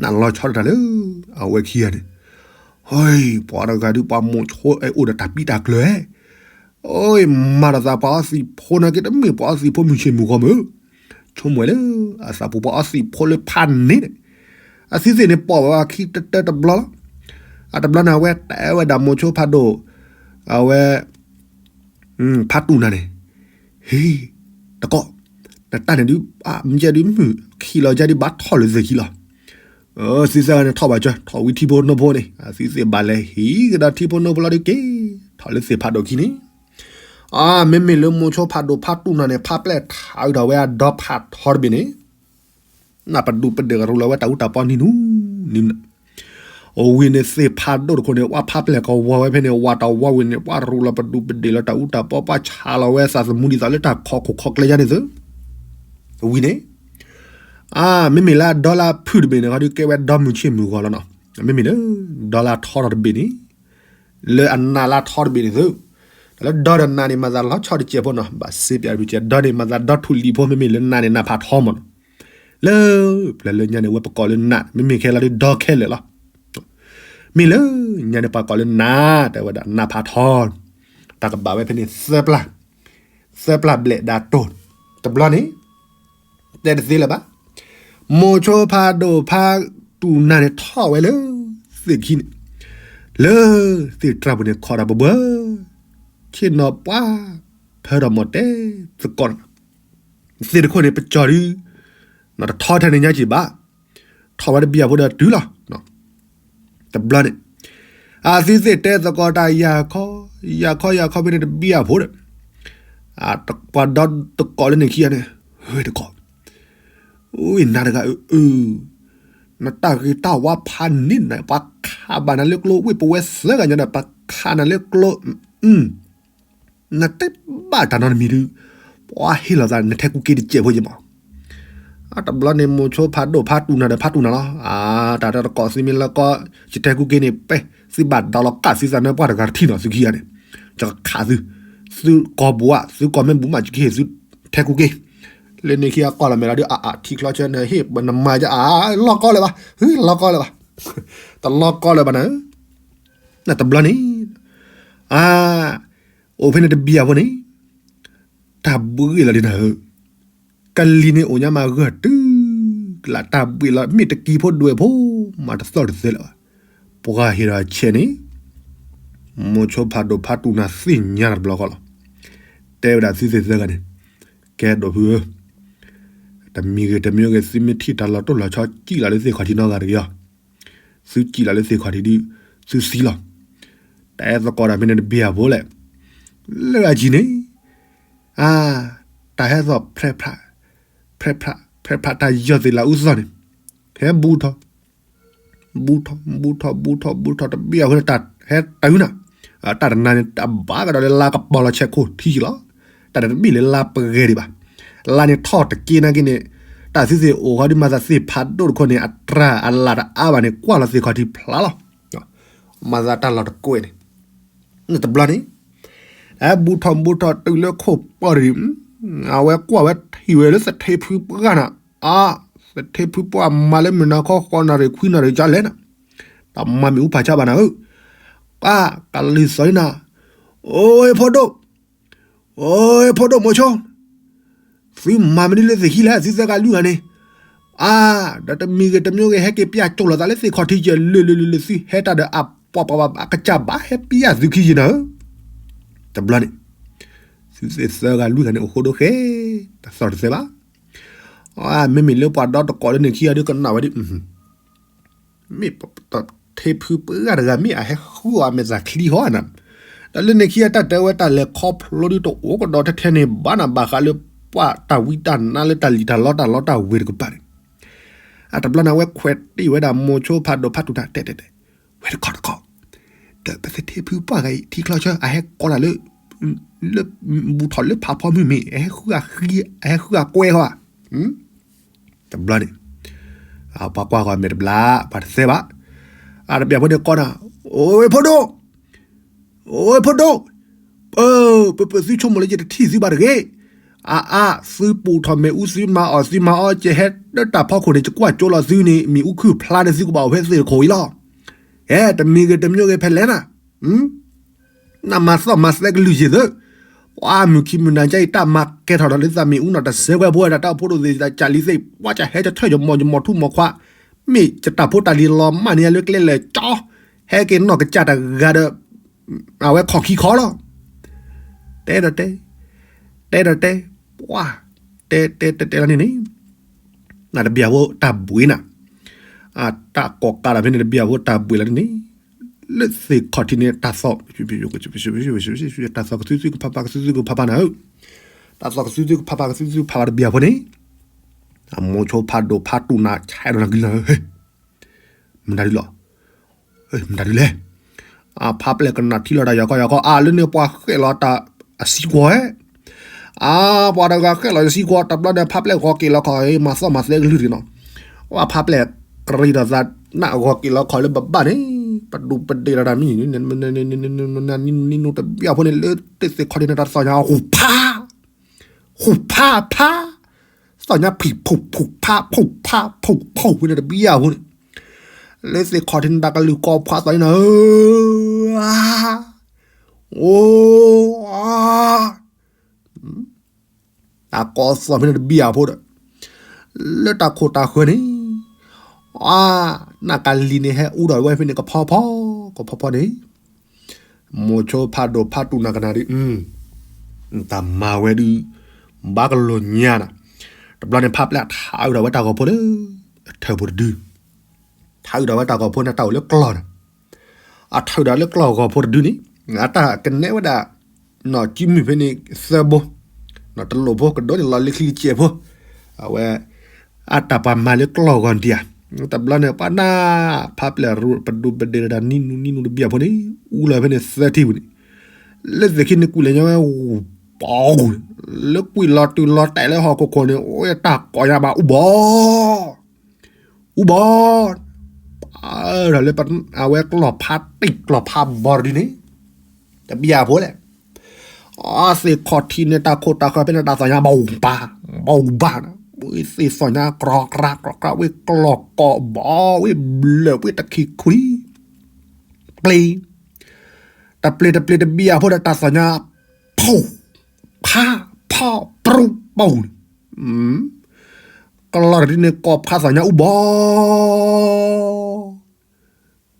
နလီၤဆီတၢ်လၢ အဝဲခံဂၤန့ၣ်, ဟၢ, ပှၤတဂၤဒုး ပှၤမိၤဆိအဲၣ်အိၣ်ဒီးတၢ်ပံးတၢ်ကျၢၤ, အၢ, မၤဒီးသးပှၤအီသံးဖိနာ်က့ တမ့ၢ်ပှၤအီသံးဖိမုၢ်ဆ့ၣ်မုၢ်ဂီၤမ့ၢ်, ဆိကမိၣ်လၢ အသးပူၤပှၤအီသံးဖိလၢဖးန့ၣ်န့ၣ်, အသုသ့ၣ်န့ၣ်ပိာ်ဝဲခံတတၢတဘျီလီၤ, အတဘျီန့ၣ် အဝဲတဲဝဲဒၣ်မိၤဆိဖးဒိၣ်, အဝဲ ဖးတူၢ်နၤန့ၣ်, ဟ့, တကိး, နတၢ်န့ၣ်ဒုး, မ့ၢ်ဒုးမုၢ်ခံလီၤယါဒုး ဘၣ်ထီၣ်လၢသ့ၣ်ခံလီၤ, သုသၢဂၤန့ၣ်ထီၣ်ဘၣ်စၢၤ ထီၣ်ဝံထံဖိနိဖိန့ၣ် သုသ့ၣ်ဘၣ်လဲၤဟံးကဒီးထံဖိနိဖိလီၤဒုးက့ၤ, ထီၣ်လၢသ့ၣ်ဖးဒိၣ်ခံန့ၣ်, အမ့မ့ၢ်လၢမိၤဆိဖးဒိၣ်ဖးတူၢ်နၤန့ၣ် ဖးပျဲၢ်ထးအုးဒီးဝဲအဒီဖးထီတဘ့ၣ်န့ၣ်, နပဒူၣ်ပဒ့ၣ်ကရူၢ်လီၤဝဲတၢ်အူတၢ်ပီနံၤနူနံၤ အဝံၤန့ၣ်သ့ၣ်ဖးဒိၣ်တခိၣ်န့ၣ် ပှၤဖးပျဲၢ်ကဝီၤဝဲဖဲန့ၣ် ဝးတဝီဝံၤန့ၣ် ပှၤရူးလီၤပဒူၣ်ပဒ့ၣ်လီၤတၢ်အူတၢ်ပီ ပှၤဆးလီၤဝဲသးသမူဒ်သိးလၢတၢ်ခိခိၣ်ခိကျဲယါန့ၣ်သု, ဝံၤန့ၣ်, အါ မ့မ့ၢ်လၢအဒီလၢအဖုၣ်တဘ့ၣ်န့ၣ် ခီဒုးကဲဝဲဒီမုၢ်ဆ့ၣ်မုၢ်ဂီၤလီၤနီၤ, မ့မ့ၢ်လၢ ဒီလၢအထီထီၣ်တဘ့ၣ်န့ၣ်, လၢအနးလၢအထီတဘ့ၣ်န့ၣ်သု, တၢ်လၢဒီဒီးနးန့ၣ် မၤသးလီၤဆီတစဲးဖိနီၤ ဘၣ်စ့ပျးတစဲး ဒီန့ၣ် မၤသးဒီထူၣ်လံၤဖိ မ့မ့ၢ်လၢနးန့ၣ် နးဖးထီမးနီၤ, လၢ ပျၢၤလၢညါန့ၣ် ဝဲပကိးလၢနး မ့မ့ၢ်ခဲလၢာ်ဒီခဲလၢာ်လီၤ, မ့ၢ်လၢ ညါန့ၣ် ပှၤကိးလၢနး တဲဝဲဒၣ်နးဖးထီ, တၢ်ကဘၣ်ဝဲဖဲန့ၣ် သၢပျၢ်, သၢပျၢ်ဘျဲၣ်ဒါတိၢ်, တဘျီန့ၣ် တဲတသ့လၢၤဘၣ်, မိၤဆိဖးဒိၣ်ဖးတူၢ်နၤန့ၣ် ထီၣ်ဝဲလၢ သ့ၣ်ခံန့ၣ်, လၢ သ့ၣ်တြၢ်ပူၤန့ၣ် ခိးဒီးပဘှၢ, ဆ့ၣ်နီၤပှၤ, ဖၢဒီးမီၢ်တဲသကိး, သ့ၣ်တခိၣ်န့ၣ် ပကၠီၤဒုး, တထီထဲန့ၣ်ညါက့ၤဘၣ်, ထီၣ်ဝဲတဘျီဖိဒီးတုၤလီၤ တဘျီန့ၣ်, အသုသ့ၣ်တဲသကိးတၢ်ယၤခီ, ယၤခီယၤခီဖဲန့ၣ်တဘျီဖိဒီး, ပှၤဒီတကိးလၢန့ၣ်ခံဂၤန့ၣ်, တကိး, နၤတဂၤအု, နတၢ်ဂ့ၤတၢ်ဝါဖးန့ၢ်နၤ ပှၤခးဘၣ်နၤလၢကျိ ဝ့ၢ်ပဝဲသၢဂၤညါဒီး ပှၤခးနၤလၢကျိ နတဲဘၣ်တၢ်နီတမံၤဒုး, ပှၤဟ့ၣ်လီၤသးနထဲကူက့တစဲးဖိယမး, အတဘျီန့ၣ် မိၤဆိဖးဒိၣ်ဖးတူၢ်နၤဒီးဖးတူၢ်နၤလီၤ, တၢ်တကိးသုမ့ၢ်လၢကီ, ယထဲကူက့န့ၣ်ပဲ, သုဘၣ်ဒီးလီၤကၣ်သုသးနၢပှၢ်တဂၤတထံၣ်နီၤ သုခံဂၤန့ၣ်, ယကခးသု, သုကီၢ်ဘူးဧါ သုကီၢ်မ့ၢ်ဘူးမး ယကဟ့ၣ်သုထဲကူက့, လၢန့ၣ်ခံဂၤကီၢ်လီၤမဲာ်လီၤဒုး အအထံချီဆၢနဟ့ၣ်ပနမၤယါအါ လီၢ်ကီလၢၤဘၣ်, လီၢ်ကီလၢၤဘၣ်, တလီၢ်ကီလၢၤဘၣ်နၤ, နတဘျီန့ၣ်, အ, အိၣ်ဖဲန့ၣ်တဘျီဖိန့ၣ်, တၢ်ဘှံးလီၤဒ်နၤဧၢ, ကလံၤန့ၣ်အိၣ်ညါမးဂၢၢ်တုၤ, ကလးတၢ်ဘှံးလီၤ မ့ၢ်တကံၤဖိဒွဲၣ်ဖိ, မၤတသီၣ်တသဲလၢၤဘၣ်, ပှၤဟ့ၣ်ဒီးဆဲးန့ၣ်, မိၤဆိဖးဒိၣ်ဖးတူၢ်နၤသ့ၣ်ညါတဘျီဃီလီၤ. တဲဝဲဒၣ်သုသ့ၣ်သၢဂၤန့ၣ်, ကဲဒိၣ်ဖုဧၢ, တမံၤဂ့ၤတမံၤဂ့ၤ သုမ့ၢ်ထံၣ်တၢ်လီၤတိၢ်လီၤဆီ စံၣ်လီၤလၢသ့ၣ်ခီၣ်ထံးနီတဂၤတဂ့ၤအီၤ, သုစံၣ်လီၤလၢသ့ၣ်ခီၣ်ထံးဒုး သုသံလီၤ. တၢ်အဲၣ်သကိးတၢ်ဖဲန့ၣ်တဘ့ၣ်အဖိလဲၣ်, လၢအယံၤန့ၣ်, အါ, တၢ်ဟဲသီၣ် ဖဲးဖး, ဖဲးဖး ဖဲးဖး တၢ်ယီၢ်သ့ၣ်လၢအူသီၣ်န့ၣ်, ဟဲဘူးထီၣ် ဘူးထီၣ် ဘူးထီၣ် ဘူးထီၣ် ဘူးထီၣ်တဘ့ၣ်အဃိန့ၣ် တၢ်ဟဲတၢ်အုၣ်နၤ, တၢ်တနၤန့ၣ် တဘၣ်ကဒီးလၢလါကပီၤလီၤဆဲးခိၣ်ထံးလီၤ. တၢ်တဘ့ၣ်လၢလါပဂဲၤဒံးဘၣ်. လါန့ၣ်ထီၣ်တက့ၢ်နာ်က့န့ၣ်, တၢ်သုသ့ၣ်အိၣ်ဃီဒုးမၤသးသ့ၣ်ဖးဒိၣ်တခီန့ၣ် အတြၢ်အလၢ်တအါဘၣ်န့ၣ် ကွၢ်လီၤသ့ၣ်ခီၣ်ထံးဖျါလီၤ. မၤသးတၢ်လီၢ်တကွဲၢ်န့ၣ်, န့ၣ်တဘျီန့ၣ် တၢ်ဟဲဘူးထီၣ်ဘူးထီၣ်တုၤလၢခိၣ်ပီၢ်တဒုး, အဝဲကွၢ်ဝဲထံၣ်ဝဲလၢသထ့ဖုပှၢ်နၤ, အါ, သထ့ဖုပှၢ်မၤလၢမုၢ်နၤခီဃိးနၣ်ရံၣ်ခွံနၣ်ရံၣ်ကလဲၣ်နၤ, တၢ်မၤမ့ၣ်အူဖးဆါဘၣ်နၤဧၢ, ကကလုၢ်သီၣ်နၤ, အိၣ်ဖိဒိၣ်, အိၣ်ဖိဒိၣ်မိၤဆိ သုမၤမနုၤလၢသ့ၣ်ခံလဲၣ် သုသၢဂၤလွံၢ်ဂၤန့ၣ်, အါ, ဒီးတမံၤဂ့ၤတမံၤဂ့ၤ ဟဲက့ၤပျၢ်ကၠိလိာ်သးလၢသ့ၣ်ခီၣ်ထံးယဲၢ်လၢလၢလၢလၢ သုဟဲတၢ်ဒီးအပှၤပှၤဘၣ်အကစၢ်ဘၣ် ဟဲပျၢ်သုခံယဲၢ်နၤဧၢ, တဘျီန့ၣ်, သုသ့ၣ်သၢဂၤလွံၢ်ဂၤန့ၣ်အိၣ်ဃိဒိၣ်ဃဲ, တၢ်သီၣ်တသဲဘၣ်, မ့မ့ၢ်လၢပှၤဒီတကိးလၢန့ၣ်ခံဂၤဒုးကနၣ်ဝဲဒ် မ့ၢ်ပထ့ဖုပှၢ်တဂၤ မ့ၢ်အဟဲဃုအီၤအမဲာ်သၣ်ချံဟီဧါနၤ, ဒီးလၢန့ၣ်ခံဂၤတၢ်တဲဝဲတၢ်လဲၤခီဖျိဒုးတအိၣ်ကဒီးထဲထဲန့ၣ်ဘၣ်နၤ ဘၣ်ဃးလၢပှၤတၢ်ဝံတၢ်နါလၢတၢ်လံၣ်တၢ်လီတၢ်လီတၢ်ဝ့ၤတကပၤန့ၣ်, အတဘျီန့ၣ် အဝဲခွဲးတ့ၢ်ဝဲဒၣ်မိၤဆိဖးဒိၣ်ဖးတူၢ်တၢ်တဲတဲတဲ, ဝဲတခီတခီ, ဒီးပသထ့ဖုပှၢ်ဂၤအံၤ ထံချီဆၢ အဟဲကိးတၢ်လၢ လၢဘူးထီၣ်လၢဖးဖီမုၢ်မ့ၢ် အဟဲဃုအကွဲဃီဧါ, တဘျီန့ၣ်, ပှၤကွၢ်ဃီမဲာ်တဘျါ, ပှၤတသဲဘၣ်, အတဘ့ၣ်ဖိန့ၣ်ကိးနၤ, အိၣ်ဖိဒိၣ်, အိၣ်ဖိဒိၣ်, ပ ပ ပသုဆိကမိၣ်လၢယတထံၣ်သုဘၣ်တဂ့ၤ, အါအါ သုပူၤထီၣ်မ့ၣ်အူ သုမၤအီၣ်သုမၤအီ ကဟဲတၢ်ဖီခိၣ်န့ၣ် ယကွၢ်ကၠိလီၤသုန့ၣ် မ့ၣ်အူခုၣ်ဖျါန့ၣ် သုကဘၣ်အိၣ်ဖဲသ့ၣ်တခိၣ်အံၤလီၤ, ဟဲ တမံၤဂ့ၤတမံၤဂ့ၤဖဲလဲၣ်နၤ နမၤသီၣ်မၤသဲကလုၢ်ယံၤသု, ပှၤမုၢ်ခံမုၢ်နၤကဲအံၤ တၢ်မၤကဲထီၣ်ဒီးလၢသးမ့ၣ်အူနီၢ်တစဲးဝဲဖိဝဲဒၣ် တၢ်အိၣ်ဖှိၣ်ဒိၣ်သ့ၣ်တၢ်ကၢ်လံသ့ၣ် ပှၤကဟဲကထၢၣ်ယမီၤယမီၤထူမီၤခွါ, မ့ၢ်ယတၢ်ဖိတၢ်လံၤလီၤမၢ်န့ၢ်ယၤလၢကျဲလဲၣ်ကၠီ, ဟဲက့ၤနီၢ်ကစၢ်တဂၤဒီး အဝဲခီၣ်ခံခီလီၤ, တဲဒီးတဲ, တဲဒီးတဲ, ပှၤ, တဲတဲတဲတဲလီၤန့ၣ်န့ၣ်, နတဘံၣ်အဖိတၢ်ဘှံးနၤ, တၢ်ကိးကးဒီးဖဲန့ၣ် တဘံၣ်အဖိတၢ်ဘှံးလီၤန့ၣ်န့ၣ်, လၢသ့ၣ်ခီၣ်ထံးန့ၣ် တၢ်သီၣ်, တၢ်သီၣ်ကသုသုကဖးဖး ကသုသုကဖးဖးနၤဧၢ, တၢ်သီၣ်ကသုသုကဖးဖး ကသုသုကဖးဖးတဘံၣ်အဖိန့ၣ်, အမိၤဆိဖးဒိၣ်ဖးတူၢ်နၤ ဆဲးဒီးနၤကလုၢ်နၤဧၢ, မတၤဒုလီၤ, မတၤဒုလဲၣ်, အဖးပျဲၢ်ကနၣ်ထံလီၤတၢ်ယၤကီယၤကီ အါလၢန့ၣ်ပှၤဃဲၣ်လီၤတၢ်အဆံကွီၢ်ဧဲ အါ ပှၤတဂၤဃဲၣ်လီၤတၢ်ဆံကွီၢ် တဘျီဒီးဖးပျဲၢ်ဂီၤက့ၤလီၤခီၣ် မၤသီၣ်မၤသဲကလုၢ်တနီၤ, ပှၤဖးပျဲၢ်ကရံၣ်ဒီးသးနၢ်ဂီၤက့ၤလီၤခီၣ်လၢဘၣ်ဘၣ်န့ၣ်, ပဒူၣ်ပဒ့ၣ်လီၤတၢ်မံၤ, နံၤနူတဘံၣ်အဖိန့ၣ် လၢတသ့ၣ်ခီၣ်ထံးန့ၣ် တၢ်သီၣ်ညါဟူးဖး, ဟူးဖးဖး, သီၣ်ညါဖံးဖူးဖူးဖးဖူးဖးဖူးဖူးဝဲန့ၣ်တဘံၣ်အဖိန့ၣ်, လၢသ့ၣ်ခီၣ်ထံးန့ၣ် တၢ်ကလုၢ်ကီဖးသီၣ်ညါနၤဧၢ, အိ တၢ်ကီသီၣ်ဖဲန့ၣ်တဘံၣ်အဖိဒီး, လၢတၢ်ခိၣ်တၢ်ဃၢၤန့ၣ်, အါ, နကလံၤန့ၣ်ဟဲအူဒီးဝဲဖဲန့ၣ် ကဖီဖီ, ကဖီဖီန့ၣ်, မိၤဆိဖးဒိၣ်ဖးတူၢ်နၤကနၣ်ဒုး, တၢ်မၤဝဲဒုး, ဘၣ်ကလီၤညါနၤ, တဘျီန့ၣ်ဖးပျဲၢ်ထးအုးဒီးဝဲတၢ်ဂီၤဖိလၢ, အထၢၣ်ဖိတဒု, ထးအုးဒီးဝဲတၢ်ဂီၤဖိန့ၣ် တၢ်အိၣ်လၢကျီၢ်န့ၣ် အထၢၣ်ဒီးလၢကျီၢ်ဂီၤဖိတဒုန့ၣ်, အတၢ်ကနဲဝဲဒၣ်, နီၢ်ကံမုၢ်ဖဲန့ၣ်သၢဘိ, နီၢ်တလိၣ်ဖိကဒိးန့ၣ်လီၤလၢချံကစဲးဖိ, အဝဲ, အတၢ်ပှၤမၤလၢကျီၢ်ဂီၤဒံးဧါ, တဘျီန့ၣ်ပှၤနၢ်, ဖးပျဲၢ်ရူပဒူပဒ့ၣ်ဒီးနံၤနူနံၤနူတဘံၣ်အဖိန့ၣ်, အူလီၤဖဲန့ၣ်သၢထံၣ်ပူၤန့ၣ်, လၢသ့ၣ်ခံန့ၣ်ကွံာ်လၢညါဝဲ, ပီ, လၢကွံာ်လီၤတုၤလီၤတဲာ်လၢဟီၣ်ခိၣ်ခိၣ်န့ၣ် အိၣ်တၢ်ကိးညါဘၣ်အူဘီ အူဘီ, ဒီးလၢ, အဝဲကျီၢ်ဖးတံၢ်ကျီၢ်ဖးဘီတဒုန့ၣ်, တဘံၣ်အဖိလဲၣ်, အသ့ၣ်ခီၣ်ထံးန့ၣ် တၢ်ခိၣ်တၢ်ဃၢၤဖဲန့ၣ် တၢ်သီၣ်ညါဘီၣ်ဘၣ်, ဘီၣ်ဘၣ်, ဝဲသ့ၣ်သီၣ်ညါကြီကြီကြီ ဝဲကျီၢ်ကိးဘီ ဝဲဘျၢၣ် ဝဲတခံခွံ, ပျ့ၤ, တပျ့ၤတပျ့ၤတဘံၣ်အဖိဒီးတၢ်သီၣ်ညါ, ဖီ, ဖး, ဖီ, ပြူ, ပူၤန့ၣ်, ကလီၢ်တဒုန့ၣ် ကိးဖးသီၣ်ညါအူဘီ,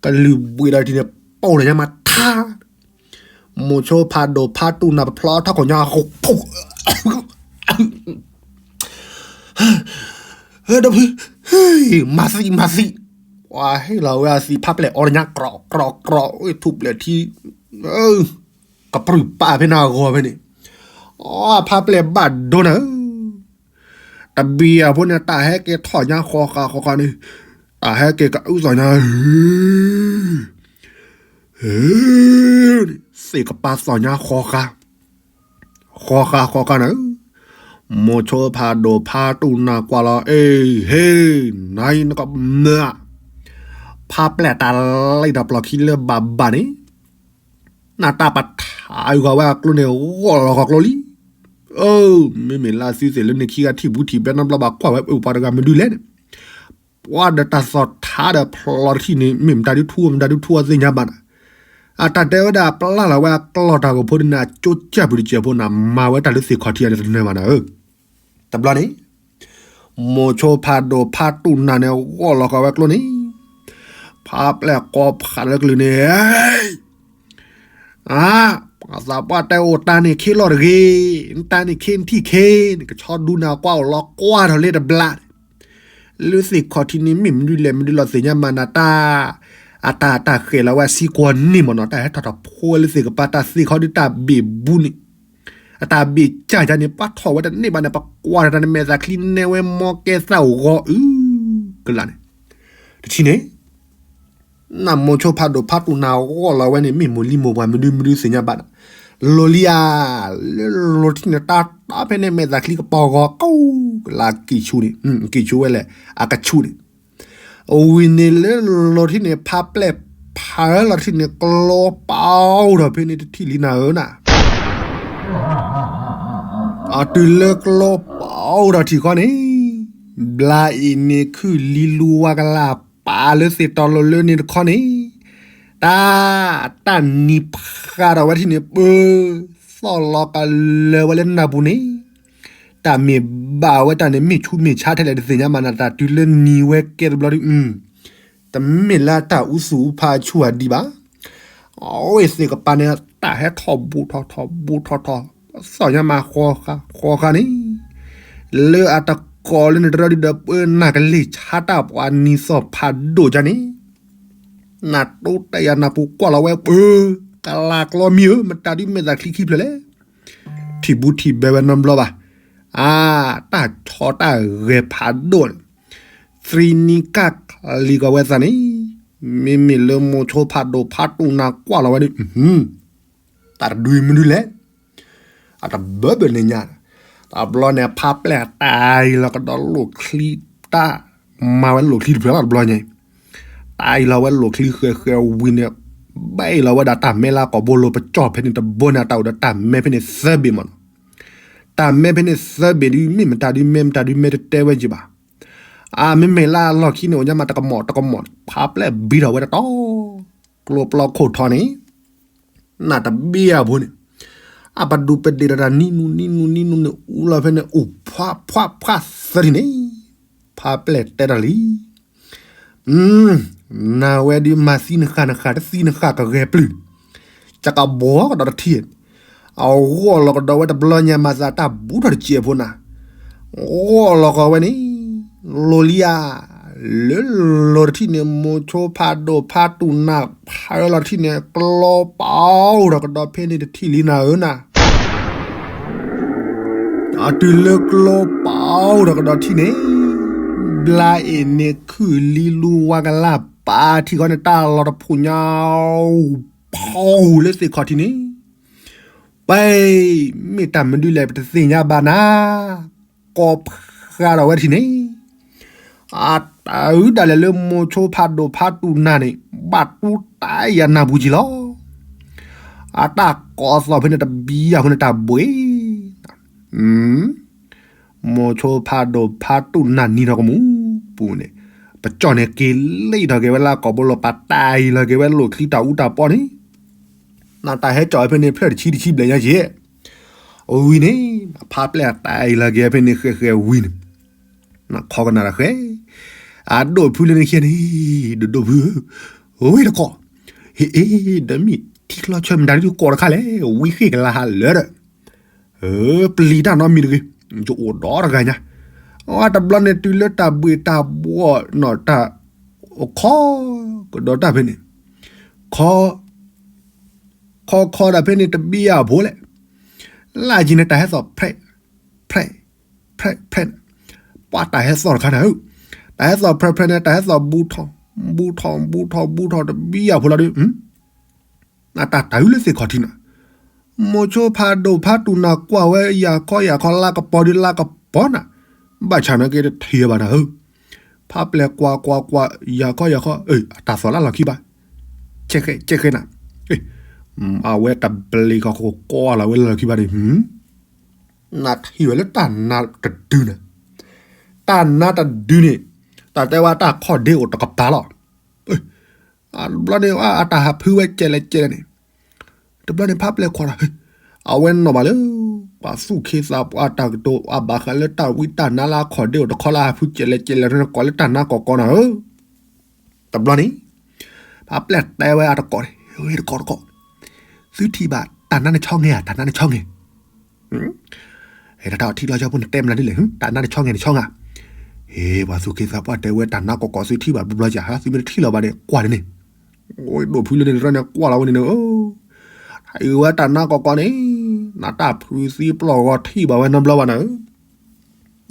ကလုၢ်ဘှံးဒီးတထံၣ်န့ၣ် ပူၤလီၤညါမးထါ, မိၤဆိဖးဒိၣ်ဖးတူၢ်နၤ ပဖျီထီၣ်ခိၣ်ညါ ဒီဖု မၤသံ မၤသံ, ပှၤဟ့ၣ်လီၤဝဲအသံ ဖးပျဲၢ်အီၣ်တညါ ကြီးကြီးကြီး ဝဲထူၣ်ပျဲၢ်ထံ ကပြုၢ်ပာ်ဖဲန့ၣ်အဂီၢ်ဖဲန့ၣ်, အဖးပျဲၢ်ဘၣ်ဒိနၤဧၢ, တဘံယၤဖိန့ၣ် တၢ်ဟဲက့ၤထီၣ်ညါဃီဃာ်ဃီဃာ်န့ၣ်, တၢ်ဟဲက့ၤကအုသီၣ်ညါ သ့ၣ်ကပၤသီၣ်ညါဃီဃာ်, ဃီဃာ်ဃီဃာ်န့ၣ်, မိၤဆိဖးဒိၣ်ဖးတူၢ်နၤကွၢ်လီၤ အ့ ဟ့ နၤအံၤနကမၢ, ဖးပျဲၢ်တၢ်လံၣ်ဒီးပျီၢ်ခံလၢဘၣ်ဘၣ်န့ၣ်, နတၢ်ပထးအုးဃီၤဝဲအကျိန့ၣ် ဂီၢ်လီၤဃီၤကျိလံ. အၢ မ့မ့ၢ်လၢသုသ့ၣ်လၢန့ၣ်ခံဂၤထံၣ်ဘူးထံၣ်ဘဲနီတဘျီဘၣ်ကွၢ်ဝဲ အၢ ပှၤတဂၤမနုၤလဲၣ်န့ၣ်, ပှၤဒီးတၢ်သီၣ်ထးဒီးဖျီၣ်တထံၣ်န့ၣ် မ့ၢ်မတၤဒုထူ မတၤဒုထူအသ့ၣ်ညါဘၣ်နၤ, အတၢ်တဲဝဲဒၣ်ပျၢ်လီၤဝဲအကျီၢ်တၢ်ဂီၤဖိန့ၣ် အကၠိကၢ်ပူၤတစဲးဖိန့ၣ် မၤဝဲတၢ်လၢသ့ၣ်ခီၣ်ထံးအံၤတနၢၤဘၣ်နၤဧၢ, တဘျီန့ၣ် မိၤဆိဖးဒိၣ်ဖးတူၢ်နၤန့ၣ် ဂီၢ်လီၤဃီၤဝဲကျိန့ၣ်, ဖးပျဲၢ်ကိးဖးလၢကလုာ်န့ၣ်, အါ, ပှၤသးပှၢ်တဲအိၣ်တၢ်န့ၣ်ခ့လီၤတဂ့ၤ, နတၢ်န့ၣ်ခ့နထံၣ်ခ့, နကဆီဒူနၤကွၢ်အိၣ်လီၤကွၢ်ထီၣ်လၢတဘျါန့ၣ်, လၢသ့ၣ်ခီၣ်ထံးန့ၣ် မ့ၢ်မနုၤလဲၣ်မနုၤလီၤသ့ၣ်ညါမးနၤတၢ်, အတၢ်တၢ်ဃဲၤလီၤဝဲအဆံကွီၢ်န့ၣ်မ့ၢ်နီၤ တၢ်ဟဲထီၣ်ထီၣ်ဖိဝဲလၢသ့ၣ်ကပၤတၢ်သ့ၣ်ခီဒုတၢ်ဘ့ၣ်ဘူးန့ၣ် အတၢ်ဘ့ၣ်ကၢ်ကၢ်န့ၣ် ပှၤထီၣ်ဝဲတန့ၢ်ဘၣ်န့ၣ် ပကွၢ်တၢ်တၢ်န့ၣ် မဲာ်သးချံနဲဝဲမီကဲသၣ်ဂီၤအုကလးန့ၣ်, တထံၣ်န့ၣ်, နမိၤဆိဖးဒိၣ်ဖးတူၢ်နၤဂီၢ်လီၤဝဲန့ၣ် မ့ၢ်မိၢ်လံမိၢ်ပှၢ်မနုၤမနုၤသ့ၣ်ညါဘၣ်နၤ, လိၤလံဧါ, လၢလိၤထံၣ်န့ၣ် တၢ်တၢ်ဖဲန့ၣ် မဲာ်သးချံကပီၤဂီၤ ကိးကလးကံၢ်ဆူၣ်န့ၣ်, ကံၢ်ဆူၣ်ဝဲလဲၣ်, အကဆူၣ်န့ၣ် ဝံၤန့ၣ်လၢလီၤထံၣ်န့ၣ် ဖးပျဲၢ်ဖးလီၤထံၣ်န့ၣ် ကျီပာ်အိၣ်ဒီးဖဲန့ၣ်တထံၣ်လံနၤဧၢနၤ, အတုၤလၢကျီပာ်အိၣ်ဒီးထံၣ်ဃီန့ၣ်, ဘျါအံၤန့ၣ်ခုၣ်လံလူဝါကလၢပာ်လၢသ့ၣ်တီၤလိၤလၢန့ၣ်တခီန့ၣ်, တၢ်, တၢ်နံၤဖးဒီးဝဲထံၣ်န့ၣ် ပၢ, သီၣ်လီၤကလၢာ်ဝဲလၢနၢ်ပူၤန့ၣ် တၢ်မ့ၢ်ဘၣ်ဝဲတၢ်န့ၣ် မ့ၢ်ဆူးမ့ၢ်ဆါထဲလဲၣ်တသ့ၣ်ညါမးနၤ တၢ်တုၤလၢနံၤဝဲကဲတဘျီဒု, တမ့ၢ်လၢတၢ်အူသူၣ်အူဖးအဆူၣ်အဒံးဘၣ်. အဝဲသ့ၣ်ကပၤန့ၣ် တၢ်ဟဲထီၣ်ဘူးထီၣ်ထီၣ်ဘူးထီၣ်ထီၣ်, သီၣ်ညါမးဃီဃာ်ဃီဃာ်န့ၣ်, လၢအတကိးလၢန့ၣ်တရီဒုဒီး ပၢနၢ်ကလ့ၢ်ဆါတၢ်ပှၤနံၤသီၣ်ဖးဒိၣ်ကန့ၣ် နတိတဲယၤနၢ်ပူၤကွၢ်လီၤဝဲ ပၢ, ကလးကျီမံၤဧၢ မတၤဒုမဲာ်သးချံခံဖျၢၣ်လဲၣ်. ထံၣ်ဘူးထံၣ်ဘဲဝဲနီတဘျီဘၣ်. အါ, တၢ်ဆီတၢ်ဂဲၤဖးဒိၣ်န့ၣ်, သံနံၤကၢ်လံၤကီးဝဲသးန့ၣ်, မ့မ့ၢ်လၢမိၤဆိဖးဒိၣ်ဖးတူၢ်နၤကွၢ်လီၤဝဲဒုး, တၢ်တဒုမနုၤလဲၣ်. အတဘၢဘၢန့ၣ်ညါ, တဘျီန့ၣ် ဖးပျဲၢ်တၢ်အံၤလီၤကဒီးလိၣ်ချံတၢ်, မၤဝဲလိၣ်ချံတဖျၢၣ်လီၤတဘျီညါ, တၢ်အံၤလီၤဝဲလိၣ်ချံဃဲၤဃဲၤဝံၤန့ၣ်, ဘၣ်အံၤလီၤဝဲဒၣ်တၢ်မဲလၢကိာ်ဘိလိၤပကၠီၣ်ဖဲန့ၣ်တဘိန့ၣ် အတၢ်အိၣ်ဒီးတၢ်မဲဖဲန့ၣ်သၢဘ့ၣ်မးနီၤ. တၢ်မဲဖဲန့ၣ်သၢဘ့ၣ်ဒုး မ့ၢ်မတၤဒုးမဲတတဲဝဲယံၤဘၣ်. အါ မ့မ့ၢ်လၢအလီၢ်ခံန့ၣ် အိၣ်ညါမးတကမီၤတကမီၤ ဖးပျဲၢ်ဘံထီၣ်ဝဲတတီၤ ကျိပျီခိၣ်ထီန့ၣ်, နၢ်တဘံၣ်အဖိန့ၣ်, အပဒူးပဒ့ၣ်ဒီးတၢ်နံနူနံနူနံနူန့ၣ် အူလီၤဖဲန့ၣ် အိၣ်ဖှးဖှးဖှးသၢထံၣ်န့ၣ်, ဖးပျဲၢ်တဲတၢ်လံ, နၤဝဲဒုးမၤသံနဃာ်နဃာ်တသံနဃာ်ကဂဲၤပျုၢ်, ကကဘီကဒီးတထံၣ်, အဂီၢ်လီၤကဒီးဝဲတဘျီညါမၤသးတၢ်ဘူးထီၣ်တစဲးဖိနၤ, ဂီၢ်လီၤကီးဝဲန့ၣ်, လိၤလံဧါ, လၢလီၤတထံၣ်န့ၣ် မိၤဆိဖးဒိၣ်ဖးတူၢ်နၤ ဖးလီၤတထံၣ်န့ၣ် ကျီပာ်အိၣ်ဒီးကဒီးဖဲန့ၣ်တထံၣ်လံနၤဧၢနၤ အတုၤလၢကျီပာ်အိၣ်ဒီးကဒီးထံၣ်န့ၣ်, ဘျါအ့ၣ်န့ၣ်ခုၣ်လံလူဝါကလၢ်ပာ်ထံၣ်ဃီန့ၣ် တၢ်လီၤတဖှိၣ်ညါ, ဖီၣ်လၢသ့ၣ်ခီၣ်ထံးန့ၣ်, ပၢ်, မ့ၢ်တၢ်မနုၤလဲၣ်ပတသ့ၣ်ညါဘၣ်နၤ, ကိးဖးဒီးဝဲထံၣ်န့ၣ် အတၢ်အုးဒၣ်လဲာ်လၢမိၤဆိဖးဒိၣ်ဖးတူၢ်နၤန့ၣ် ဘၣ်တူၢ်တၢ်ယၤနၢ်ပူၤကံလီၤ. အတၢ်ကိးသီၣ်ဖဲန့ၣ်တဘံယၤဖိန့ၣ်တၢ်ဘှ့ၣ်, မိၤဆိဖးဒိၣ်ဖးတူၢ်နၤနံၤထီၣ်ကမူၣ်ပူၤန့ၣ်, ပကၠီၣ်န့ၣ်က့ၤလံထီၣ်က့ၤဝဲလၢကိာ်ဘိလိၤပာ်တၢ်အံၤလီၤက့ၤဝဲလိၣ်ချံတၢ်အူတၢ်ပီန့ၣ်, နတၢ်ဟဲကၠီၣ်ဝဲဖဲန့ၣ်ဖျၢၣ်တဆံတဆံဘျဲၣ်ညါက့ၤ ဝံၤန့ၣ်, ဖးပျဲၢ်အတၢ်အံၤလီၤက့ၤဖဲန့ၣ်ဃဲၤဃဲၤဝံၤန့ၣ်, ခီကနၣ်တၢ်ဃဲ, အဒိၣ်ဖုလၢနခံန့ၣ်, ဒိၣ်ဒိၣ်ဖုဧၢ, ဝဲတကိး, ဟ့ၣ်အ့ၣ်ဒီးမ့ၢ် ထံချီဆၢမတၤဒုးကိးတခါလဲၣ်, ဝံဃ့ၢ်ကလါဟးလၢာ်ဒီး ပျံၤတၢ်နီတမံၤတဂ့ၤ, ယအိၣ်ဒီးတဂၤညါ, အတဘျီန့ၣ်တုၤလၢတၢ်ဘှ့ၣ်တၢ်ဘှီၣ်နီၤ တၢ်ခီကဒီးတၢ်ဖဲန့ၣ်, ခီ ခီခီဒၣ်ဖဲန့ၣ်တဘံယၢ်ဖိလဲၣ်, လၢအယံၤန့ၣ် တၢ်ဟဲသီၣ် ဖြဲး ဖြဲး ဖြဲး ဖြဲး, ပှၤတၢ်ဟဲသီၣ်တခါန့ၣ်ဧၢ, တၢ်ဟဲသီၣ်ဖြဲးဖြဲးန့ၣ် တၢ်ဟဲသီၣ်ဘူးထီၣ် ဘူးထီၣ် ဘူးထီၣ် ဘူးထီၣ်တဘံယၢ်ဖိလီၤဒုး, နတၢ်တၢ်အုးလၢသ့ၣ်ခီၣ်ထံးနၤ, မိၤဆိဖးဒိၣ်ဖးတူၢ်နၤကွၢ်ဝဲယၤခီယၤခီ လါကပီၤဒုး လါကပီၤနၤ, ဘၣ်ဆၣ်နာ်က့တထံၣ်ဝဲဘၣ်နၤဧၢ, ဖးပျဲၢ်ကွၢ်ကွၢ်ကွၢ် ယၤခီယၤခီ အတၢ်သီၣ်လၢလီၢ်ခံဘၣ်, ကဲဃဲ ကဲဃဲနၤ, အဝဲတဘျီဃီ ဃိကွၢ်လီၤဝဲလၢလီၢ်ခံဘၣ်န့ၣ် နထံၣ်ဝဲလၢတၢ်နါတဒုန့ၣ်, တၢ်နါတဒုန့ၣ်, တၢ်တဲဝဲတၢ်ခီၣ်ဒ့အိၣ်တကပၤလီၤ. တဘျီန့ၣ် အတၢ်ဟးဖုးဝဲကဲလဲၣ်ကဲလဲၣ်န့ၣ်, တဘျီန့ၣ် ဖးပျဲၢ်ခွါလီၤ, အဝဲနီၣ်ဘၣ်လၢ ပှၤသူၣ်ခ့သးပှၢ်တၢ်ကတိၤ အဘၣ်ဃးလၢတၢ်ဝံတၢ်နါလၢအခီၣ်ဒ့အိၣ်တခီလၢဟးဖုးကဲလဲၣ်ကဲလဲၣ်န့ၣ် ကိးလၢတၢ်နါကီၢ်ကီၢ်နၤဧၢ. တဘျီန့ၣ် ဖးပျဲၢ်တဲဝဲအတကိးန့ၣ်, ဝဲတကိးတကိး, သုထံၣ်ဘၣ်တၢ်နါန့ၣ်ဆီငဲၤဧါ, တၢ်နါန့ၣ်ဆီငဲၤ, တၢ်ထံၣ်လီၤဆီဖိန့ၣ်တဲမနုၤဒ်လဲၣ်, တၢ်နါန့ၣ်ဆီငဲၤန့ၣ်ဆီငဲၤ, ဟ့ ပှၤသူၣ်က့သးပှၢ်တဲဝဲတၢ်နါကီၢ်ကီၢ် သုထံၣ်ဘၣ်ဘျီဘျီဧါ, သုမ့ၢ်တထံၣ်လီၤဘၣ်န့ၣ် ကွၢ်လၢန့ၣ်, အိၣ်ဒိၣ်ဖုလၢန့ၣ်တရၢန့ၣ်ကွၢ်လီၤဝဲန့ၣ်န့ၣ်, ထံၣ်ဝဲတၢ်နါကီၢ်ကီၢ်န့ၣ်, နတၢ်ဖုးသံပျီၢ်ဂီၤထံၣ်ဘၣ်ဝဲနီတဘျီဘၣ်နၤဧၢ.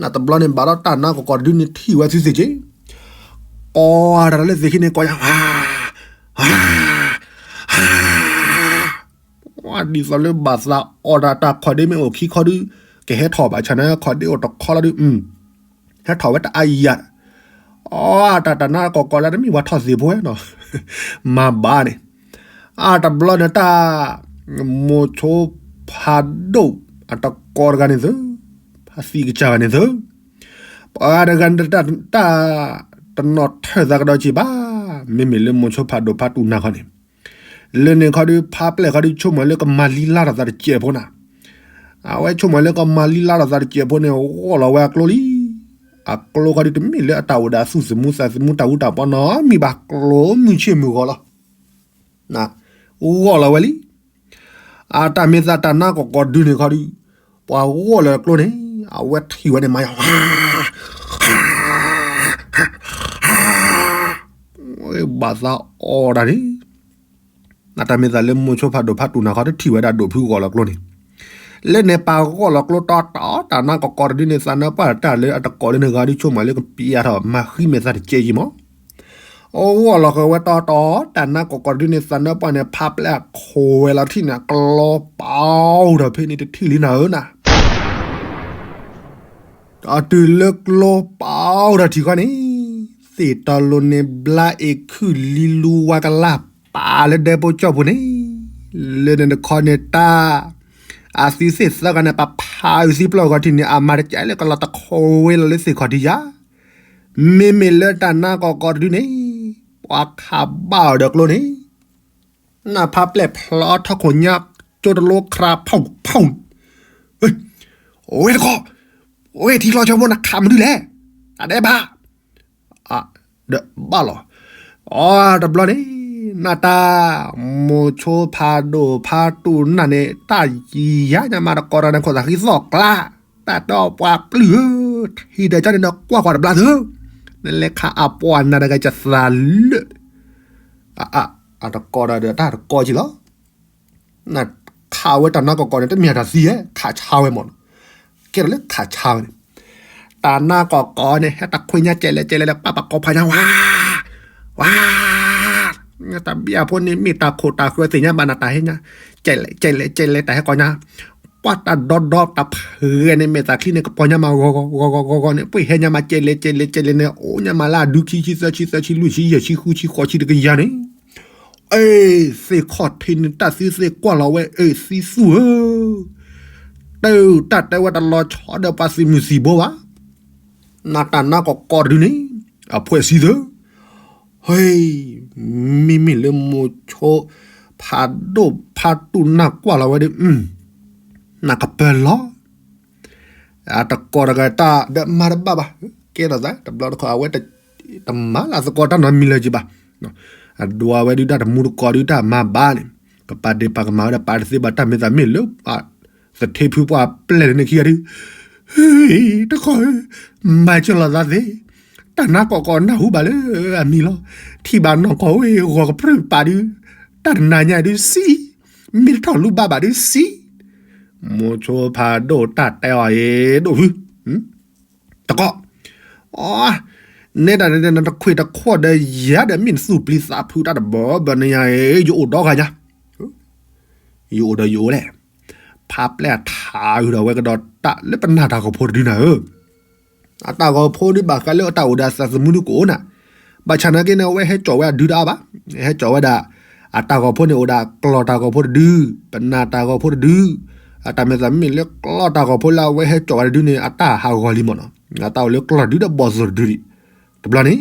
နတဘျီန့ၣ် ဘၣ်ဒီးတၢ်နါကီၢ်ကီၢ်တဒုန့ၣ်ထံၣ်ဝဲသုသ့ၣ်က့ၤ, ကိးတၢ်လၢသ့ၣ်ခံန့ၣ် ကိးညါ, ဒ်သိးလၢဘၣ်သးအီၣ်တၢ် တၢ်ခီၣ်ဒ့မ့ၢ်အိၣ်ခံခီဒုး ကဟဲထီၣ်ဘၣ်ဆၣ်န့ၣ် ခီၣ်ဒ့အိၣ်တခီလီၤဒုး ဟဲထီၣ်ဝဲတအါယၤ, အတၢ်တၢ်နါကီၢ်ကီၢ်လၢတမ့ၢ်ပှၤထီၣ်သ့ၣ်ဖိဝဲနီၤ, မၤဘၣ်န့ၣ်, အတဘျီန့ၣ်တၢ် မိၤဆိဖးဒိၣ် အတကိးတဂၤန့ၣ်သု, ဖးသံကစၢ်ဂၤန့ၣ်သု, ပှၤတဂၤန့ၣ် တၢ်တနီၤထၢၣ်သးကဒီးက့ၤဘၣ်, မ့မ့ၢ်လၢမိၤဆိဖးဒိၣ်ဖးတူၢ်နၤခီန့ၣ်, လၢန့ၣ်ခီဒုး ဖးပျဲၢ်ခီဒုး ဆိကမိၣ်လၢကမၤလံလါထီၣ်သးတစဲးဖိနၤ, အဝဲဆိကမိၣ်လၢကမၤလံလါထီၣ်သးတစဲးဖိန့ၣ် ဂီၢ်လီၤဝဲအကျိလံ, အကျိခီဒုးတမ့ၢ်လၢအတၢ်အိၣ်ဒီးအသူၣ်သမူသးသမူတၢ်အူတၢ်ပီနီတမံၤဘၣ်, ကျိမုၢ်ဆ့ၣ်မုၢ်ဂီၤလီၤ. ဂီၢ်လီၤဝဲလံ, အတၢ်မ့ၢ်သးတၢ်နါကီၢ်ကီၢ်ဒုန့ၣ်ခီဒုး, ပှၤဂီၢ်လီၤကျိန့ၣ်, အဝဲထံၣ်ဝဲန့ၣ်မၤယၤ, ဘၣ်သးအီၣ်တၢ်န့ၣ်, အတၢ်မ့ၢ်သးလၢမိၤဆိဖးဒိၣ်ဖးတူၢ်နၤခီဒုးထံၣ်ဝဲဒၣ်ဒိၣ်ဖုဂီၢ်လီၤကျိန့ၣ်, လၢန့ၣ်ပာ်ဂီၢ်လီၤကျိတီတီ တၢ်နါကီၢ်ကီၢ်တဒုန့ၣ် သးနၢပှၢ်တၢ်လၢအတကိးလၢန့ၣ်ဂၤဒုး ဆိကမိၣ်လၢကပျဲးထီၣ်မၤဃံမဲာ်သးတကဲယံၤမး အိၣ်ဂီၢ်လီၤဃီၤဝဲတီတီ တၢ်နါကီၢ်ကီၢ်တဒုန့ၣ် သးနၢပှၢ်န့ၣ် ဖးပျဲၢ်အခိးဝဲလီၤထံၣ်န့ၣ် ကျိပာ်အိၣ်ဒီးဖဲန့ၣ်တထံၣ်လံနၤဧၢနၤ, ဒီးတုၤလၢကျိပာ်အိၣ်ဒီးထံၣ်ဃီန့ၣ် သ့ၣ်တီလိၤန့ၣ် ဘျါအ့ၣ်ခုၣ်လံလူဝါကလၢ်ပာ်လၢဒဲဖိကၠီၣ်ဖိန့ၣ်, လၢန့ၣ်တခီန့ၣ်တၢ် အသုသ့ၣ်သၢဂၤန့ၣ် ပဖးအုးသံပျီၢ်ဂီၤထံးန့ၣ် အမၤတကဲလၢကလီၤတခိးဝဲလီၤလၢသ့ၣ်ခီၣ်ထံးယါ, မ့မ့ၢ်လၢတၢ်နါကီၢ်ကီၢ်တဒုန့ၣ် ပှၤခးဘၣ်အီၤဒီးကျိန့ၣ်, နၢ်ဖးပျဲၢ်ဖျီထီၣ်ခိၣ်ညါ ကၠိတလိခရါဖီၣ်ဖီၣ်, ဝဲတခီ, ဝဲထံချီဆၢဖိနခးမနုၤလဲၣ်, တၢ်ဒဲးဘး ဒီးဘၣ်လီၤ, အတဘျီန့ၣ်, နတၢ် မိၤဆိဖးဒိၣ်ဖးတူၢ်နၢ်န့ၣ် တၢ်ယၤညါမးတကိးတၢ်န့ၣ် ခိၣ်သးဃံသီၣ်ကျါ, တၢ်ဒီးပှၤပျုၢ်ဧၢ, ထံၣ်ဒီးကၠီန့ၣ်ဒီးကွၢ်ကွၢ်တဘျါသု, နလဲၤခးအပှၤနၤတဂၤကသးလၢာ်, အတကိးတၢ်ဒီးတၢ်တကိးက့ၤလီၤ နခးဝဲတၢ်နါကီၢ်ကီၢ်န့ၣ် တမ့ၢ်တၢ်သံဧါ, ခးဆါဝဲမးနီၤ, ကဲထီၣ်လၢခးဆါဝဲန့ၣ်, တၢ်နါကီၢ်ကီၢ်န့ၣ် ဟဲတခွ့ညါကဲလဲၣ်ကဲလဲၣ်လၢ ပၢ်ပၢ်ကီၢ်ဖးညါဝါ, ဝါ, တၢ်ဘံၣ်အဖိန့ၣ် မ့ၢ်တၢ်ခိၣ်တၢ်ဃၢသ့ၣ်ညါဘၣ်နၤ တၢ်ဟဲညါ, ကဲလဲၣ်ကဲလဲၣ်ကဲလဲၣ် တၢ်ဟဲကီၢ်ညါ, ပှၤတၢ်ဒီဒီတၢ်ဖှဲးန့ၣ် မဲာ်သးချံန့ၣ် ကပီၤညါမးဂီၤဂီၤဂီၤဂီၤဂီၤဂီၤန့ၣ် ပှ့ၢ်ဟဲညါမး ကဲလဲၣ်ကဲလဲၣ်ကဲလဲၣ်န့ၣ် အိၣ်ညါမးလၢအဒုခံဆံသၢဆံသၢဆံလွံၢ်ဆံယဲၢ်ဆံဃုဆံဃိးဆံတကယၤန့ၣ် အ့ သ့ၣ်ခီၣ်ထံးန့ၣ် တၢ်သံသ့ၣ်ကွၢ်လီၤဝဲ အ့ သံသူၣ်ဧၢ, တၢ်တၢ်တဲဝဲတလီၤဆီဒီးပှၤသုးမုၢ်သံၣ်ဘိဘၣ်, နတၢ်နါကီၢ်ကီၢ်တဒုန့ၣ် အဖှဲးစံသၢ, ဟဲ, မ့မ့ၢ်လၢမိၤဆိ ဖးဒိၣ်ဖးတူၢ်နၢ်ကွၢ်လီၤဝဲဒီး နကပၢၤလီၤ အတကိးတဂၤတၢ်ဒီးမၤတဘၣ်ဘၣ်, ကဲထီၣ်သး တဘျီတခီၣ် အဝဲတမၤလၢသကိးတၢ်နီတမံၤလၢၤက့ၤဘၣ်, အဒွးဝဲဒုးတၢ်တမူတကိးဒုးတၢ်မၤဘၣ်န့ၣ်, ကပာ်ဒ့ၣ်ပာ်ကမၣ်ဝဲဒၣ် ပာ်တသ့ဘၣ်တၢ်မ့ၢ်သးမ့ၢ်လၢ သထ့ဖုပှၢ်ပျဲၢ်န့ၣ်ခံဂၤဒုး, တခီ, မၤစၢၤလိာ်သးသ့, တၢ်နါကီၢ်ကီၢ်နၢ်ဟူဘၣ်လၢအမံၤလီၤ. ထံၣ်ဘၣ်နီၢ်ကီၢ်ဝဲဂီၤကပြုၢ်ပာ်ဒုး, တၢ်တနၤညါဒုးစံး, မ့ၢ်တထီၣ်လူၤဘၣ်ဘၣ်ဒုးစံး, မိၤဆိဖးဒိၣ်တၢ်တဲအီၤအံၤဒိၣ်ဖု, တကီ, အ, နဲဒၣ်နတခွ့ၣ်တခီၣ်ဒီးယၤဒီး မ့ၢ်နသူၣ်ပျံၤသးဖုးတၢ်တဘၣ်ဘၣ်န့ၣ်ယၤအံၤ ယအိၣ်ဒီဂၤညါ, ယအိၣ်ဒီးယအိၣ်လဲၣ်. ဖးပျဲၢ်အထးအုးဒီးဝဲကဒီးတၢ်လၢပနၢ်တၢ်ဂီၤဖိတဒုနၤဧၢ, အတၢ်ဂီၤဖိဒုးဘၣ်ဃးလၢအတၢ်အိၣ်ဒီးသးသမူဒုးကအိၣ်နၤ, ဘၣ်ဆၣ်နာ်က့န့ၣ် အဝဲဟဲစိာ်ဝဲအဒုတအါဘၣ်, ဟဲစိာ်ဝဲဒၣ် အတၢ်ဂီၤဖိန့ၣ်အိၣ်ဒၣ်ကျီၢ်တၢ်ဂီၤဖိတဒု, ပနၢ်တၢ်ဂီၤဖိတဒု, အတၢ်မ့ၢ်သးမ့ၢ်လၢကျီၢ်တၢ်ဂီၤဖိလၢအဝဲဟဲစိာ်ဝဲတဒုန့ၣ် အတၢ်ဟးဂီၤလံမ့ၢ်နီၤ, အတၢ်အိၣ်လၢကျီၢ်တဒုဒီးဘီၣ်သိၣ်တဒုဒံး, တဘျီန့ၣ်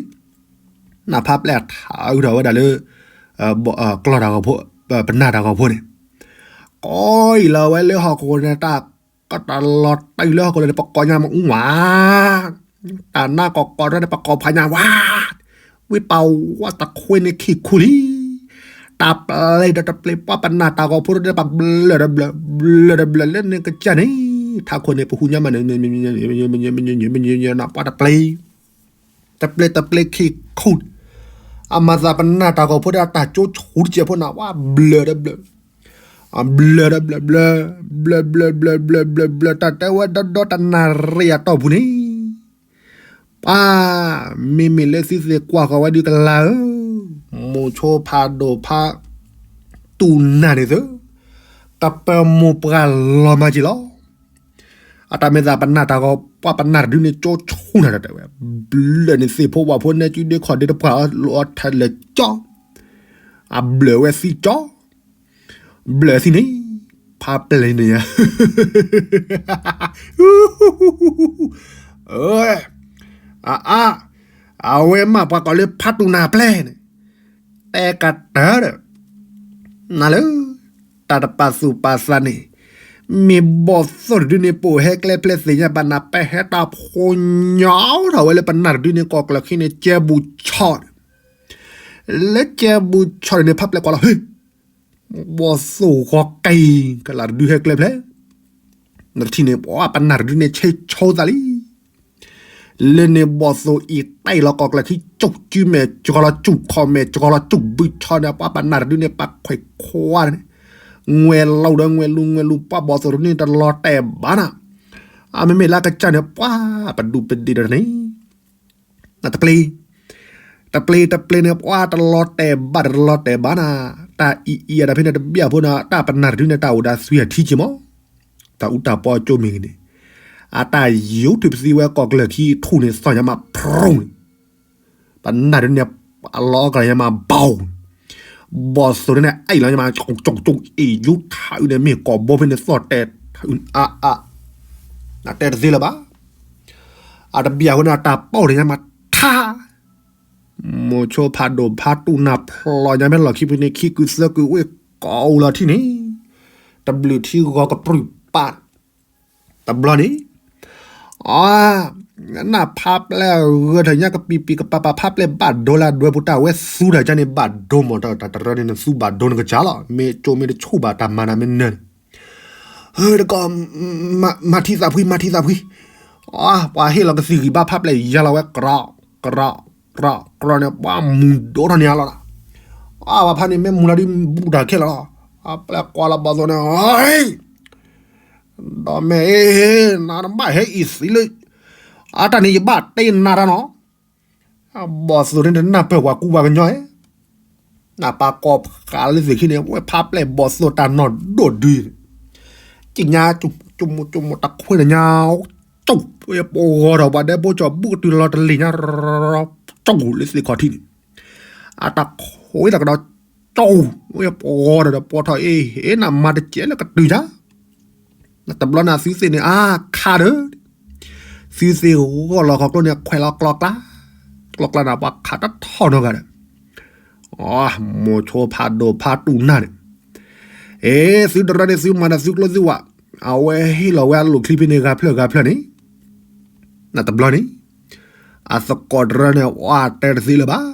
နဖးပျဲၢ်အထးအုးဒီးဝဲဒၣ်လၢ ကျီၢ်တၢ်ဂီၤဖိ, ပနၢ်တၢ်ဂီၤဖိန့ၣ်, ကိးအံၤလီၤဝဲလၢဟီၣ်ခိၣ်န့ၣ် တၢ်ကတၢၢ်လီၤတၢ်အုးလၢဟီၣ်ခိၣ်လၢန့ၣ် ပကိးညါမအူဝါ, တၢ်နါကီၢ်ကီၢ်တၢ်န့ၣ် ပကိးဖးညါဝါ, ဝံပာ်ဝါတခွ့န့ၣ်ခံခူလံ, တၢ်ပျဲၢ်ဒီးတပျဲၢ်ပှၤပနၢ်တၢ်ဂီၤဖိတဒုန့ၣ် ပဘျၢၣ်တဘျၢၣ်, ဘျၢၣ်တဘျၢၣ်လၢန့ၣ်ကစၢ်န့ၣ်, ထးခိၣ်န့ၣ် ပဟူညါမးန့ၣ်, ပှၤတပျဲၢ် တပျဲၢ်တပျဲၢ်ခံခူ, အမၤသးပနၢ်တၢ်ဂီၤဖိဒီးအတၢ်ကၠိဆူတစဲးဖိနၤ ဝါဘျၢၣ်ဒီးဘျၢၣ်, ဘျၢၣ်ဒီးဘျၢၣ်, ဘျၢၣ်, ဘျၢၣ်, ဘျၢၣ်, ဘျၢၣ်, ဘျၢၣ်, တၢ်တဲဝဲဒီဒီတနၣ်ရံၣ်အတီၢ်ပူၤန့ၣ်, ပှၤ, မ့မ့ၢ်လၢသုသ့ၣ်ကွၢ်ဃီၤဝဲဒုးကလါဧၢ, မိၤဆိဖးဒိၣ်ဖး တူၢ်နၢ်န့ၣ်သု, ကပၢမိၢ်ပှၢ်လီၤမၢ်က့ၤလီၤ. အတၢ်မ့ၢ်သးပနၢ်တၢ်ဂီၤ ပှၤပနၢ်တဒုန့ၣ် ကၠိဆူနၤတၢ်တဲဝဲ, ဘျၢၣ်န့ၣ်သ့ၣ်ဖိဝၣ်ဖိနဲကဒုခီၣ်ဒုတပှၢ်အီၤ လိၣ်အီၤထဲလဲၣ်ကၠီ, အဘျၢၣ်ဝဲသံကၠီ, ဘျၢၣ်သံန့ၣ်, ဖးပျဲၢ်န့ၣ်ယါ အအါ, အဝဲမ့ၢ်ပှၤကိးလၢဖးတူၢ်နၢ်ပျဲၢ်န့ၣ်, တဲကတၢၢ်ဒီး, နၤလၢ, တၢ်တပာ်သူၣ်ပာ်သးန့ၣ်, မ့ၢ်ဘီၣ်သိၣ်တဒုန့ၣ် ပအိၣ်ဟဲကျဲဖျဲးသ့ၣ်ညါဘၣ်နၤ ပဟဲတၢ်ဖိညါထီၣ်ဝဲလၢပနၢ်တဒုန့ၣ် ကီၢ်ကျၢၢ်ခံန့ၣ် ကဲဘူးဆီၣ်န့ၣ်, လၢကဲဘူးဆီၣ်န့ၣ် ဖးပျဲၢ်ကွၢ်လီၤ ဟ့ၣ် ဘီၣ်သိၣ်ဂီၤက့ၤ ကလးတဒုဟဲကျဲဖျဲး, နထံၣ်န့ၣ် ပှၤပနၢ်တဒုန့ၣ် ဆ့ဆိသးလံ. လၢန့ၣ်ဘီၣ်သိၣ်အံၤ တၢ်အံၤလီၤကီၢ်ကျၢၢ်ခံ ကၠူၣ်စုမဲာ် ကၠူၣ်ကီၤလီၤ ကၠူၣ်ခီၣ်မဲာ် ကၠူၣ်ကီၤလီၤ ကၠူၣ်ဘုဆီၣ်န့ၣ် ပှၤပနၢ်တဒုန့ၣ် ပှၤခွဲးခွါန့ၣ်, ငွဲၤလိာ်ဒီးငွဲၤလူၤ ငွဲၤလူၤ ပှၤဘီၣ်သိၣ်တဒုန့ၣ် တလီၤတဲာ်ဘၣ်နၤ, အမ့မ့ၢ်လၢအကစၢ်န့ၣ် ပှၤပဒူးပဒ့ၣ်ဒီးန့ၣ် တပျ့ၤ, တပျ့ၤ တပျ့ၤန့ၣ် ပှၤတလီၤတဲာ်ဘၣ် တလီၤတဲာ်ဘၣ်နၤ, တၢ်အံၤအံၤဒီးဖဲန့ၣ်တဘၣ်ဖိန့ၣ် တၢ်ပနၢ်တဒုန့ၣ် တၢ်အိၣ်ဒီးသွံၣ်အထံက့ၤမး, တၢ်အူတၢ်ပီကၠိမ့ၢ်ဂ့ၤန့ၣ်, အတၢ်ယိးထုးပသံဝဲကီၢ်ကျၢၢ်ခံထူၣ်န့ၣ် သီၣ်ညါမးဖရူၣ်န့ၣ်, ပနၢ်တဒုန့ၣ် အလီၤအီၣ်ကလီၤညါမးဘီၣ်, ဘီၣ်သိၣ်န့ၣ် အ့ၣ်လီၤညါမး ကၠူၣ်ကၠူၣ်ကၠူၣ် အ့ၣ်ယူထးအုးန့ၣ် မ့ၢ်ကီၢ်ဘိဖဲန့ၣ် သီၣ်တဲာ်ထးအုးအါအါ, နတဲတသ့လၢၤဘၣ် အတဘၣ်အဃိန့ၣ် အတၢ်ပီၣ်န့ၣ်ညါမးထါ, မိၤဆိဖးဒိၣ်ဖးတူၢ်နၢ်ဖျိညါမ့ၢ်လီၢ်ခံဖဲန့ၣ် ခံကုသၢကုဝ့ၢ်ကိးအူလီၤထံၣ်န့ၣ်, တဘျုးထံဂီၤကပြုၢ်ပာ်, တဘျီန့ၣ်, အ, နၢ်ဖးပျဲၢ်ဂၢၢ်ထၢၣ်ညါကပံာ်ပံာ်ကပၤပၤ ဖးပျဲၢ်ဘၣ်ဒိလၢအဒွဲပူၤ တၢ်ဝဲသူတၢ်ကါန့ၣ် ဘၣ်ဒိမး တၢ်တရၢန့ၣ် နသူဘၣ်ဒိနကစၢ်လီၤ မ့ၢ်ကၠိမ့ၢ်တဆူၣ်ဘၣ်တၢ်မၤနၤမ့ၢ်နၢၤန့ၣ် တကီၢ်, မၤထံသးဖှံ မၤထံသးဖှံ, အ, ပှၤဟ့ၣ်လီၤကသံၣ်ဂံၢ်ဘါဖးပျဲၢ်ယါလီၤဝဲ ကြီ, ကြီ, ကြီ, ကြီန့ၣ် ပှၤမူၤဒိၣ်ထီၣ်န့ၣ်လီၤ, အ, ပှၤဖးန့ၣ် မ့ၢ်မူၤလီၤဒ်ဘူၣ်တၢ်ခဲလၢာ်လီၤ, အပျဲၢ်ကွၢ်လီၤဘီၣ်သိၣ်န့ၣ်, ဒီးမ့ၢ်, နတဘၣ်ဟဲအံၤသံလၢ, အတၢ်န့ၣ်ယဘၣ်တဲနၤတၢ်နီၤ, ဘီၣ်သိၣ်န့ၣ်တနၢ်ပၢၢ်ပှၤကူပှၤကညီဧၢ, နၢ်ပၢၢ်ကီၢ်ပဃာ်လၢသ့ၣ်ခံန့ၣ် ဝဲဖးပျဲၢ်ဘီၣ်သိၣ်တၢ်နီၢ်ဒိၣ်ဒုး, ကညါ, ကၠိမိၣ်ကၠိမိၣ်တခွ့တညါ, ကၠိ, ဝဲပဂီၤဒီးပှၤဒဲဖိကၠီၤဘူၣ်ကတုၤလီၤတလ့ၣ်ညါ, ကၠိလၢသ့ၣ်ခီၣ်ထံးန့ၣ်, အတၢ်ခွ့တၢ်ကဒီး, ကၠိ, ဝဲပဂီၤဒီးပှၤထီၣ်အ့ၣ်, ဟ့ၣ်နမၤတကဲးလၢကတုၤညါ တဘျီန့ၣ်သုသ့ၣ်န့ၣ် အါခးဒီး, သုသ့ၣ်ဂီၢ်လီၤခီကျိန့ၣ် ခွဲးလီၤကျီကျါ, ကျီကျါန့ၣ် ပှၤခးတထီၣ်နီတဂၤဒီး, အ, မိၤဆိဖးဒိၣ်ဖးတူၢ်နၢ်န့ၣ်, အ့ သုတရၢန့ၣ်သုမၤဒီးသုကျိသုဝး, အဝဲဟ့ၣ်လီၤဝဲအလိၣ်ချံဖဲန့ၣ်ဂၤဖျၢၣ်ဂၤဖျၢၣ်န့ၣ်, တဘျီန့ၣ်, အသကိးတရၢန့ၣ် အတဲတသ့လၢၤဘၣ်,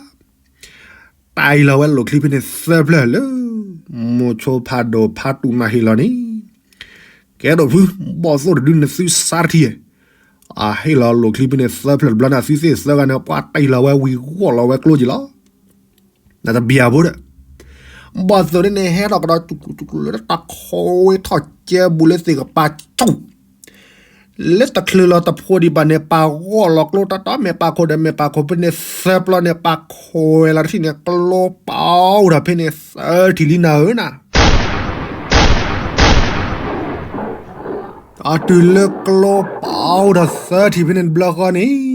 တၢ်အံၤလီၤဝဲလိၣ်ချံဖဲန့ၣ်သၢဖျၢၣ်လၢ မိၤဆိဖးဒိၣ်ဖးတူၢ်နၢ်ဟ့ၣ်လီၤန့ၣ်, ကဲဒိၣ်ဖု, ဘီၣ်သိၣ်တဒုန့ၣ်သုစးတထံၣ်, အဟ့ၣ်လီၤလိာ်ချံဖဲန့ၣ်သၢဖျၢၣ်တဘျီန့ၣ် အသုသ့ၣ်သၢဂၤန့ၣ် ပှၤတ့ၢ်လီၤဝဲဝံၤဂီၢ်လီၤဝဲကျိက့ၤလီၤ. နတဘၣ်ဖိဒီး ဘီၣ်သိၣ်ဒုန့ၣ် ဟဲထီၣ်ကဒီး ကလၢတၢ်ခိဝဲထီၣ်ကဲဘူးလၢသ့ၣ်ကပၤကၠူၣ် လၢတချုးလီၤတဖိးဒံးဘၣ်န့ၣ် ပာ်ဂီၢ်လီၤကျိတၢ်တီမဲာ်ပာ်ခိၣ်ဒီးမဲာ်ပာ်ခိၣ်ဖဲန့ၣ်သၢပျီန့ၣ် ပာ်ခိၣ်ဝဲလီၤတထံၣ်န့ၣ် ကျိပာ်အိၣ်ဒီးဖဲန့ၣ်သၢထံၣ်လံနၤဧၢနၤ အတုၤလၢကျိပာ်အိၣ်ဒီးသၢထံၣ်ဖဲန့ၣ်တဘျီဃီန့ၣ်, ဘီၣ်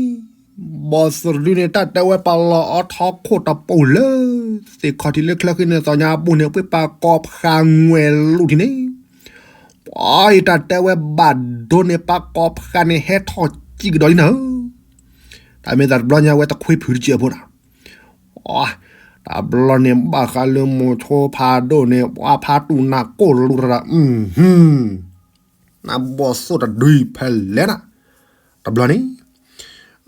သိၣ်တဒုန့ၣ် တၢ်တဲဝဲပာ်လီၤအီထီခိၣ်တပိာ်လၢ သ့ၣ်ခီၣ်ထံးလၢချၢဃံန့ၣ် သီၣ်ညါအပူၤန့ၣ် ပှ့ၤပာ်ကီၤဖးငွဲၣ်လူၤထံးန့ၣ်, ပှၤအံၤတၢ်တဲဝဲဘၣ်ဒိန့ၣ် ပာ်ကီၤဖးန့ၣ် ဟဲထီၣ်စံၣ်ကဒီးလံနၤဧၢ, တၢ်မ့ၢ်သးတဘျီညါဝဲတခွ့ဖုးတစဲးဖိနၤ တဘျီန့ၣ် ဘၣ်ဃးလၢမိၤဆိဖးဒိၣ်န့ၣ် ပှၤဖးတူၢ်နၤကိၢ်လူၤတရၣ်, နဘီၣ်သိၣ်တဒုဖဲလဲၣ်နၤ, တဘျီန့ၣ်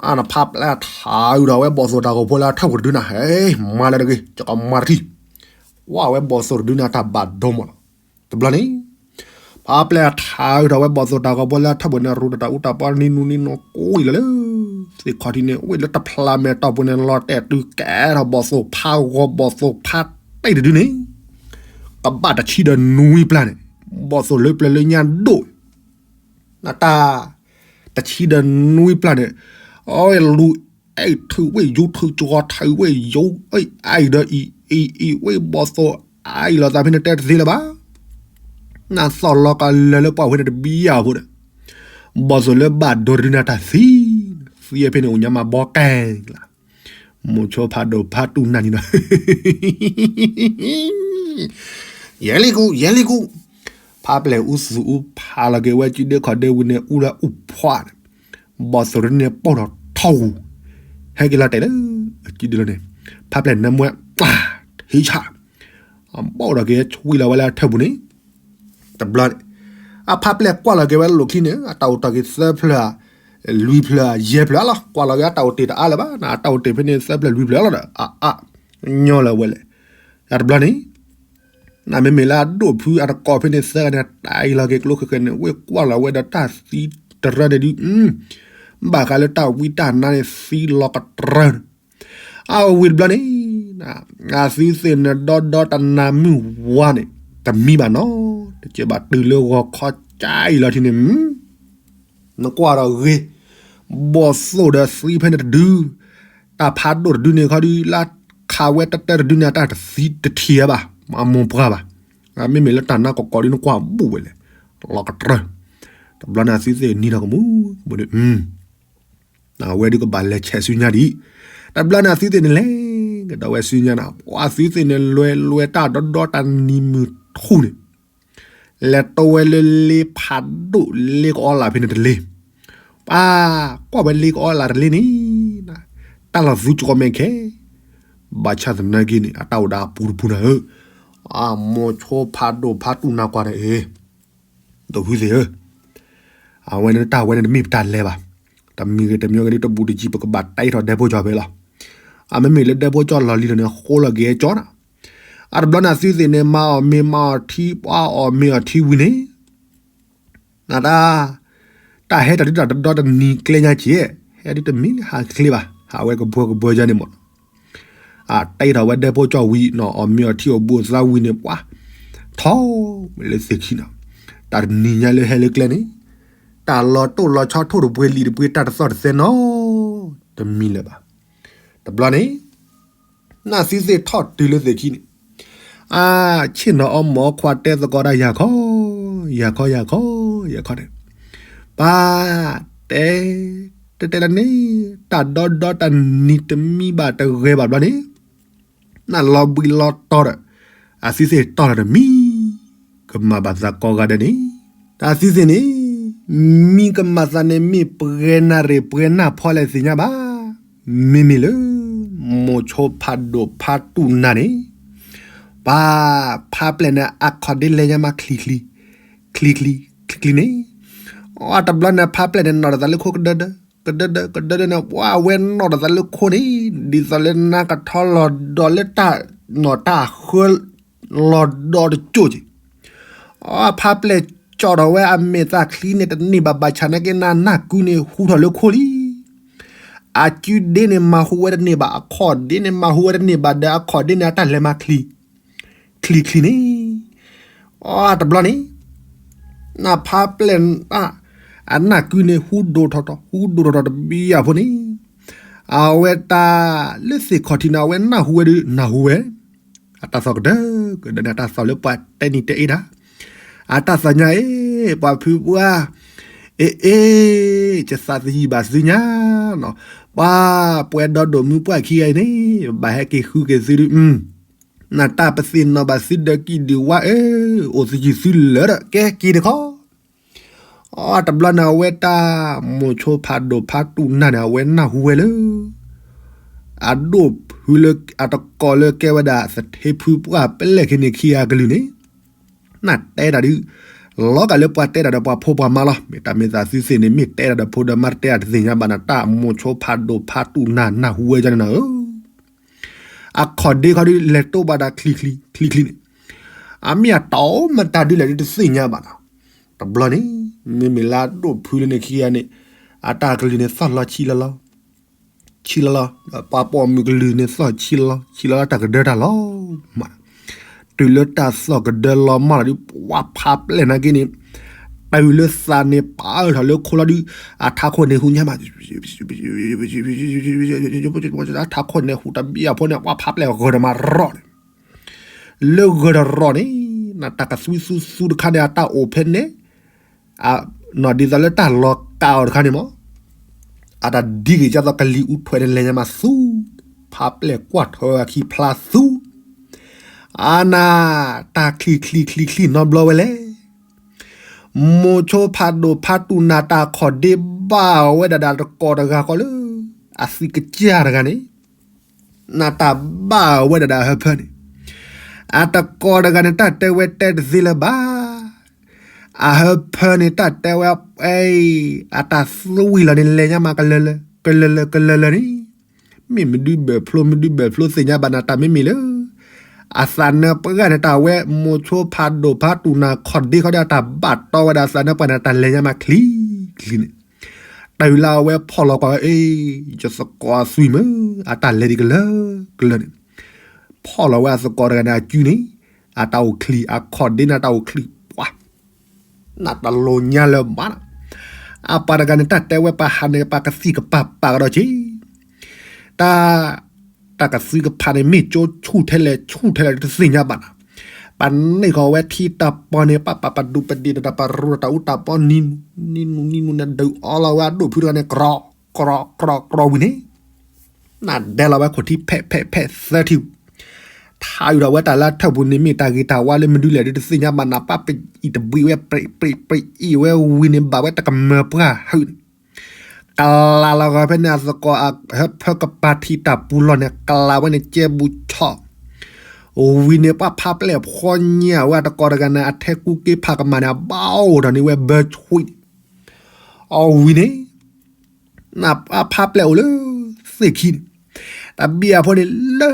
အနဖးပျဲၢ်ထးအုးဒီးဝဲဘီၣ်သိၣ်တၢ်ဂီၤဖိလၢအထၢၣ်ပူၤတဒုနၤ, ဟဲ မၤလၢတဂ့ၤ ကကမၤတထံၣ်, ဝဲဘီၣ်သိၣ်တဒုန့ၣ် အတၢ်ဘၣ်ဒိမးလီၤ, တဘျီန့ၣ် ဖးပျဲၢ်ထးအုးဒီးဝဲဘီၣ်သိၣ်တၢ်ဂီၤဖိလၢအထၢၣ်ပူၤန့ၣ် ရူးတၢ်အူတၢ်ပီနံၤနူနံၤနီၤကိးအံၤလီၤလၢ သ့ၣ်ခီၣ်ထံးန့ၣ် အိၣ်လၢတဖျးမဲာ်တီၢ်ပူၤန့ၣ် လီၤတဲာ်တုၤကဲထီၣ်ဘီၣ်သိၣ်ဖးဂီၤဘီၣ်သိၣ်ဖးတ့ၢ်တဒုန့ၣ်, ကဘၣ်တဆံဒီးနွံပျၢ်န့ၣ်, ဘီၣ်သိၣ်လၢပျၢၤလၢညါဒိၣ် နတၢ် တဆံဒီးနွံပျၢ်န့ၣ်, အဝဲလူၤအဲၣ်ထုးဝဲယိၤထုးကီၤထုးဝဲယိၤ အအံၤဒီးအံၤ အံၤအံၤဝဲဘီၣ်သိၣ်အအံၤလီၤသးဖဲန့ၣ်တဲတသ့လၢၤဘၣ်, နသီၣ်လီၤကလၢၤလၢပှၤဝဲန့ၣ်တဘံယၤဖိဒီး, ဘီၣ်သိၣ်လၢဘၣ်ဒိတဒုန့ၣ်တၢ်သံ, သံဖဲန့ၣ်အိၣ်ညါမးဘီကဲလၢ် မိၤဆိဖးဒိၣ်ဖးတူၢ်နၢ်န့ၣ်ဒီး ယဲလံကူ ယဲလံကူ, ဖးပျဲၢ်အူသူၣ်အူဖးလီၤက့ၤဝဲစုဒ့ခီၣ်ဒ့ဝံၤန့ၣ် အူလၢအူဖီန့ၣ်, ဘီၣ်သိၣ်တဒုန့ၣ်ပိၢ်ထီၣ်ထီၣ်ဂူာ်, ဟဲက့ၤလီၤတဲာ်လၢ အစုဒ့လီၤန့ၣ်, ဖးပျဲၢ်နၢမူဝဲ ပှၤ ထံဆၣ်, အဘီၣ်ဒီးက့ၤဆွံလီၤဝဲလၢအထၢၣ်ပူၤန့ၣ်, တဘျီန့ၣ်, အဖးပျဲၢ်ကွၢ်လီၤက့ၤဝဲလိာ်ခံန့ၣ် အတၢ်အိၣ်တ့ၢ်က့ၤသၢဖျၢၣ် လွံၢ်ဖျၢၣ်ယဲၢ်ဖျၢၣ်လီၤ, ကွၢ်လီၤက့ၤအတၢ်အိၣ်တ့ၢ်တအါလၢၤဘၣ်, အတၢ်အိၣ်တ့ၢ်ဖဲန့ၣ်သၢဖျၢၣ်လွံၢ်ဖျၢၣ်လီၤဒီး အအါ ညီလၢၤဝဲလဲၣ်, တဘျီန့ၣ် နမ့မ့ၢ်လၢအဒိၣ်ဖုအတကိးဖဲန့ၣ်သၢဂၤန့ၣ် တၢ်အံၤလီၤက့ၤကျိဃဲၤဃဲၤန့ၣ် ဝဲကွၢ်လီၤဝဲဒီးတၢ်သံတရၢန့ၣ်ဒုး, ဘၣ်ဃးလၢတၢ်ဝံတၢ်နါန့ၣ်သံလီၤကတြၢၤန့ၣ်, အဝံၤတဘျီန့ၣ် အသုသ့ၣ်န့ၣ်ဒီဒီတနၤမုၢ်ဝါန့ၣ် တမံဘၣ်နီၤ, တကဲဘၣ်တုၤလၢဂီၤခီကၠါအံၤလီၤထံန့ၣ် နကွၢ်ဒီးဂ့ၤ, ဘီၣ်သိၣ်ဒီးသံဖဲန့ၣ်တဒု, တၢ်ဖးဒိၣ်တဒုန့ၣ်ခီဒု လၢခးဝဲတတၢတဒုန့ၣ် အတၢ်တသံတထံၣ်ဘၣ်, အမိၢ်ပှၢ်ဘၣ်, မ့မ့ၢ်လၢတၢ်နါကီၢ်ကီၢ်ဒုနကွၢ်ဘူးဝဲလဲၣ်, လီၤကတြၢၤ, တဘျီန့ၣ်အသုသ့ၣ်နံၤထီၣ်ကမူၣ်ကမူၣ်ဒုး အဝဲဒုးကဘၣ်လဲၤဆဲးဆူညါဒံး, တဘျီန့ၣ်အသုသ့ၣ်န့ၣ်လဲၤကဒီးဝဲဆူညါန့ၣ် ပှၤသုသ့ၣ်န့ၣ်လွဲလွဲတၢ်ဒီဒီတနံၤမုၢ်ထူၣ်န့ၣ် လဲၤတိဝဲလၢလ့ဖးဒိၣ်လ့ကအီလၢ်ဖဲန့ၣ်တလ့, ပှၤကွၢ်ဝဲလ့ကအီလၢ်တလ့န့ၣ်, တၢ်လီၢ်သူကီမဲာ်ခဲ, ဘၣ်ဆၣ်သနာ်က့န့ၣ် အတၢ်အိၣ်ဒီးအပူၤတပူၤနၤဧၢ, အမိၤဆိဖးဒိၣ်ဖးတူၢ်နၤကွၢ်န့ၣ်အံၤ ဒိၣ်ဖုသ့ၣ်ဧၢ, အဝဲန့ၣ်တၢ်ဝဲန့ၣ်တမ့ၢ်ပတၢ်လဲၤဘၣ်, တမံၤဂ့ၤတမံၤဂ့ၤဒ်တဘူးတယံၤ ပကဘၣ်တဲထီၣ်ဒဲဖိကၠီၣ်ဖဲလီၤ, အမ့မ့ၢ်လၢဒဲဖိကၠီၣ်လီၢ်လံၤလီၤန့ၣ် ဃိလီၤက့ၤကၠီၣ်နၤ, အတဘျီန့ၣ်အသုသ့ၣ်န့ၣ် မၤအီၣ်မ့ၤမၤအီၣ်ထံ ပှၤအီၣ်မ့ၤအီၣ်ထံဝံၤန့ၣ် နတၢ်, တၢ်ဟဲတၢ်ဒုးတၢ်တဒီတနံၤကျဲညါက့ၤ, ဟဲဒုးတမံၤလၢဟးချ့ဘၣ် ဟးဝဲကဘှၢကဘှၢယါန့ၣ်မး, အတဲထီၣ်ဝဲဒဲဖိကၠီၣ်ဝံၤနီၤ အီၣ်မ့ၤအီၣ်ထံအီၣ်ဘူးအသးဝံၤန့ၣ်ပှၤ, ထီၣ်ဝဲလၢသ့ၣ်ခံနီၤ, တၢ်တနံၤညါလၢဟဲလၢကျဲန့ၣ်, တၢ်လီၤတိၢ်လီၤဆီထိၣ်တပှ့ၤလံာ်တပှ့ၤတၢ်တသီၣ်တသဲနီၤ, တမံၤလၢၤဘၣ်, တဘျီန့ၣ် နသုသ့ၣ်ထီၣ်တုၤလၢသ့ၣ်ခံန့ၣ်, အါ, ဆ့ၣ်နီၤအီမိၢ်အီခွါတဲသကိးတၢ်ယၤခီ, ယၤခီယၤခီ, ယၤခီန့ၣ်, ပၢ်, တဲ, တဲတဲလၢန့ၣ်, တၢ်ဒီဒီတနံၤတမံဘၣ်တဂဲၤဘၣ်ဘျီန့ၣ်, နလီၤဘှံးလီၤတီၤဒီး, အသုသ့ၣ်တီၢ်လီၤတမံၤ, ကမၤဘၣ်သးကိးဂၤဒဲးန့ၣ်, တၢ်သုသ့ၣ်န့ၣ်, မံကမၤသးန့ၣ်မ့ၢ်ပှဲၤနၣ်ရံၣ်ပှဲၤနၣ်ဖီလဲၣ်သ့ၣ်ညါဘၣ်. မ့မ့ၢ်လၢ မိၤဆိဖးဒိၣ်ဖးတူၢ်နၤန့ၣ်, ပၢ်ဖးပျဲၢ်န့ၣ် အခီၣ်ဒ့လဲၤညါမးချံချံ, ချံချံ, ချံချံန့ၣ်, အတဘျီန့ၣ် ဖးပျဲၢ်န့ၣ် နီၣ်ထီၣ်သးလၢခိကဒၢဒၢ, ကဒၢဒၢ, ကဒၢဒၢန့ၣ် ပှၤဝဲနီၣ်ထီၣ်သးလၢခိန့ၣ်, ဒ်သိးလၢနါကထီလီၤဒီးလၢတၢ်နီၣ်တၢ်ဃၢ လီၤဒီးတကၠိၣ်က့ၤ, အဖါပျဲၢ်ကၠီထီၣ်ဝဲအမဲာ်သးချံန့ၣ်တန့ၢ်ဘၣ်ဘၣ်ဆၣ်နာ်က့ နနၢ်ကုန့ၣ်ဟူထီၣ်လၢခိလံ, အကုဒ့န့ၣ်မၤဟူဝဲတန့ၢ်ဘၣ်, အခီၣ်ဒ့န့ၣ်မၤဟူဝဲတန့ၢ်ဘၣ်ဒီး အခီၣ်ဒ့န့ၣ်အတၢ်လဲၤမၤချံ, ချံချံန့ၣ်, အတဘျီန့ၣ် နဖါပျဲၢ် အနၢ်ကုန့ၣ် ဟူဒိၣ်ထီၣ်ထီၣ် ဟူဒိၣ်ထီၣ်ထီၣ်တဘျီအံၤဖိန့ၣ်, အဝဲတၢ်လၢသ့ၣ်ခီၣ်ထံးန့ၣ် အဝဲနၢ်ဟူဝဲဒုးနၢ်ဟူဝဲ, အတၢ်သီၣ်ကဒၢကဒၢန့ၣ် အတၢ်သီၣ်လၢပှၤတဲနံၤတဲအ့ဒၣ်, အတၢ်သီၣ်ညါအ့, ပှၤဖုပှၢ်, အ့အ့, ယသးသယံၣ်ဘၣ်သုညါ, ပှၤပှဲၤဒီဒိၣ်မုၢ်ပှၢ်ခံဂၤအံၤန့ၣ် ဘၣ်ဟဲက့ၤဃုက့ၤသုဒုး, နတၢ်ပသ့ၣ်နီၣ်ဘၣ်သုဒီးကံၣ်ဒုးဝါဧၢ, အိၣ်သယုၢ်သုလၢာ်ဒီးကဲက့ၤတခီ, အတဘျီန့ၣ် အဝဲတၢ်မိၤဆိဖးဒိၣ်ဖးတူၢ်နၤန့ၣ် အဝဲနၢ်ဟူဝဲလၢ အဒိၣ်ဖုလၢအတကိးလၢကဲဝဲဒၣ် သထ့ဖုပှၢ်ပလဲၣ်ခံန့ၣ်ခံဂၤကလုၢ်န့ၣ်, နတဲတၢ်ဒုး, လီၤဂာ်လၢပှၤတဲတၢ်ဒီးပှၤဖိပှၤမါလီၤ. မ့ၢ်တၢ်မ့ၢ်သးသုသ့ၣ်န့ၣ် မ့ၢ်တဲတၢ်ဒီးဖိဒီးမါတတဲတၢ်တသ့ၣ်ညါဘၣ်နၤ တၢ်မိၤဆိဖးဒိၣ်ဖးတူၢ်နၤ နၢ်ဟူဝဲဒၣ်န့ၣ်နၤဧၢ အခီၣ်ဒ့ခီဒုး လဲၤတိဘၣ်တၢ်ချံချံ ချံချံန့ၣ်, အမ့ၢ်အတီမတၤဒုးလဲၣ်ဒုးတသ့ၣ်ညါဘၣ်နီၤ. တဘျီန့ၣ် မ့မ့ၢ်လၢအဒိၣ်ဖုလၢန့ၣ်ခံဂၤန့ၣ်, အတၢ်ကလုၢ်န့ၣ်သီၣ်လီၤဆံလီၤလီၤ, ဆံလီၤလီၤ, ပှၤပိာ်မုၣ်ကလုၢ်န့ၣ်သီၣ်ဆံလီၤလီၤ, ဆံလီၤလီၤတၢ်ကဒၢတၢ်လီၤမး. တုၤလၢတၢ်သီၣ်ကဒၢလီၤမၢ်လီၤဒုး ပှၤဖးပျဲၢ်နာ်က့န့ၣ်, တုၤလၢသးန့ၣ်ပာ်အၢၣ်ထီၣ်လၢခိလီၤဒုး, အထးခိၣ်န့ၣ်ဟူညါမး ထးခိၣ်န့ၣ်ဟူတဘျီအဖိန့ၣ် ပှၤဖးပျဲၢ်ဂၢၢ်တမၤရီၣ်န့ၣ်, လၢဂၢၢ်တရီၣ်န့ၣ်, နတၢ်ကသွံသူသူတခါန့ၣ် အတၢ်အိၣ်ဖဲန့ၣ်, ဒ်သိးလၢတၢ်လီၤကးအီၤတခါန့ၣ်မး, အတၢ်ဒ်က့ၤကသိးကလံၤအူထွဲန့ၣ် လဲၤညါမးသူ, ဖးပျဲၢ်ကွၢ်ထွဲဝဲအခံဖျါသူ, အနၢ်, တၢ်ချံချံချံချံနီတဘျီဝဲလဲၣ်. မိၤဆိဖးဒိၣ်ဖးတူၢ်နၤတၢ်ခီၣ်ဒ့ဘၣ်ဝဲဒၣ်ဒီးတကိးတဂၤဃီလၢ အသံကစၢ်တဂၤန့ၣ်, နတၢ်ဘၣ်ဝဲဒၣ်ဒီးအဟၢဖၢန့ၣ်, အတကိးတဂၤန့ၣ် တၢ်တဲဝဲတဲတသ့လၢၤဘၣ်. အဟၢဖၢန့ၣ် တၢ်တဲဝဲ, အတၢ်သွံၣ်လီၤန့ၣ် လဲၤညါမးကလၢာ်လၢာ် ကလၢာ်လၢာ်ကလၢာ်လၢာ်န့ၣ်, မ့ၢ်မဒုဘဲၣ်ဖျိ မဒုဘဲၣ်ဖျိသ့ၣ်ညါဘၣ်နၤ တၢ်မ့မ့ၢ်လၢ အသးနၢပှၢ်န့ၣ် တၢ်ဝဲမိၤဆိဖးဒိၣ်ဖးတူၢ်နၤခီၣ်ဒ့ခီဒ့ အတၢ်ဘၣ်တီဝဲဒၣ်အသးနၢပှၢ်န့ၣ် တၢ်လဲၤညါမးချံချံန့ၣ်, တုၤလၢအဝဲဖီၣ်လီၤကွၢ်ဝဲ အ့, ယသကိးအသွံၣ်မ့ၢ် အတၢ်လဲၤဒံးကလၢာ်ကလၢာ်န့ၣ်, ဖီၣ်လီၤဝဲအသကိးတဂၤန့ၣ် အစုန့ၣ်, အတၢ်အိၣ်ချံ အခီၣ်ဒ့န့ၣ် အတၢ်အိၣ်ချံပှၤ နတၢ်လိၤညါလၢၤဘၣ်နီၤ, အပှၤတဂၤန့ၣ် တၢ်တဲဝဲပှၤဟးန့ၣ် ပှၤကသံၣ်ကပၤပာ်ကဒီးက့ၤ, တၢ်, တၢ်ကသွံကဖးန့ၣ် မ့ၢ်ကၠိဆူၣ်ထဲလဲၣ် ဆူၣ်ထဲလဲၣ်တသ့ၣ်ညါဘၣ်နီၤ, ပန့ၢ်ဃီၤဝဲထံတၢ်ပီန့ၣ် ပပာ်ပဒူးပဒ့ၣ်တၢ် ပရူးတၢ်အူတၢ်ပီနံၤနူနံၤနူန့ၣ် ဒုးအီလီၤဝဲအဒိၣ်ဖုတဂၤန့ၣ် ကြီ, ကြီ, ကြီ, ကြီဝံၤန့ၣ် နဒဲလီၤဝဲခိၣ်ထံ ဖဲးဖဲးဖဲးသၢထံ, ထးအုးထီၣ်ဝဲတၢ်လၢထၢၣ်ပူၤန့ၣ် မ့ၢ်တၢ်ဂ့ၤတၢ်ဝါလၢမနုၤလဲၣ်ဒုးတသ့ၣ်ညါဘၣ်နၤ ပၢ်ပအံၣ်တဘှံးဝဲ ပြံးပြံးအံၣ်ဝဲဝံၤန့ၣ် ဘၣ်ဝဲတကမၢၤပှၢ်ဟုးန့ၣ်, ကလးလီၤဂီၤဖဲန့ၣ် အသကိးအဟၢဖၢကပၤထံးတၢ်ပူၤလီၢ်န့ၣ် ကလးဝဲန့ၣ် ကဲဘူးဆီၣ် ဝံၤန့ၣ် ပှၤဖးပျဲၢ်ဖီညၣ်ဝဲအတကိးတဂၤန့ၣ် အထဲကူက့ဖးကမၣ်န့ၣ် အဘၣ်အိၣ်ထီၣ်န့ၢ်ဝဲဘၢဆွံး အဝံၤန့ၣ် နပာ်ဖးပျဲၢ်အိၣ်လၢသ့ၣ်ခံန့ၣ်, တဘံၣ်အဖိန့ၣ် လၢ